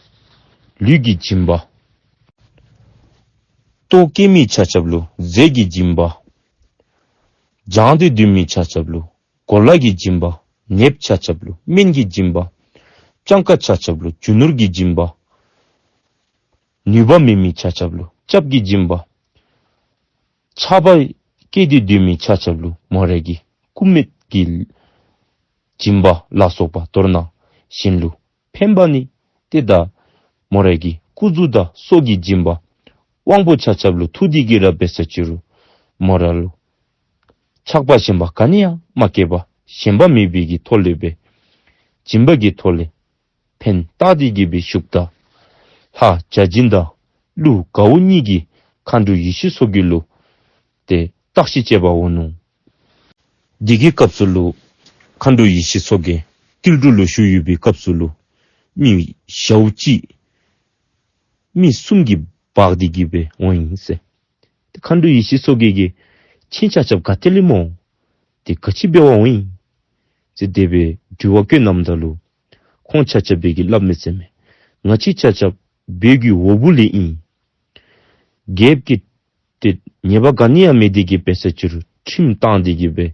ལུས་ཀྱི་སྦྱིན་པ། ལྟོ་བཀོལ་མི་ཆ་ཁྱབ་ལུ་རྫས་ཀྱི་སྦྱིན་པ། སྦྱངས་ཏེ་སྡོད་མི་ཆ་ཁྱབ་ལུ་གོ་ལ་གི་སྦྱིན་པ། ནདཔ་ཆ་ཁྱབ་ལུ་སྨན་གྱི་སྦྱིན་པ། སྤྱང་ཀ་ཆ་ཁྱབ་ལུ་རྒྱུ་ནོར་གྱི་སྦྱིན་པ། ནུས་པ་མེད་མི་ཆ་ཁྱབ་ལུ་སྐྱབས་ཀྱི་སྦྱིན་པ། ཆགས་པ་སྐྱེས་ཏེ་སྡོད་མི་ཆ་ཁྱབ་ལུ་མོ་རའི་གི་སྐུ་མེད་ཀྱི་སྦྱིན་པ་ལ་སོགས་པ། མདོར་ན་གཞན་ལུ་ཕན་པ་ནི་ཏེ་ད་མོ་རའི་གི་སྐུ་གཟུགས་དང་སྲོག་གི་སྦྱིན་པ། དབང་པོ་ཆ་ཁྱབ་ལུ་ཐུག་སྟེ་གི་ར་འབད་ས་ཅི་རུང་མོ་ར་ལུ་ཆགས་པ་ཞེན་པ་ག་ནི་ཡང་མ་སྐྱེས་པར་ཞེན་པ་མེད་པའི་གི་ཐོག་ལས་སྦེ་སྦྱིན་པ་གི་ཐོག་ལས་ཕན་བཏགས་ཏེ་གི་སྦེ་བཞུགསཔ་ད་ལྷ་བརྒྱ་བྱིན་དང་ཀླུ་དགའ་བོ་གཉིས་ཀྱིས་མཁའ་འགྲོ་ཡེ་ཤེས་མཚོ་རྒྱལ་ལུ་ཏེ་བརྟག་ཞིབ་དཔྱད་པར་འོང་ནུག། དེ་གི་སྐབས་སུ་ལུ་མཁའ་འགྲོ་ཡེ་ཤེས་མཚོ་རྒྱལ་ཏིལ་འབྲུ་ལུ་བཞུགས་ཡོད་པའི་སྐབས་སུ་ལུ་མི་ཞཝ་གཅིག་མི་གསུམ་གྱིས་འབག་སྟེ་གི་སྦེ་འོང་ཡི་ཟེར། ཏེ་མཁའ་འགྲོ་ཡེ་ཤེས་མཚོ་རྒྱལ་གྱིས་ཁྱེད་ཆ་ཁྱབ་ག་ཏེ་ལས་སྨོ་ཏེ་ག་ཅི་འབད་བར་འོང་ཡི་ཟེར་དེ་སྦེ་དྲི་བ་བཀོད་གནངམ་ད་ལུ་ཁོང་ཆ་ཁྱབ་སྦེ་གིས་སླབ་མས་ཟེར་མས། ང་བཅས་ཆ་ཁྱབ་བོད་ཀྱི་འོག་པོ་ལས་ཨིན། རྒྱལཔོ་གིས་ཏེ་ཉེས་པ་ག་ནི་ཡང་མེད་དེ་གི་འབད་ས་ཅི་རུང་ཁྲིམས་བཏང་སྟེ་གི་སྦེ་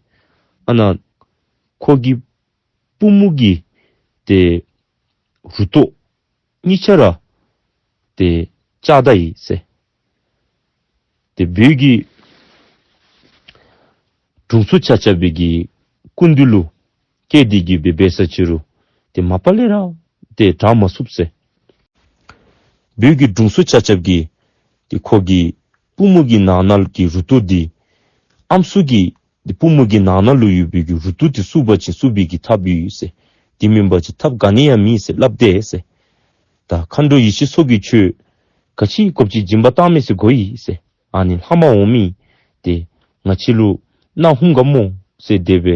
ཨ་ནཱ་ཁོ་གི་པུས་མོ་གི་ཏེ་རུ་ཏོ་གཉིས་ཆ་ར་ཏེ་བཅག་ད་ཡི་ཟེར། ཏེ་བོད་ཀྱི་དྲུང་འཚོ་ཆ་ཁྱབ་སྦེ་གི་སྐུ་མདུན་ལུ་བསྐྱལ་ཏེ་གི་སྦེ་འབད་ས་ཅི་རུང་ཏེ་མ་པ་ལས་ར་ཏེ་དྲག་མ་ཚུགས་ཟེར། བོད་ཀྱི་དྲུང་འཚོ་ཆ་ཁྱབ་ཀྱིས་ཏེ་ཁོ་གི་པུས་མོ་གི་ནང་ན་གི་རུ་ཏོ་འདི་ཨམ་སྲུ་གི་ཏེ་པུས་མོ་གི་ནང་ན་ལུ་ཡོད་པའི་གི་རུ་ཏོ་འདི་བསུབ་པ་ཅིན་བསུབ་པའི་གི་ཐབས་ཡོད་ཟེར། དེ་མེན་པ་ཅིན་ཐབས་ག་ནི་ཡང་མེད་ཟེར་སླབ་དེས་ཟེར། ད་མཁའ་འགྲོ་ཡེ་ཤེས་མཚོ་རྒྱལ་ཁྱོད་ག་ཅི་དགོཔ་ཅིག་སྦྱིན་པ་བཏང་མས་ཟེར་གོ་ཡི་ཟེར། ཨ་ནི་ལྷག་མ་འོང་མི་ཏེ་ང་བཅས་ལུ་གནང་ཧུམ་ག་སྨོ་ཟེར་དེ་སྦེ་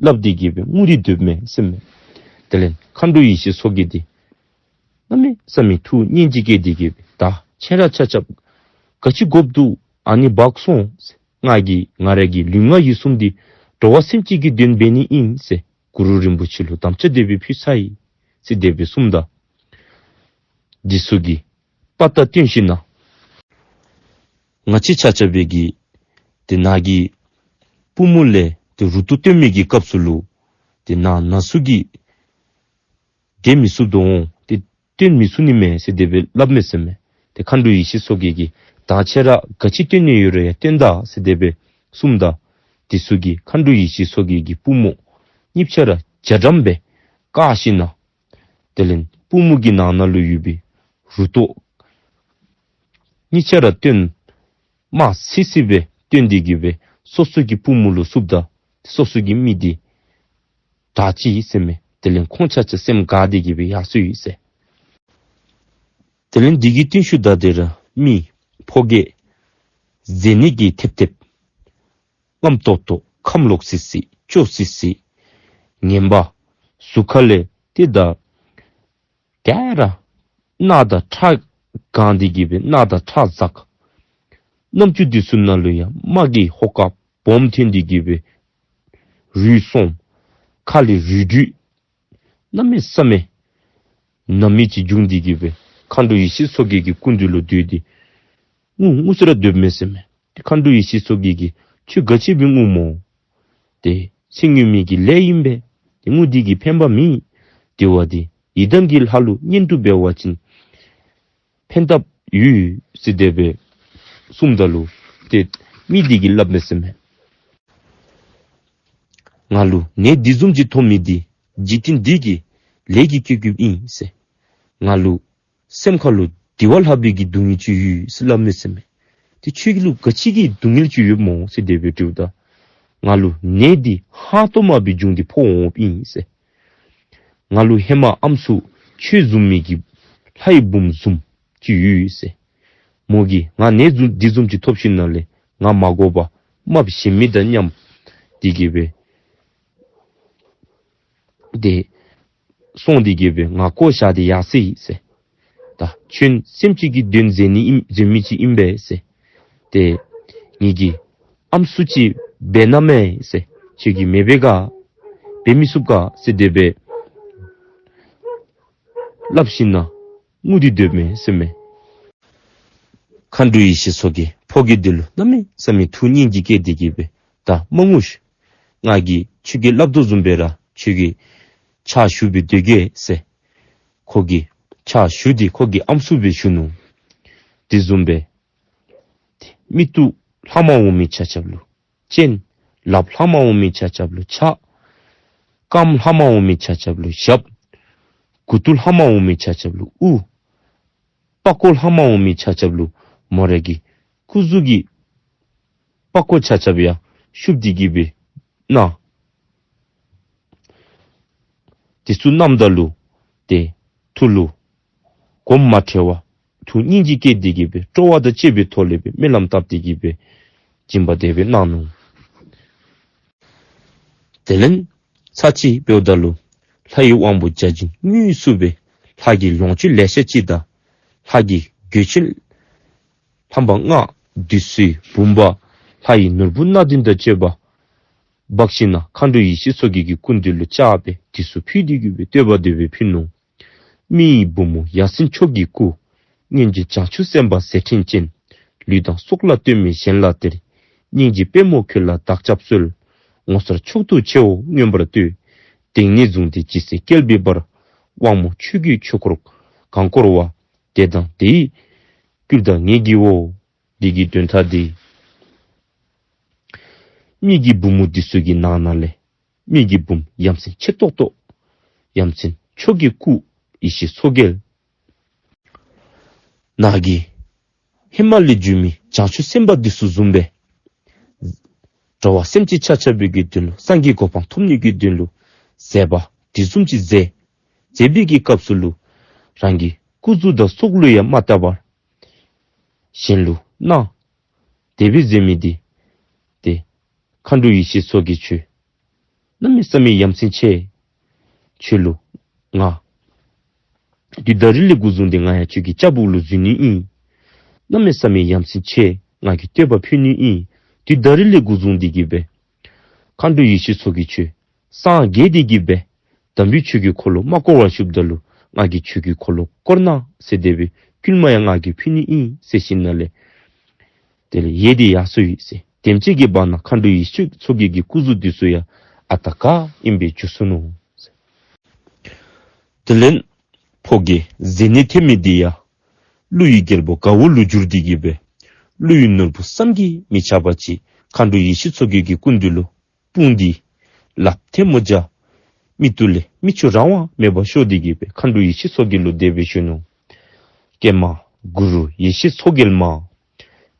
སླབ་སྟེ་གི་སྦེ་ངུ་སྟེ་སྡོདཔ་མས་ཟེར་མས། དེ་ལས་མཁའ་འགྲོ་ཡེ་ཤེས་མཚོ་རྒྱལ་འདི་གནམ་མེད་ས་མེད་ཐུགས་སྙིང་རྗེ་སྐྱེས་ཏེ་གི་སྦེ་ད་ཁྱེད་ར་ཆ་ཁྱབ་ག་ཅི་དགོཔ་འདུག། ཨ་ནི་འབག་སོང་ཟེར། ང་གིས་ང་ར་གི་ལུས་ངག་ཡིད་གསུམ་འདི་འགྲོ་བ་སེམས་ཅན་གྱི་དོན་འབད་ནི་ཨིན་ཟེར་གུ་རུ་རིན་པོ་ཆེ་ལུ་དམ་བཅའ་དེ་སྦེ་ཕུལ་ཚར་ཡི་ཟེར་དེ་སྦེ་གསུངམ་ད་འདི་ཚུ་གིས་དཔའ་རྟགས་སྟོན་ཞིནམ་ན་ང་བཅས་ཆ་ཁྱབ་སྦེ་གི་ཏེ་ནཱ་གི་པུས་མོ་ལས་ཏེ་རུ་ཏོ་བཏོན་མི་གི་སྐབས་སུ་ལུ་ཏེ་ནཱ་ནཱ་ཚུ་གིས་དེ་མི་ཚུགས་དོ་འོང་ཏེ་བཏོན་མི་ཚུགས་ནི་མས་ཟེར་དེ་སྦེ་སླབ་མས་ཟེར་མས། ཏེ་མཁའ་འགྲོ་ཡེ་ཤེས་མཚོ་རྒྱལ་གྱིས་ད་ཁྱེད་ར་ག་ཅི་བཏོན་ནི་ཡོད་རུང་ཡང་བཏོན་ད་ཟེར་དེ་སྦེ་གསུངམ་ད་འདི་ཚུ་གིས་མཁའ་འགྲོ་ཡེ་ཤེས་མཚོ་རྒྱལ་གྱི་པུས་མོ་གཉིས་ཆ་ར་ཇ་འགྲམ་སྦེ་བཀག་ཞིནམ་ན་དེ་ལས་པུས་མོ་གི་ནང་ན་ལུ་ཡོད་པའི་རུ་ཏོ་གཉིས་ཆ་ར་བཏོན། དམར་སི་སི་སྦེ་བཏོན་ཏེ་གི་སྦེ་སོ་སོ་གི་པུས་མོ་ལུ་བསུབ་ད་སོ་སོ་གི་མི་འདི་དྲག་ཅི་ཟེར་མས། དེ་ལས་ཁོང་ཆ་ཁྱབ་སེམས་དགའ་སྟེ་གི་སྦེ་ཡར་སོ་ཡི་ཟེར། དེ་ལས་འདི་གི་རྟིང་ཤུལ་ད་དེ་ར་མི་ཕོ་སྐྱེས་མཛེ་ནད་ཀྱིས་ཐེབས་ཐེབས། རྔམ་ཏོག་ཏོ་ཁམས་ལོག་སི་སི་སྐྱོ་སི་སི། ངན་པ་གཟུགས་ཁ་ལས་ཏེ་ད་ག་ར་རྣག་དང་ཁྲག་གང་སྟེ་གི་སྦེ་རྣག་དང་ཁྲག་འཛག། རྣམ་ཅོ་འདི་ཚུ་ནང་ལུ་ཡང་རྨ་གི་ཧོ་ཀ་སྦོམ་ཐོན་ཏེ་གི་སྦེ་རུལ་སོང་། ཁ་ལས་རུལ་རུལ་གནམ་མེད་ས་མེད་ན་མི་ཅིག་བྱུང་སྟེ་གི་སྦེ་མཁའ་འགྲོ་ཡེ་ཤེས་མཚོ་རྒྱལ་གྱི་སྐུ་མདུན་ལུ་སྡོད་དེ་ངུ་ངུ་ས་ར་སྡོདཔ་མས་ཟེར་མས། ཏེ་མཁའ་འགྲོ་ཡེ་ཤེས་མཚོ་རྒྱལ་གྱིས་ཁྱོད་ག་ཅི་སྦེ་ངུཝ་སྨོ། ཏེ་ཚེ་སྔོན་མའི་གི་ལས་ཨིན་པས། ཏེ་ངུ་འདི་གིས་ཕན་པ་མེད། དེ་བ་འདི་ ཡི་དམ་གྱི་ལྷ་ལུ་བསྙེན་སྒྲུབ་འབད་བ་ཅིན་ཕན་ཐབས་ཡོད་ཟེར་དེ་སྦེ་གསུངམ་ད་ལུ་ཏེ་མི་དེ་གིས་སླབ་མས་ཟེར་མས། ང་ལུ་ནད་འདི་བཟུམ་ཅིག་ཐོབ་མི་འདི་འཇིག་རྟེན་འདི་གི་ལས་ཀྱིས་བསྐྱེད་བསྐྱེདཔ་ཨིན་ཟེར། ང་ལུ་སེམས་ཁ་ལུ་འདི་བ་ལྷག་པའི་གི་སྡུག་བསྔལ་ཅིག་ཡོད་ཟེར་སླབ་མས་ཟེར་མས། ཏེ་ཁྱོད་ཀྱི་ལུ་ག་ཅི་གི་སྡུག་བསྔལ་ཅིག་ཡོདཔ་སྨོ་ཟེར་དེ་སྦེ་དྲིཝ་ད། ང་ལུ་ནད་འདི་ཧང་སྟོང་མ་སྦེ་བྱུང་སྟེ་ཕོག་འོངམ་ཨིན་ཟེར། ང་ལུ་ཧེ་མ་ཨམ་སྲུ་ཁྱོད་བཟུམ་མའི་གི་ལྷའི་བུམོ་བཟུམ་ཅིག་ཡོད་ཟེར། མོ་གིས་ང་ནད་འདི་བཟུམ་ཅིག་ཐོབ་ཞིནམ་ལས་ང་མ་དགོ་པར་རྨགཔ་གཞན་མི་དང་མཉམ་དེ་གི་སྦེ་ཏེ་སོང་དེ་གི་སྦེ་ང་བཀོ་བཞག་སྟེ་ཡར་སོ་ཡི་ཟེར། ད་ཁྱོད་སེམས་ཅན་གྱི་དོན་མཛད་ནི་ཨིན་མཛད་མི་ཅིག་ཨིན་པས་ཟེར། ཏེ་ངེ་གི་ཨམ་སྲུ་ཅིག་འབད་གནང་མས་ཟེར། ཁྱོད་ཀྱིས་མི་འབད་ག་འབད་མི་ཚུགས་ག་ཟེར་དེ་སྦེ་སླབ་ཞིནམ་ལས་ངུ་སྟེ་སྡོདཔ་མས་ཟེར་མས། མཁའ་འགྲོ་ཡེ་ཤེས་མཚོ་རྒྱལ་ཕོ་རྒྱས་དེ་ལུ་གནམ་མེད་ས་མེད་ཐུགས་སྙིང་རྗེ་སྐྱེས་དེ་གི་སྦེ་ད་མ་ངུ་ཤིག། ང་གིས་ཁྱོད་ཀྱིས་སླབ་དོ་བཟུམ་སྦེ་ར་ཁྱོད་ཀྱི་ཕྱག་ཞུ་སྦེ་སྡོད་གེ་ཟེར། ཁོ་གི་ཕྱག་ཞུ་སྟེ་ཁོ་གི་ཨམ་སྲུ་སྦེ་ཞུ་ནུག། དེ་བཟུམ་སྦེ་མིག་ཏོ་ལྷག་མ་འོང་མི་ཆ་ཁྱབ་ལུ་སྤྱན། ལགཔ་ལྷག་མ་འོང་མི་ཆ་ཁྱབ་ལུ་ཕྱག། རྐངམ་ལྷག་མ་འོང་མི་ཆ་ཁྱབ་ལུ་ཞབས། མགུ་ཏོ་ལྷག་མ་འོང་མི་ཆ་ཁྱབ་ལུ་དབུ། པགས་ཀོ་ལྷག་མ་འོང་མི་ཆ་ཁྱབ་ལུ་མོ་ར་གི་སྐུ་གཟུགས་ཀྱི་པགས་ཀོ་ཆ་ཁྱབ་ཡང་ཤུབས་ཏེ་གི་སྦེ་གནང་། དེ་ཚུ་གནངམ་ད་ལུ་ཏེ་ཐུགས་ལུ་དགོངསམ་མ་ཁྲེལ་བར་ཐུགས་སྙིང་རྗེ་སྐྱེས་དེ་གི་སྦེ་སྤྲོ་བ་དང་བཅས་པའི་ཐོག་ལས་སྦེ་སྨོན་ལམ་བཏབ་སྟེ་གི་སྦེ་སྦྱིན་པ་དེ་སྦེ་གནང་ནུག། དེ་ལས་ཚར་གཅིག་འབདཝ་ད་ལུ་ལྷའི་དབང་པོ་བརྒྱ་བྱིན་དངོས་སུ་སྦེ་ལྷ་གི་ལོངས་སྤྱོད་ལེ་ཤ་ཅིག་དང་ལྷ་གི་མགོ་ཆེན་ལྷམ་པ་ལྔ་འདི་ཚུ་བུམ་པ་ལྷ་ཡི་ནོར་བུ་སྣ་བདུན་དང་བཅས་པ་འབག་ཞིནམ་ལས་མཁའ་འགྲོ་ཡེ་ཤེས་མཚོ་རྒྱལ་གྱི་སྐུ་མདུན་ལུ་བཅར་སྦེ་དེ་ཚུ་ཕུལ་ཏེ་གི་སྦེ་བསྟོད་པ་དེ་སྦེ་ཕུལ་ནུག། མི་ཡི་བུ་མོ་ཡ་མཚན་མཆོག་གི་སྐུ། སྔོན་བྱོན་བྱང་ཆུབ་སེམས་དཔའ་མཛད་འཕྲིན་ཅན། ལུས་དང་སྲོག་ལ་ལྟོས་མེད་གཞན་ལ་སྟེར། སྙིང་རྗེ་དཔལ་མོ་ཁྱོད་ལ་བདག་སྐྱབས་གསོལ། ངོ་མཚར་མཆོག་ཏུ་ཆེ་བོ་མངོན་པར་བསྟོད། དེང་ནས་བཟུང་སྟེ་ཇི་སྲིད་སྐལ་བའི་བར། དབང་མོ་ཁྱོད་ཀྱིས་ཆོས་འཁོར་གང་བསྐོར་བ། དེ་དང་དེ་ཡི་སྐུ་བདག་ངེད་ཀྱིའོ། འདི་གི་དོན་དག་འདི་མི་གི་བུ་མོ་འདི་ཚུ་གི་ནང་ན་ལས་མི་གི་བུམོ་ཡ་མཚན་ཆེ་ཏོག་ཏོ་ཡ་མཚན་མཆོག་གི་སྐུ་ཡེ་ཤེས་མཚོ་རྒྱལ་ནཱ་གིས་ཧེ་མ་ལས་བྱོན་མི་བྱང་ཆུབ་སེམས་དཔའ་འདི་ཚུ་བཟུམ་སྦེ་འགྲོ་བ་སེམས་ཅན་ཆ་ཁྱབ་ཀྱི་དོན་ལུ་སངས་རྒྱས་གོ་འཕང་ཐོབ་ནི་གི་དོན་ལུ་མཛད་པ་དེ་བཟུམ་ཅིག་མཛད། མཛད་པའི་གི་སྐབས་སུ་ལུ་རང་གི་སྐུ་གཟུགས་དང་སྲོག་ལུ་ཡང་མ་བལྟ་བར་གཞན་ལུ་གནང་། དེ་སྦེ་མཛད་མི་འདི་ཏེ་མཁའ་འགྲོ་ཡེ་ཤེས་མཚོ་རྒྱལ་ཁྱོད་གནམ་མེད་ས་མེད་ཡ་མཚན་ཆེ། ཁྱོད་ལུ་ང་དུས་ད་རིས་ལས་འགོ་བཟུང་སྟེ་ང་ཡང་ཁྱོད་ཀྱི་ལྕགས་སྦུག་ལུ་འཛུལ་ནི་ཨིན། གནམ་མེད་ས་མེད་ཡ་མཚན་ཆེ། ང་གིས་བསྟོད་པ་ཕུལ་ནི་ཨིན། དུས་ད་རིས་ལས་འགོ་བཟུང་སྟེ་གི་སྦེ་མཁའ་འགྲོ་ཡེ་ཤེས་མཚོ་རྒྱལ་ཁྱོད་སངས་རྒྱས་ཏེ་གི་སྦེ་དམ་པའི་ཆོས་ཀྱི་འཁོར་ལོ་མ་བསྐོར་བར་བཞུགསཔ་ད་ལུ་ང་གིས་ཆོས་ཀྱི་འཁོར་ལོ་བསྐོར་གནང་ཟེར་དེ་སྦེ་བསྐུལ་མ་ཡང་ང་གིས་ཕུལ་ནི་ཨིན་ཟེར་ཞིནམ་ལས་དེ་ལས་ཡལ་ཏེ་ཡར་སོ་ཡི་ཟེར། དེམ་ཅིག་གི་བར་ན་མཁའ་འགྲོ་ཡེ་ཤེས་མཚོ་རྒྱལ་གྱི་སྐུ་གཟུགས་འདི་ཚུ་ཡང་ཨ་རྟག་ག་ཨིནམ་སྦེ་འགྱུར་སོ་ནུག། དེ་ལས་ཕོ་རྒྱས་མཛེ་ནད་ཐེབས་མི་འདི་ཡང་ཀླུ་ཡི་རྒྱལ་པོ་དགའ་བོ་ལུ་འགྱུར་ཏེ་གི་སྦེ་ཀླུ་ཡི་ནོར་བུ་བསམ་གྱིས་མི་ཁྱབ་པ་ཅིག་མཁའ་འགྲོ་ཡེ་ཤེས་མཚོ་རྒྱལ་གྱི་སྐུ་མདུན་ལུ་སྤུངས་ཏེ་ལགཔ་ཐལ་མོ་སྦྱར། མིག་ཏོ་ལས་མིག་ཆུ་རང་དབང་མེད་པར་ཤོར་ཏེ་གི་སྦེ་མཁའ་འགྲོ་ཡེ་ཤེས་མཚོ་རྒྱལ་ལུ་དེ་སྦེ་ཞུ་ནུག། ཀྱེ་མ་གུ་རུ་ཡེ་ཤེས་མཚོ་རྒྱལ་མ།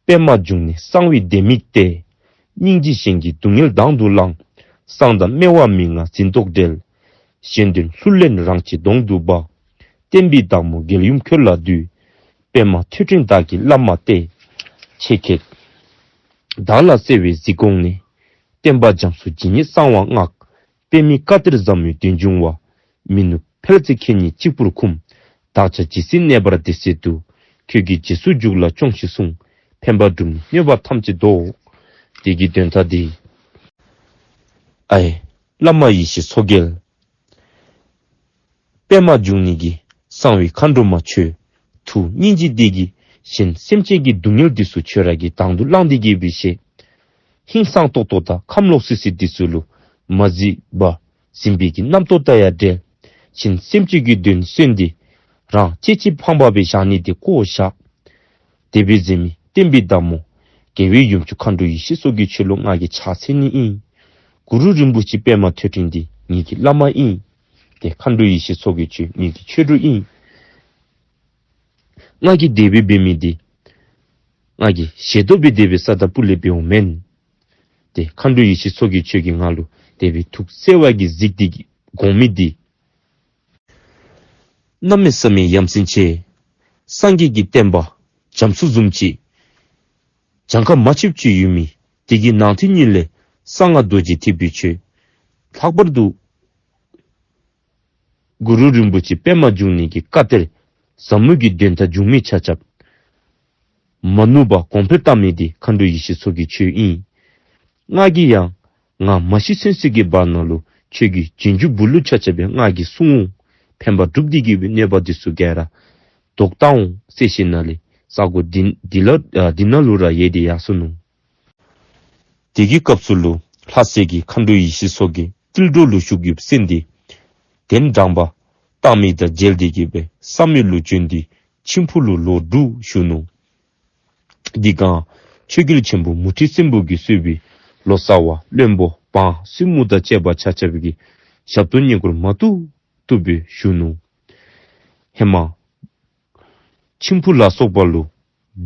པདྨ་འབྱུང་གནས་གསང་བའི་ལྡེ་མིག་སྟེ། སྙིང་རྗེ་གཞན་གྱི་སྡུག་བསྔལ་དང་དུ་བླངས། གསང་དང་སྨེ་བ་མི་མངའ་འཛིན་རྟོག་བྲལ། གཞན་དོན་ལྷུར་ལེན་རང་གཅེས་གདོང་དུ་འབག། བསྟན་པའི་བདག་མོ་རྒྱལ་ཡུམ་ཁྱོད་ལ་འདུད། པདྨ་ཐོད་ཕྲེང་བདག་གི་བླ་མ་སྟེ། ཆེ་ཁྱེད་བདག་ལ་བརྩེ་བས་གཟིགས་དགོངས་ནས། བསྟན་པ་རྒྱ་མཚོ་ཇི་སྙེད་གསང་བ་བསྔགས། པདྨའི་བཀའ་གཏེར་ཟབ་མོའི་དོན་འབྱུང་བ། མི་ནུབ་འཕེལ་ཚེ་ཁྱེད་ཉིད་གཅིག་པུར་འཁུམས། བདག་ཅག་ཇི་སྲིད་གནས་པར་དེ་སྲིད་དུ། ཁྱོད་ཀྱི་རྗེས་སུ་འཇུག་ལ་སྐྱོངས་ཤིག་གསུངས། ཕན་པ་སྒྲུབ་ནི་གནོད་པ་ཐམས་ཅད་བཟློག། དེ་གི་དོན་དག་འདི་ཨའི་བླ་མ་ཡེ་ཤེས་མཚོ་རྒྱལ། པདྨ་འབྱུང་གནས་ཀྱི་གསང་བའི་མཁའ་འགྲོ་མ་ཁྱོད། ཐུགས་སྙིང་རྗེ་འདི་གིས་གཞན་སེམས་ཅན་གྱི་སྡུག་བསྔལ་འདི་ཚུ་ཁྱོད་ར་གིས་དང་དུ་བླངས་ཏེ་གི་སྦེ་བཞེས། ཧིང་སངས་ཏོག་ཏོ་དང་ཁམས་ལོག་སི་སི་འདི་ཚུ་ལུ་མ་གཟིགས་པར་ཟིན་པའི་གི་རྣམ་རྟོག་དང་ཡང་བྲལ། གཞན་སེམས་ཅན་གྱི་དོན་གསན་ཏེ་རང་གཅེས་གཅེས་ཕངས་པ་སྦེ་བཞག་ནི་འདི་བཀོ་བཞག། དེ་སྦེ་མཛད་མི་བསྟན་པའི་བདག་མོ་རྒྱལ་བའི་ཡུམ་ཆུང་མཁའ་འགྲོ་ཡེ་ཤེས་མཚོ་རྒྱལ་ཁྱོད་ལུ་ང་གིས་ཕྱག་འཚལ་ནི་ཨིན། གུ་རུ་རིན་པོ་ཆེ་པདྨ་ཐོད་ཕྲེང་འདི་ངེ་གི་བླ་མ་ཨིན། ཏེ་མཁའ་འགྲོ་ཡེ་ཤེས་མཚོ་རྒྱལ་ཁྱོད་ངེ་གི་ཆོས་གྲོགས་ཨིན། ང་གིས་དེ་སྦེ་འབད་མི་འདི་ང་གིས་ཞེ་དོགས་སྦེ་དེ་སྦེ་ས་དང་ཕུ་ལས་འབདཝ་མེན། ཏེ་མཁའ་འགྲོ་ཡེ་ཤེས་མཚོ་རྒྱལ་ཁྱོད་ཀྱིས་ང་ལུ་དེ་སྦེ་ཐུགས་བརྩེ་བ་གིས་གཟིགས་ཏེ་དགོངས་མི་འདི་གནམ་མེད་ས་མེད་ཡ་མཚན་ཆེ། སངས་རྒྱས་ཀྱི་བསྟན་པ་རྒྱ་མཚོ་བཟུམ་ཅིག་གྱངས་ཁ་མ་ཆོདཔ་ཅིག་ཡོད་མི་དེ་གི་ནང་དེ་ཉིད་ལས་གསང་སྔགས་རྡོ་རྗེ་ཐེག་པའི་ཆོས་ལྷག་པར་དུ་གུ་རུ་རིན་པོ་ཆེ་པདྨ་འབྱུང་གནས་ཀྱི་བཀའ་གཏེར་ཟབ་མོ་གི་དོན་དག་འབྱུང་མི་ཆ་ཁྱབ་མ་ནུབ་པར་གོང་འཕེལ་བཏང་མི་འདི་མཁའ་འགྲོ་ཡེ་ཤེས་མཚོ་རྒྱལ་ཁྱོད་ཨིན། ང་གིས་ཡང་ང་མ་ཤི་ཚུན་ཚོད་ཀྱི་བར་ན་ལུ་ཁྱོད་ཀྱི་རྗེས་འཇུག་བུ་ལུ་ཆ་ཁྱབ་སྦེ་ང་གིས་གསུང་འོང་། ཕན་པ་སྒྲུབ་སྟེ་གི་སྦེ་གནོད་པ་འདི་ཚུ་ག་ར་བཟློག་གཏང་འོང་ཟེར་ཞིནམ་ལས་ས་གོ་འདི་འདི་ལ་ཨ་འདི་ནང་ལུ་ར་ཡལ་ཏེ་ཡར་སོ་ནུག། དེ་གི་སྐབས་སུ་ལུ་ལྷ་སྲས་ཀྱིས་མཁའ་འགྲོ་ཡེ་ཤེས་མཚོ་རྒྱལ་ཏིལ་འབྲུ་ལུ་ཞུགས་ཡོདཔ་གསན་ཏེ་གདན་དྲངས་པ་བཏང་མི་དང་མཇལ་ཏེ་གི་སྦེ་བསམ་ཡས་ལུ་བྱོན་ཏེ་མཆིམས་ཕུ་ལུ་ལོག་འགྲོ་ཞུ་ནུག། འདི་སྒང་ཆོས་རྒྱལ་ཆེན་པོ་མུ་ཁྲི་སྲིན་པོ་གིས་གཙོས་པའི་ལོ་ཙཱ་བ་བློན་པོ་འབངས་བཙུན་མོ་དང་བཅས་པ་ཆ་ཁྱབ་ཀྱིས་ཞབས་ཏོག་བསྙེན་བཀུར་མ་ཐུབ་ཐུབ་སྦེ་ཞུ་ནུག། ཧེ་མ་མཆིམས་ཕུ་ལ་སོགས་པ་ལུ་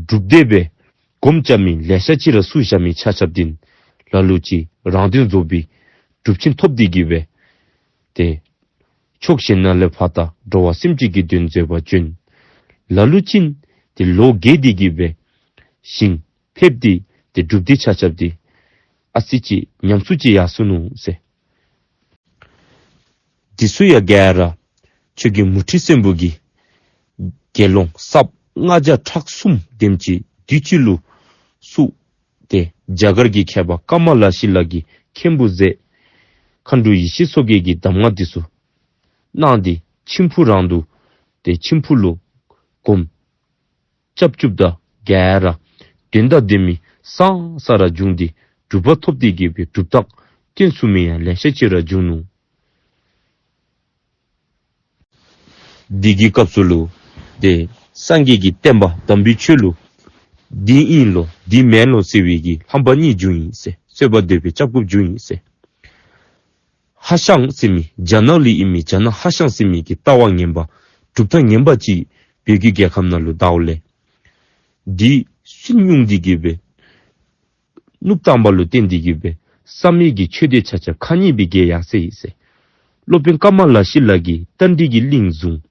སྒྲུབ་སྡེ་སྦེ་སྒོམ་རྐྱབ་མི་ལེ་ཤ་ཅིག་ར་བསུ་བཞག་མི་ཆ་ཁྱབ་འདི་ལ་ལུ་ཅིག་རང་དོན་རྫོགས་པའི་སྒྲུབ་ཆེན་ཐོབ་སྟེ་གི་སྦེ་ཏེ་ཕྱོགས་གཞན་ན་ལས་ཕར་ད་འགྲོ་བ་སེམས་ཅན་གྱི་དོན་མཛད་པར་བྱོན། ལ་ལུ་ཅིག་ཏེ་ལོ་རྒས་ཏེ་གི་སྦེ་ཞིང་ཕེབས་ཏེ་ཏེ་སྒྲུབ་སྡེ་ཆ་ཁྱབ་འདི་ཨ་ཙི་ཅིག་ཉམས་སུ་ཅིག་ཡར་སོ་ནུག་ཟེར། འདི་ཚུ་ཡང་ག་ར་ཆོས་རྒྱལ་མུ་ཁྲི་སྲིན་པོ་གིས་དགེ་སློང་གསརཔ་ལྔ་བརྒྱ་ཕྲག་གསུམ་དེམ་ཅིག་དུས་གཅིག་ལུ་བསུ་སྟེ་རྒྱ་གར་གྱི་མཁས་པ་ཀ་མ་ལ་ཤཱི་ལ་གི་མཁན་པོ་མཛད། མཁའ་འགྲོ་ཡེ་ཤེས་མཚོ་རྒྱལ་གྱི་གདམས་ངག་འདི་ཚུ་གནང་སྟེ་མཆིམས་ཕུ་རང་དུ་ཏེ་མཆིམས་ཕུ་ལུ་སྒོམ་རྐྱབ་རྐྱབ་ད་ག་ར་དོན་དང་ལྡན་མི་ཙང་ཙ་ར་བྱུང་སྟེ་གྲུབ་པ་ཐོབ་སྟེ་གི་སྦེ་གྲུབ་རྟགས་སྟོན་ཚུགས་མི་ཡང་ལེ་ཤ་ཅིག་ར་བྱུང་ནུག། འདི་གི་སྐབས་སུ་ལུ་ཏེ་སངས་རྒྱས་ཀྱི་བསྟན་པ་དམ་པའི་ཆོས་ལུ་འདི་ཨིན་ལོ་འདི་མེན་ལོ་ཟེར་བའི་གི་རྣམ་པ་གཉིས་བྱུང་ཡི་ཟེར། རྩོད་པ་འདོད་པའི་སྐྱབས་དགོཔ་བྱུང་ཡི་ཟེར། ཧྭ་ཤང་ཟེར་མི་རྒྱ་ནག་ལུ་ཨིན་མི་རྒྱ་ནག་ཧྭ་ཤང་ཟེར་མི་གི་ལྟ་བ་ངན་པ་གྲུབ་མཐའ་ངན་པ་ཅིག་བོད་ཀྱི་རྒྱལ་ཁམས་ནང་ལུ་དརཝ་ལས་འདི་སུན་སྙུང་སྟེ་གི་སྦེ་ནུབ་བཏང་བ་ལུ་བརྟེན་ཏེ་གི་སྦེ་བསམ་ཡས་ཀྱི་ཆོས་སྡེ་ཆ་ཁྱབ་ཁ་ཉེས་སྦེ་རྒྱལ་ཡར་སོ་ཡི་ཟེར། སློབ་དཔོན་ཀ་མ་ལ་ཤཱི་ལ་གིས་རྟ་མགྲིན་གྱི་གླིང་བཟུང་།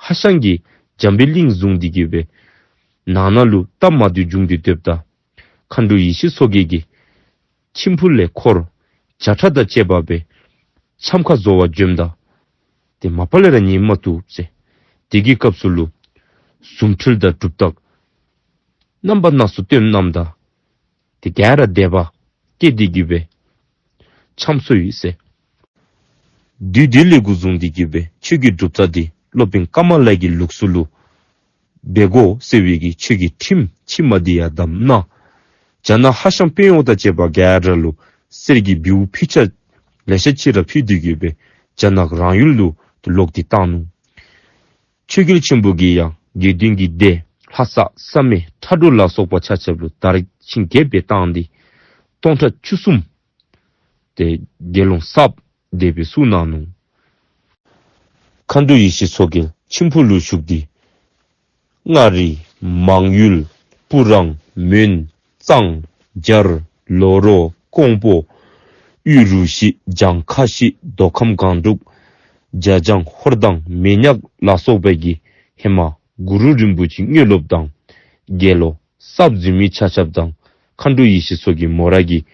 ཧྭ་ཤང་གིས་འཇམ་པའི་གླིང་བཟུང་སྟེ་གི་སྦེ་ནང་ན་ལུ་སྟབས་མ་བདེཝ་བྱུང་སྟེ་སྡོདཔ་ད་མཁའ་འགྲོ་ཡེ་ཤེས་མཚོ་རྒྱལ་གྱིས་མཆིམས་ཕུ་ལས་འཁོར་བྱ་ཁྲ་དང་བཅས་པ་སྦེ་འཆམ་ཁ་བཟོ་བར་འབྱོནམ་ད་ཏེ་མ་པ་ལས་ར་ཉན་མ་བཏུབ་ཟེར། དེ་གི་སྐབས་སུ་ལུ་ཟུངས་ཁྲེལ་དང་གྲུབ་རྟགས་རྣམ་པ་སྣ་ཚོགས་སྟོན་གནངམ་ད་ཏེ་ག་ར་དད་པ་སྐྱེས་ཏེ་གི་སྦེ་འཆམ་སོ་ཡི་ཟེར། དུས་དེ་ལས་འགོ་བཟུང་སྟེ་གི་སྦེ་ཆོས་ཀྱི་གྲུབ་མཐའ་འདི་སློབ་དཔོན་ཀ་མ་ལ་གི་ལུགས་སྲོལ་ལུ་འབད་དགོ་ཟེར་བའི་གི་ཆོས་ཀྱི་ཁྲིམས་ཕྱི་མ་འདི་ཡང་བསྡམས་གནང་། རྒྱ་ནག་ཧྭ་ཤང་དཔོན་གཡོག་དང་བཅས་པ་ག་ར་ལུ་གསེར་གྱི་བེའུ་ཕུད་ཆ་ལེ་ཤ་ཅིག་ར་ཕུལ་ཏེ་གི་སྦེ་རྒྱ་ནག་རང་ཡུལ་ལུ་ལོག་སྟེ་བཏང་ནུག། ཆོས་རྒྱལ་ཆེན་པོ་གིས་ཡང་དགེ་འདུན་གྱི་སྡེ་ལྷ་ས་བསམ་ཡས་ཁྲ་འགྲོ་ལ་སོགས་པ་ཆ་ཁྱབ་ལུ་དར་ཞིང་རྒྱས་པར་བཏང་སྟེ་སྟོང་ཕྲག་བཅུ་གསུམ་ཏེ་དགེ་སློང་གསརཔ་དེ་སྦེ་བསུ་གནང་ནུག། མཁའ་འགྲོ་ཡེ་ཤེས་མཚོ་རྒྱལ་མཆིམས་ཕུ་ལུ་ཞུགས་ཏེ་མངའ་རིས་མང་ཡུལ་སྤུ་རང་མོན་གཙང་རྒྱར་ལོ་རོ་ཀོང་པོ་དབུས་རུ་བཞི་བྱང་ཁ་བཞི་མདོ་ཁམས་སྒང་དྲུག་རྒྱ་བྱང་ཧོར་དང་མེ་ཉག་ལ་སོགས་པའི་གི་ཧེ་མ་གུ་རུ་རིན་པོ་ཆེ་དངོས་སློབ་དང་དགེ་སློང་གསརཔ་འཛུལ་མི་ཆ་ཁྱབ་དང་མཁའ་འགྲོ་ཡེ་ཤེས་མཚོ་རྒྱལ་མོ་ར་གི་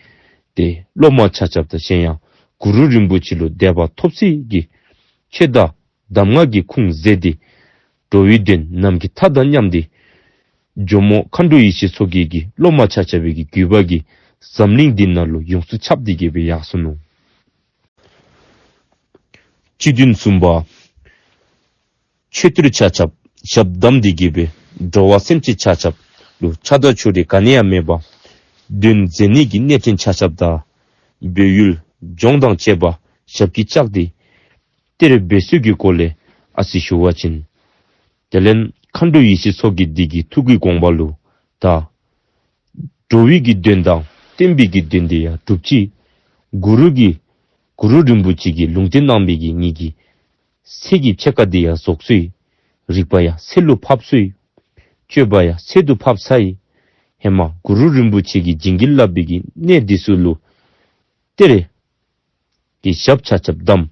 ཏེ་སློབ་མ་ཆ་ཁྱབ་དང་གཞན་ཡང་གུ་རུ་རིན་པོ་ཆེ་ལུ་དད་པ་ཐོབ་སའི་གི་ཆོས་དང་གདམས་ངག་གི་ཁུངས་བཙལ་ཏེ་འགྲོ་བའི་དོན་ནམ་མཁའི་མཐའ་དང་མཉམ་སྟེ་ཇོ་མོ་མཁའ་འགྲོ་ཡེ་ཤེས་མཚོ་རྒྱལ་གྱི་སློབ་མ་ཆ་ཁྱབ་ཀྱི་བརྒྱུད་པ་གིས་འཛམ་གླིང་འདི་ནང་ལུ་ཡོངས་སུ་ཁྱབ་སྟེ་གི་སྦེ་ཡར་སོ་ནུག། སྤྱི་དོན་གསུམ་པ། ཆོས་གཏེར་ཆ་ཁྱབ་ཞབས་བསྡམས་ཏེ་གི་སྦེ་འགྲོ་བ་སེམས་ཅན་ཆ་ཁྱབ་ལུ་ཆགས་སྡང་ཕྱོགས་རིས་ག་ནི་ཡང་མེད་པར་དོན་མཛད་ནི་གི་གནས་བརྟན་ཆ་ཁྱབ་དང་བོད་ཡུལ་ལྗོངས་དང་བཅས་པ་ཞབས་ཀྱིས་བཅགས་ཏེ་ གཏེར་སྦས་ཚུལ་གྱི་སྐོར་ལས་ཨ་ཙི་ཞུ་བ་ཅིན། དེ་ལས་མཁའ་འགྲོ་ཡེ་ཤེས་མཚོ་རྒྱལ་འདི་གི་ཐུགས་ཀྱི་དགོངས་པ་ལུ་ད་འགྲོ་བའི་གི་དོན་དང་བསྟན་པའི་གི་དོན་དེ་ཡང་སྒྲུབ་ཅི། གུ་རུ་གི་གུ་རུ་རིན་པོ་ཆེ་གིས་ལུང་བསྟན་གནང་བའི་གི་ངེ་གི་ཚེ་གི་ཕྱེད་ཀ་དེ་ཡང་རྫོགས་སོ་ཡི། རིག་པ་ཡང་ཚེ་ལུ་ཕབ་སོ་ཡི། སྤྱོད་པ་ཡང་ཚེ་དུ་ཕབ་ཚར་ཡི། ཧེ་མ་གུ་རུ་རིན་པོ་ཆེ་གིས་བྱིན་གྱིས་བརླབས་པའི་གི་གནས་འདི་ཚུ་ལུ་གཏེར་གྱི་ཞབས་ཆ་ཁྱབ་བསྡམས།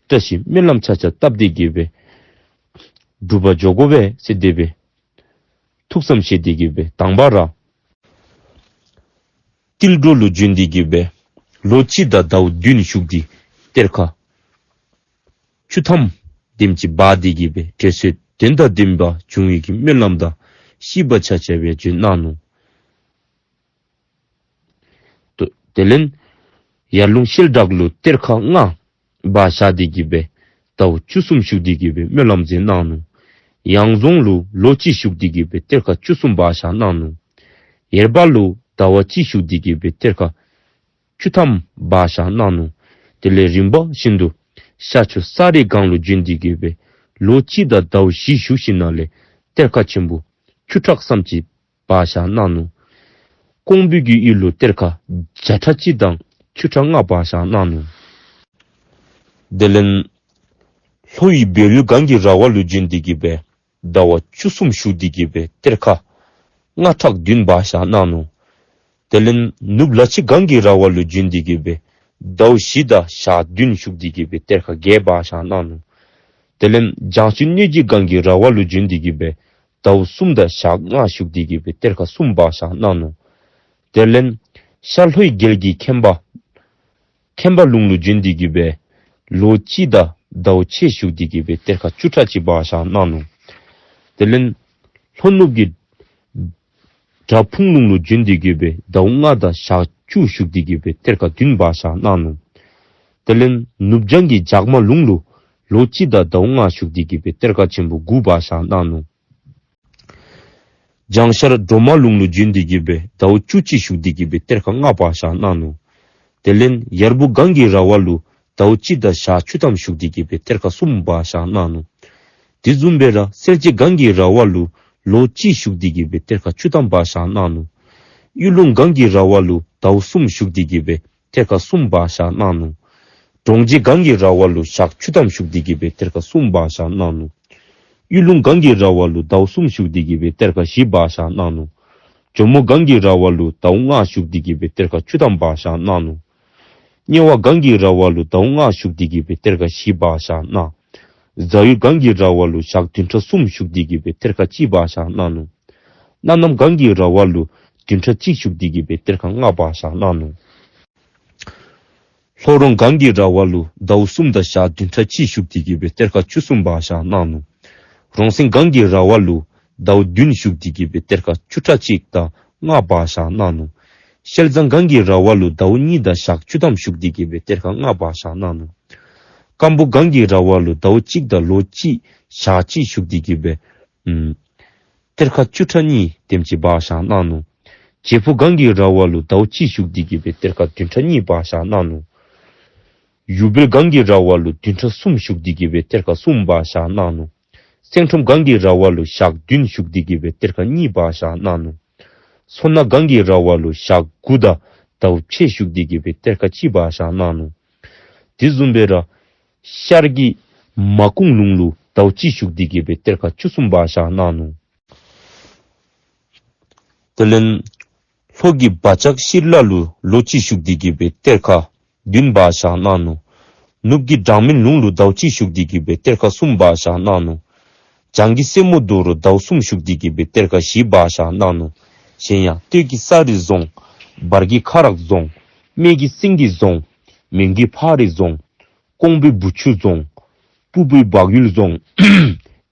བཀྲ་ཤིས་སྨོན་ལམ་ཆ་ཁྱབ་བཏབ་སྟེ་གི་སྦེ་སྒྲུབ་པར་འགྱོ་དགོ་པས་ཟེར་དེ་སྦེ་ཐུགས་བསམ་བཞེས་ཏེ་གི་སྦེ་དང་པ་ར་ཏིལ་འབྲུ་ལུ་བྱོན་ཏེ་གི་སྦེ་ལོ་གཅིག་དང་ཟླཝ་བདུན་བཞུགས་ཏེ་གཏེར་ཁ་བཅུ་ཐམ་དེམ་ཅིག་སྦ་སྟེ་གི་སྦེ་འབྲས་བུ་དོན་དང་ལྡན་པ་འབྱུང་བའི་གི་སྨོན་ལམ་དང་ཤིས་པ་ཆ་ཁྱབ་སྦེ་བྱོན་གནང་ནུག། དེ་ལས་ཡར་ཀླུང་ཤེལ་བྲག་ལུ་གཏེར་ཁ་ལྔ་སྦ་བཞག་སྟེ་གི་སྦེ་ཟླཝ་བཅུ་གསུམ་བཞུགས་ཏེ་གི་སྦེ་སྨོན་ལམ་མཛད་གནང་ནུག། ཡང་རྫོང་ལུ་ལོ་གཅིག་བཞུགས་ཏེ་གི་སྦེ་གཏེར་ཁ་བཅུ་གསུམ་སྦ་བཞག་གནང་ནུག། ཡེར་པ་ལུ་ཟླཝ་གཅིག་བཞུགས་ཏེ་གི་སྦེ་གཏེར་ཁ་བཅུ་ཐམ་སྦ་བཞག་གནང་ནུག། དེ་ལས་རིམ་པ་བཞིན་དུ་ཤར་ཕྱོགས་ས་རཱའི་སྒང་ལུ་བྱོན་ཏེ་གི་སྦེ་ལོ་གཅིག་དང་ཟླཝ་བཞི་བཞུགས་ཞིནམ་ལས་གཏེར་ཁ་ཆེན་པོ་བཅུ་ཕྲག་ཙམ་ཅིག་སྦ་བཞག་གནང་ནུག། ཀོང་པོའི་གི་ཡུལ་ལུ་གཏེར་ཁ་བརྒྱ་ཕྲག་གཅིག་དང་བཅུ་ཕྲག་ལྔ་སྦ་བཞག་གནང་ནུག། དེ་ལས་ལྷོ་ཡི་སྦས་ཡུལ་གངས་ཀྱི་ར་བ་ལུ་བྱོན་ཏེ་གི་སྦེ་ཟླཝ་བཅུ་གསུམ་བཞུགས་ཏེ་གི་སྦེ་གཏེར་ཁ་ལྔ་ཕྲག་བདུན་སྦ་བཞག་གནང་ནུག། དེ་ལས་ནུབ་ལ་ཕྱི་གངས་ཀྱི་ར་བ་ལུ་བྱོན་ཏེ་གི་སྦེ་ཟླཝ་བཞི་དང་ཞག་བདུན་བཞུགས་ཏེ་གི་སྦེ་གཏེར་ཁ་བརྒྱད་སྦ་བཞག་གནང་ནུག། དེ་ལས་བྱང་ཕྱོགས་གནོད་སྦྱིན་གངས་ཀྱི་ར་བ་ལུ་བྱོན་ཏེ་གི་སྦེ་ཟླཝ་གསུམ་དང་ཞག་ལྔ་བཞུགས་ཏེ་གི་སྦེ་གཏེར་ཁ་གསུམ་སྦ་བཞག་གནང་ནུག། དེ་ལས་ཤར་ལྷོའི་རྒྱལ་གྱི་ཁྱིམ་པ་ཁྱིམ་པ་ལུང་ལུ་བྱོན་ཏེ་གི་སྦེ་ལོ་གཅིག་དང་ཟླཝ་ཕྱེད་བཞུགས་ཏེ་གི་སྦེ་གཏེར་ཁ་བཅུ་ཕྲག་གཅིག་སྦ་བཞག་གནང་ནུག། དེ་ལས་ལྷོ་ནུབ་ཀྱི་བྲག་ཕུག་ལུང་ལུ་བྱོན་ཏེ་གི་སྦེ་ཟླཝ་ལྔ་དང་ཞག་བཅུ་བཞུགས་ཏེ་གི་སྦེ་གཏེར་ཁ་བདུན་སྦ་བཞག་གནང་ནུག། དེ་ལས་ནུབ་བྱང་གི་ཇག་མ་ལུང་ལུ་ལོ་གཅིག་དང་ཟླཝ་ལྔ་བཞུགས་ཏེ་གི་སྦེ་གཏེར་ཁ་ཆེན་པོ་དགུ་སྦ་བཞག་གནང་ནུག། བྱང་ཤར་སྒྲོལ་མ་ལུང་ལུ་བྱོན་ཏེ་གི་སྦེ་ཟླཝ་བཅུ་གཅིག་བཞུགས་ཏེ་གི་སྦེ་གཏེར་ཁ་ལྔ་སྦ་བཞག་གནང་ནུག། དེ་ལས་ཡར་སྦུག་གངས་ཀྱི་ར་བ་ལུ་ཟླཝ་གཅིག་དང་ཞག་བཅུ་ཐམ་བཞུགས་ཏེ་གི་སྦེ་གཏེར་ཁ་གསུམ་སྦ་བཞག་གནང་ནུག། དེ་བཟུམ་སྦེ་ར་གསེར་ཁྱི་གངས་ཀྱི་ར་བ་ལུ་ལོ་གཅིག་བཞུགས་ཏེ་གི་སྦེ་གཏེར་ཁ་བཅུ་ཐམ་སྦ་བཞག་གནང་ནུག། གཡུ་ལུང་གངས་ཀྱི་ར་བ་ལུ་ཟླཝ་གསུམ་བཞུགས་ཏེ་གི་སྦེ་གཏེར་ཁ་གསུམ་སྦ་བཞག་གནང་ནུག། འབྲོང་རྗེ་གངས་ཀྱི་ར་བ་ལུ་ཞག་བཅུ་ཐམ་བཞུགས་ཏེ་གི་སྦེ་གཏེར་ཁ་གསུམ་སྦ་བཞག་གནང་ནུག། གཡུ་ལུང་གངས་ཀྱི་ར་བ་ལུ་ཟླཝ་གསུམ་བཞུགས་ཏེ་གི་སྦེ་གཏེར་ཁ་བཞི་སྦ་བཞག་གནང་ནུག། ཇོ་མོ་གངས་ཀྱི་ར་བ་ལུ་ཟླཝ་ལྔ་བཞུགས་ཏེ་གི་སྦེ་གཏེར་ཁ་བཅུ་ཐམ་སྦ་བཞག་གནང་ནུག། དམྱལ་བ་གངས་ཀྱི་ར་བ་ལུ་ཟླཝ་ལྔ་བཞུགས་ཏེ་གི་སྦེ་གཏེར་ཁ་བཞི་སྦ་བཞག་གནང་། རྫ་ཡུལ་གངས་ཀྱི་ར་བ་ལུ་ཞག་བདུན་ཕྲག་གསུམ་བཞུགས་ཏེ་གི་སྦེ་གཏེར་ཁ་གཅིག་སྦ་བཞག་གནང་ནུག། གནམ་ནམ་གངས་ཀྱི་ར་བ་ལུ་བདུན་ཕྲག་གཅིག་བཞུགས་ཏེ་གི་སྦེ་གཏེར་ཁ་ལྔ་སྦ་བཞག་གནང་ནུག། ལྷོ་རོང་གངས་ཀྱི་ར་བ་ལུ་ཟླཝ་གསུམ་དང་ཞག་བདུན་ཕྲག་གཅིག་བཞུགས་ཏེ་གི་སྦེ་གཏེར་ཁ་བཅུ་གསུམ་སྦ་བཞག་གནང་ནུག། རོང་སེང་གངས་ཀྱི་ར་བ་ལུ་ཟླཝ་བདུན་བཞུགས་ཏེ་གི་སྦེ་གཏེར་ཁ་བཅུ་ཕྲག་གཅིག་དང་ལྔ་སྦ་བཞག་གནང་ནུག། ཤེལ་རྫོང་གངས་ཀྱི་ར་བ་ལུ་ཟླཝ་གཉིས་དང་ཞག་བཅུ་ཐམ་བཞུགས་ཏེ་གི་སྦེ་གཏེར་ཁ་ལྔ་སྦ་བཞག་གནང་ནུག། སྐམ་པོ་གངས་ཀྱི་ར་བ་ལུ་ཟླཝ་གཅིག་དང་ལོ་གཅིག་ཞག་གཅིག་བཞུགས་ཏེ་གི་སྦེ་ཨམ་གཏེར་ཁ་བཅུ་ཕྲག་གཉིས་དེམ་ཅིག་སྦ་བཞག་གནང་ནུག། བྱེ་ཕོ་གངས་ཀྱི་ར་བ་ལུ་ཟླཝ་གཅིག་བཞུགས་ཏེ་གི་སྦེ་གཏེར་ཁ་བདུན་ཕྲག་གཉིས་སྦ་བཞག་གནང་ནུག། ཡུ་བེལ་གངས་ཀྱི་ར་བ་ལུ་བདུན་ཕྲག་གསུམ་བཞུགས་ཏེ་གི་སྦེ་གཏེར་ཁ་གསུམ་སྦ་བཞག་གནང་ནུག། སེང་ཁྲོམ་གངས་ཀྱི་ར་བ་ལུ་ཞག་བདུན་བཞུགས་ཏེ་གི་སྦེ་གཏེར་ཁ་གཉིས་སྦ་བཞག་གནང་ནུག། མཚོ་སྣ་གངས་ཀྱི་ར་བ་ལུ་ཞག་དགུ་དང་ཟླཝ་ཕྱེད་བཞུགས་ཏེ་གི་སྦེ་གཏེར་ཁ་གཅིག་སྦ་བཞག་གནང་ནུག། དེ་བཟུམ་སྦེ་ར་ཤར་གྱི་མ་ཀུང་ལུང་ལུ་ཟླཝ་གཅིག་བཞུགས་ཏེ་གི་སྦེ་གཏེར་ཁ་བཅུ་གསུམ་སྦ་བཞག་གནང་ནུག། དེ་ལས་ལྷོ་གི་བ་ཅག་ཤི་ལ་ལུ་ལོ་གཅིག་བཞུགས་ཏེ་གི་སྦེ་གཏེར་ཁ་བདུན་སྦ་བཞག་གནང་ནུག། ནུབ་ཀྱི་སྦྲང་མིན་ལུང་ལུ་ཟླཝ་གཅིག་བཞུགས་ཏེ་གི་སྦེ་གཏེར་ཁ་གསུམ་སྦ་བཞག་གནང་ནུག། བྱང་གི་སེ་མོ་རྡོ་རུ་ཟླཝ་གསུམ་བཞུགས་ཏེ་གི་སྦེ་གཏེར་ཁ་བཞི་སྦ་བཞག་གནང་ནུག། གཞན་ཡང་སྟོད་ཀྱི་ས་རི་རྫོང་། བར་གྱི་ཁ་རག་རྫོང་། སྨད་ཀྱི་སེང་གེ་རྫོང་། མོན་གྱི་ཕག་རི་རྫོང་། ཀོང་པོའི་བུ་ཆུ་རྫོང་། སྤུ་བོའི་བག་ཡོད་རྫོང་།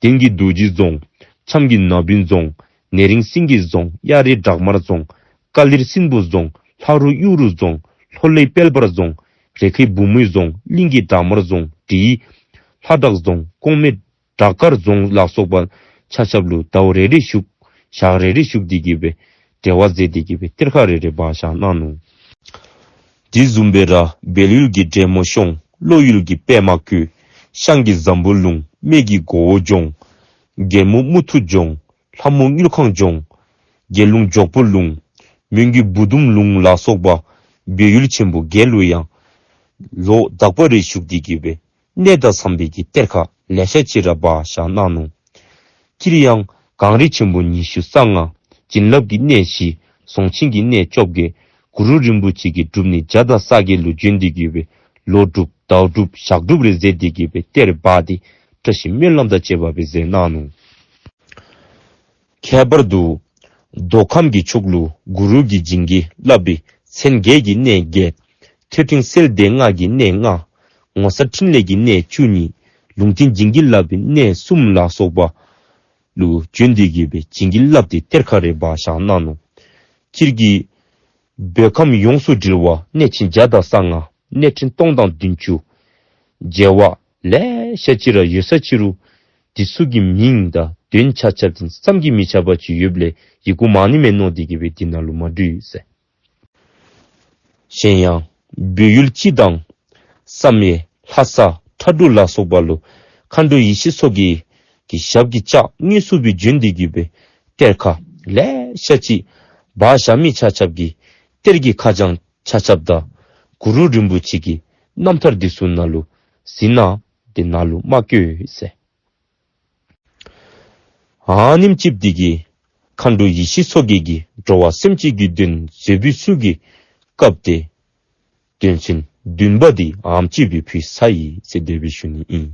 དན་གྱི་རྡོ་རྗེ་རྫོང་། འཆམ་གྱི་ན་བུན་རྫོང་། ནེ་རིང་སེང་གེ་རྫོང་། གཡའ་རི་བྲག་དམར་རྫོང་། ཀ་ལིར་སྲིན་པོ་རྫོང་། ལྷ་རུ་གཡུ་རུ་རྫོང་། ལྷོ་ལའི་དཔལ་འབར་རྫོང་། རེ་ཁའི་བུ་མོའི་རྫོང་། གླིང་གི་བྲག་དམར་རྫོང་། འབྲིའི་ལྷ་བྲག་རྫོང་། ཀོང་མའི་བྲག་དཀར་རྫོང་ལ་སོགས་པ་ཆ་ཁྱབ་ལུ་ཟླཝ་རེ་རེ་བཞུགས། ཞག་རེ་རེ་བཞུགས་ཏེ་གི་སྦེ་འབྲེལ་བ་མཛད་དེ་གི་སྦེ་གཏེར་ཁ་རེ་རེ་སྦ་བཞག་གནང་ནུག། དེ་བཟུམ་སྦེ་ར་སྦས་ཡུལ་གྱི་འབྲས་མོ་གཤོང་། ལྷོ་ཡུལ་གྱི་པདྨ་བཀོད། ཤངས་ཀྱི་འཛམ་བུ་ལུང་སྨད་ཀྱི་གོ་བོ་ལྗོངས། རྒྱལ་མོ་མུ་ཐུ་ལྗོངས། ལྷ་མོ་དངུལ་ཁང་ལྗོངས། རྒྱལ་ལུང་ཇོག་པོ་ལུང་། མོན་གྱི་བུ་དུམ་ལུང་ལ་སོགས་པ་བོད་ཡུལ་ཆེན་པོ་བརྒྱད་ལུ་ཡང་ལོ་དག་པ་རེ་བཞུགས་ཏེ་གི་སྦེ་གནས་དང་འཚམས་པའི་གི་གཏེར་ཁ་ལེ་ཤ་ཅིག་ར་སྦ་བཞག་གནང་ནུག། སྤྱིར་ཡང་གངས་རི་ཆེན་པོ་ཉི་ཤུ་རྩ་ལྔ། བྱིན་རླབས་ཀྱི་གནས་བཞི། རྫོང་ཆེན་གྱི་གནས་བཅོ་བརྒྱད། གུ་རུ་རིན་པོ་ཆེ་གི་སྒྲུབ་གནས་བརྒྱ་དང་རྩ་བརྒྱད་ལུ་བྱོན་ཏེ་གི་སྦེ་ལོ་སྒྲུབ་ཟླཝ་སྒྲུབ་ཞག་སྒྲུབ་རེ་མཛད་དེ་གི་སྦེ་གཏེར་སྦ་སྟེ་བཀྲ་ཤིས་སྨོན་ལམ་དང་བཅས་པ་སྦེ་མཛད་གནང་ནུག། ཁྱད་པར་དུ་མདོ་ཁམས་ཀྱི་ཕྱོགས་ལུ་གུ་རུ་གིས་བྱིན་གྱིས་བརླབས་པའི་མཚན་བརྒྱད་ཀྱི་གནས་བརྒྱད། ཐོད་ཕྲེང་གསལ་སྡེ་ལྔ་གི་གནས་ལྔ། ངོ་མཚར་འཕྲིན་ལས་ཀྱི་གནས་བཅུ་གཉིས། ལུང་བསྟན་བྱིན་གྱིས་བརླབས་པའི་གནས་གསུམ་ལ་སོགས་པ་ལུ་བྱོན་ཏེ་གི་སྦེ་བྱིན་གྱིས་བརླབས་ཏེ་གཏེར་ཁ་རེ་སྦ་བཞག་གནང་ནུག། སྤྱིར་གྱི་བོད་ཁམས་ཡོངས་སུ་འདྲིལ་བ་གནས་ཆེན་བརྒྱ་དང་རྩ་ལྔ། གནས་ཕྲན་སྟོང་དང་བདུན་ཅུ། མཇལ་བ་ལེ་ཤ་ཅིག་ར་ཡོད་ས་ཅིག་རུང་འདི་ཚུ་གི་མིང་དང་དོན་ཆ་ཁྱབ་འདི་བསམ་གྱིས་མི་ཁྱབ་པ་ཅིག་ཡོདཔ་ལས་ཡི་གུ་མང་ནི་མས་མནོ་སྟེ་གི་སྦེ་འདི་ནང་ལུ་མ་བྲིས་ཟེར། གཞན་ཡང་བོད་ཡུལ་སྤྱི་དང་བསམ་ཡས་ལྷ་ས་ཁྲ་འབྲུག་ལ་སོགས་པ་ལུ་མཁའ་འགྲོ་ཡེ་ཤེས་མཚོ་རྒྱལ་གྱི་ཞབས་ཀྱིས་ཕྱག་དངོས་སུ་སྦེ་བྱོན་ཏེ་གི་སྦེ་གཏེར་ཁ་ལེ་ཤ་ཅིག་སྦ་བཞག་མི་ཆ་ཁྱབ་ཀྱི་གཏེར་གྱི་ཁ་བྱང་ཆ་ཁྱབ་དང་གུ་རུ་རིན་པོ་ཆེ་གི་རྣམ་ཐར་འདི་ཚུ་ནང་ལུ་གཟིགས་གནང་སྟེ་ནང་ལུ་མ་བཀོད་ཟེར། ཨ་ནེམ་ཅིག་འདི་གིས་མཁའ་འགྲོ་ཡེ་ཤེས་མཚོ་རྒྱལ་གྱིས་འགྲོ་བ་སེམས་ཅན་གྱི་དོན་མཛད་པའི་ཚུལ་གྱིས་བཀབ་སྟེ་དོན་ཚན་བདུན་པ་འདི་ཨ་ནེམ་ཅིག་སྦེ་ཕུལ་ཚར་ཡི་ཟེར་དེ་སྦེ་ཞུ་ནི་ཨིན།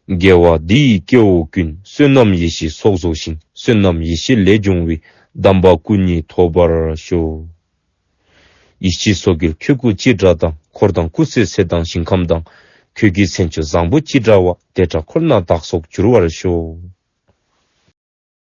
དགེ་བ་འདི་ཡིས་སྐྱེ་བོ་ཀུན། བསོད་ནམས་ཡེ་ཤེས་ཚོགས་རྫོགས་ཤིང་། བསོད་ནམས་ཡེ་ཤེས་ལས་བྱུང་བའི། དམ་པ་སྐུ་གཉིས་ཐོབ་པར་ཤོག། ཡེ་ཤེས་མཚོ་རྒྱལ་ཁྱོད་སྐུ་ཅི་འདྲ་དང་། འཁོར་དང་སྐུ་ཚེ་ཚད་དང་ཞིང་ཁམས་དང་། ཁྱོད་ཀྱི་མཚན་མཆོག་བཟང་པོ་ཅི་འདྲ་བ། དེ་འདྲ་འཁོར་ན་བདག་སོགས་འགྱུར་བར་ཤོག།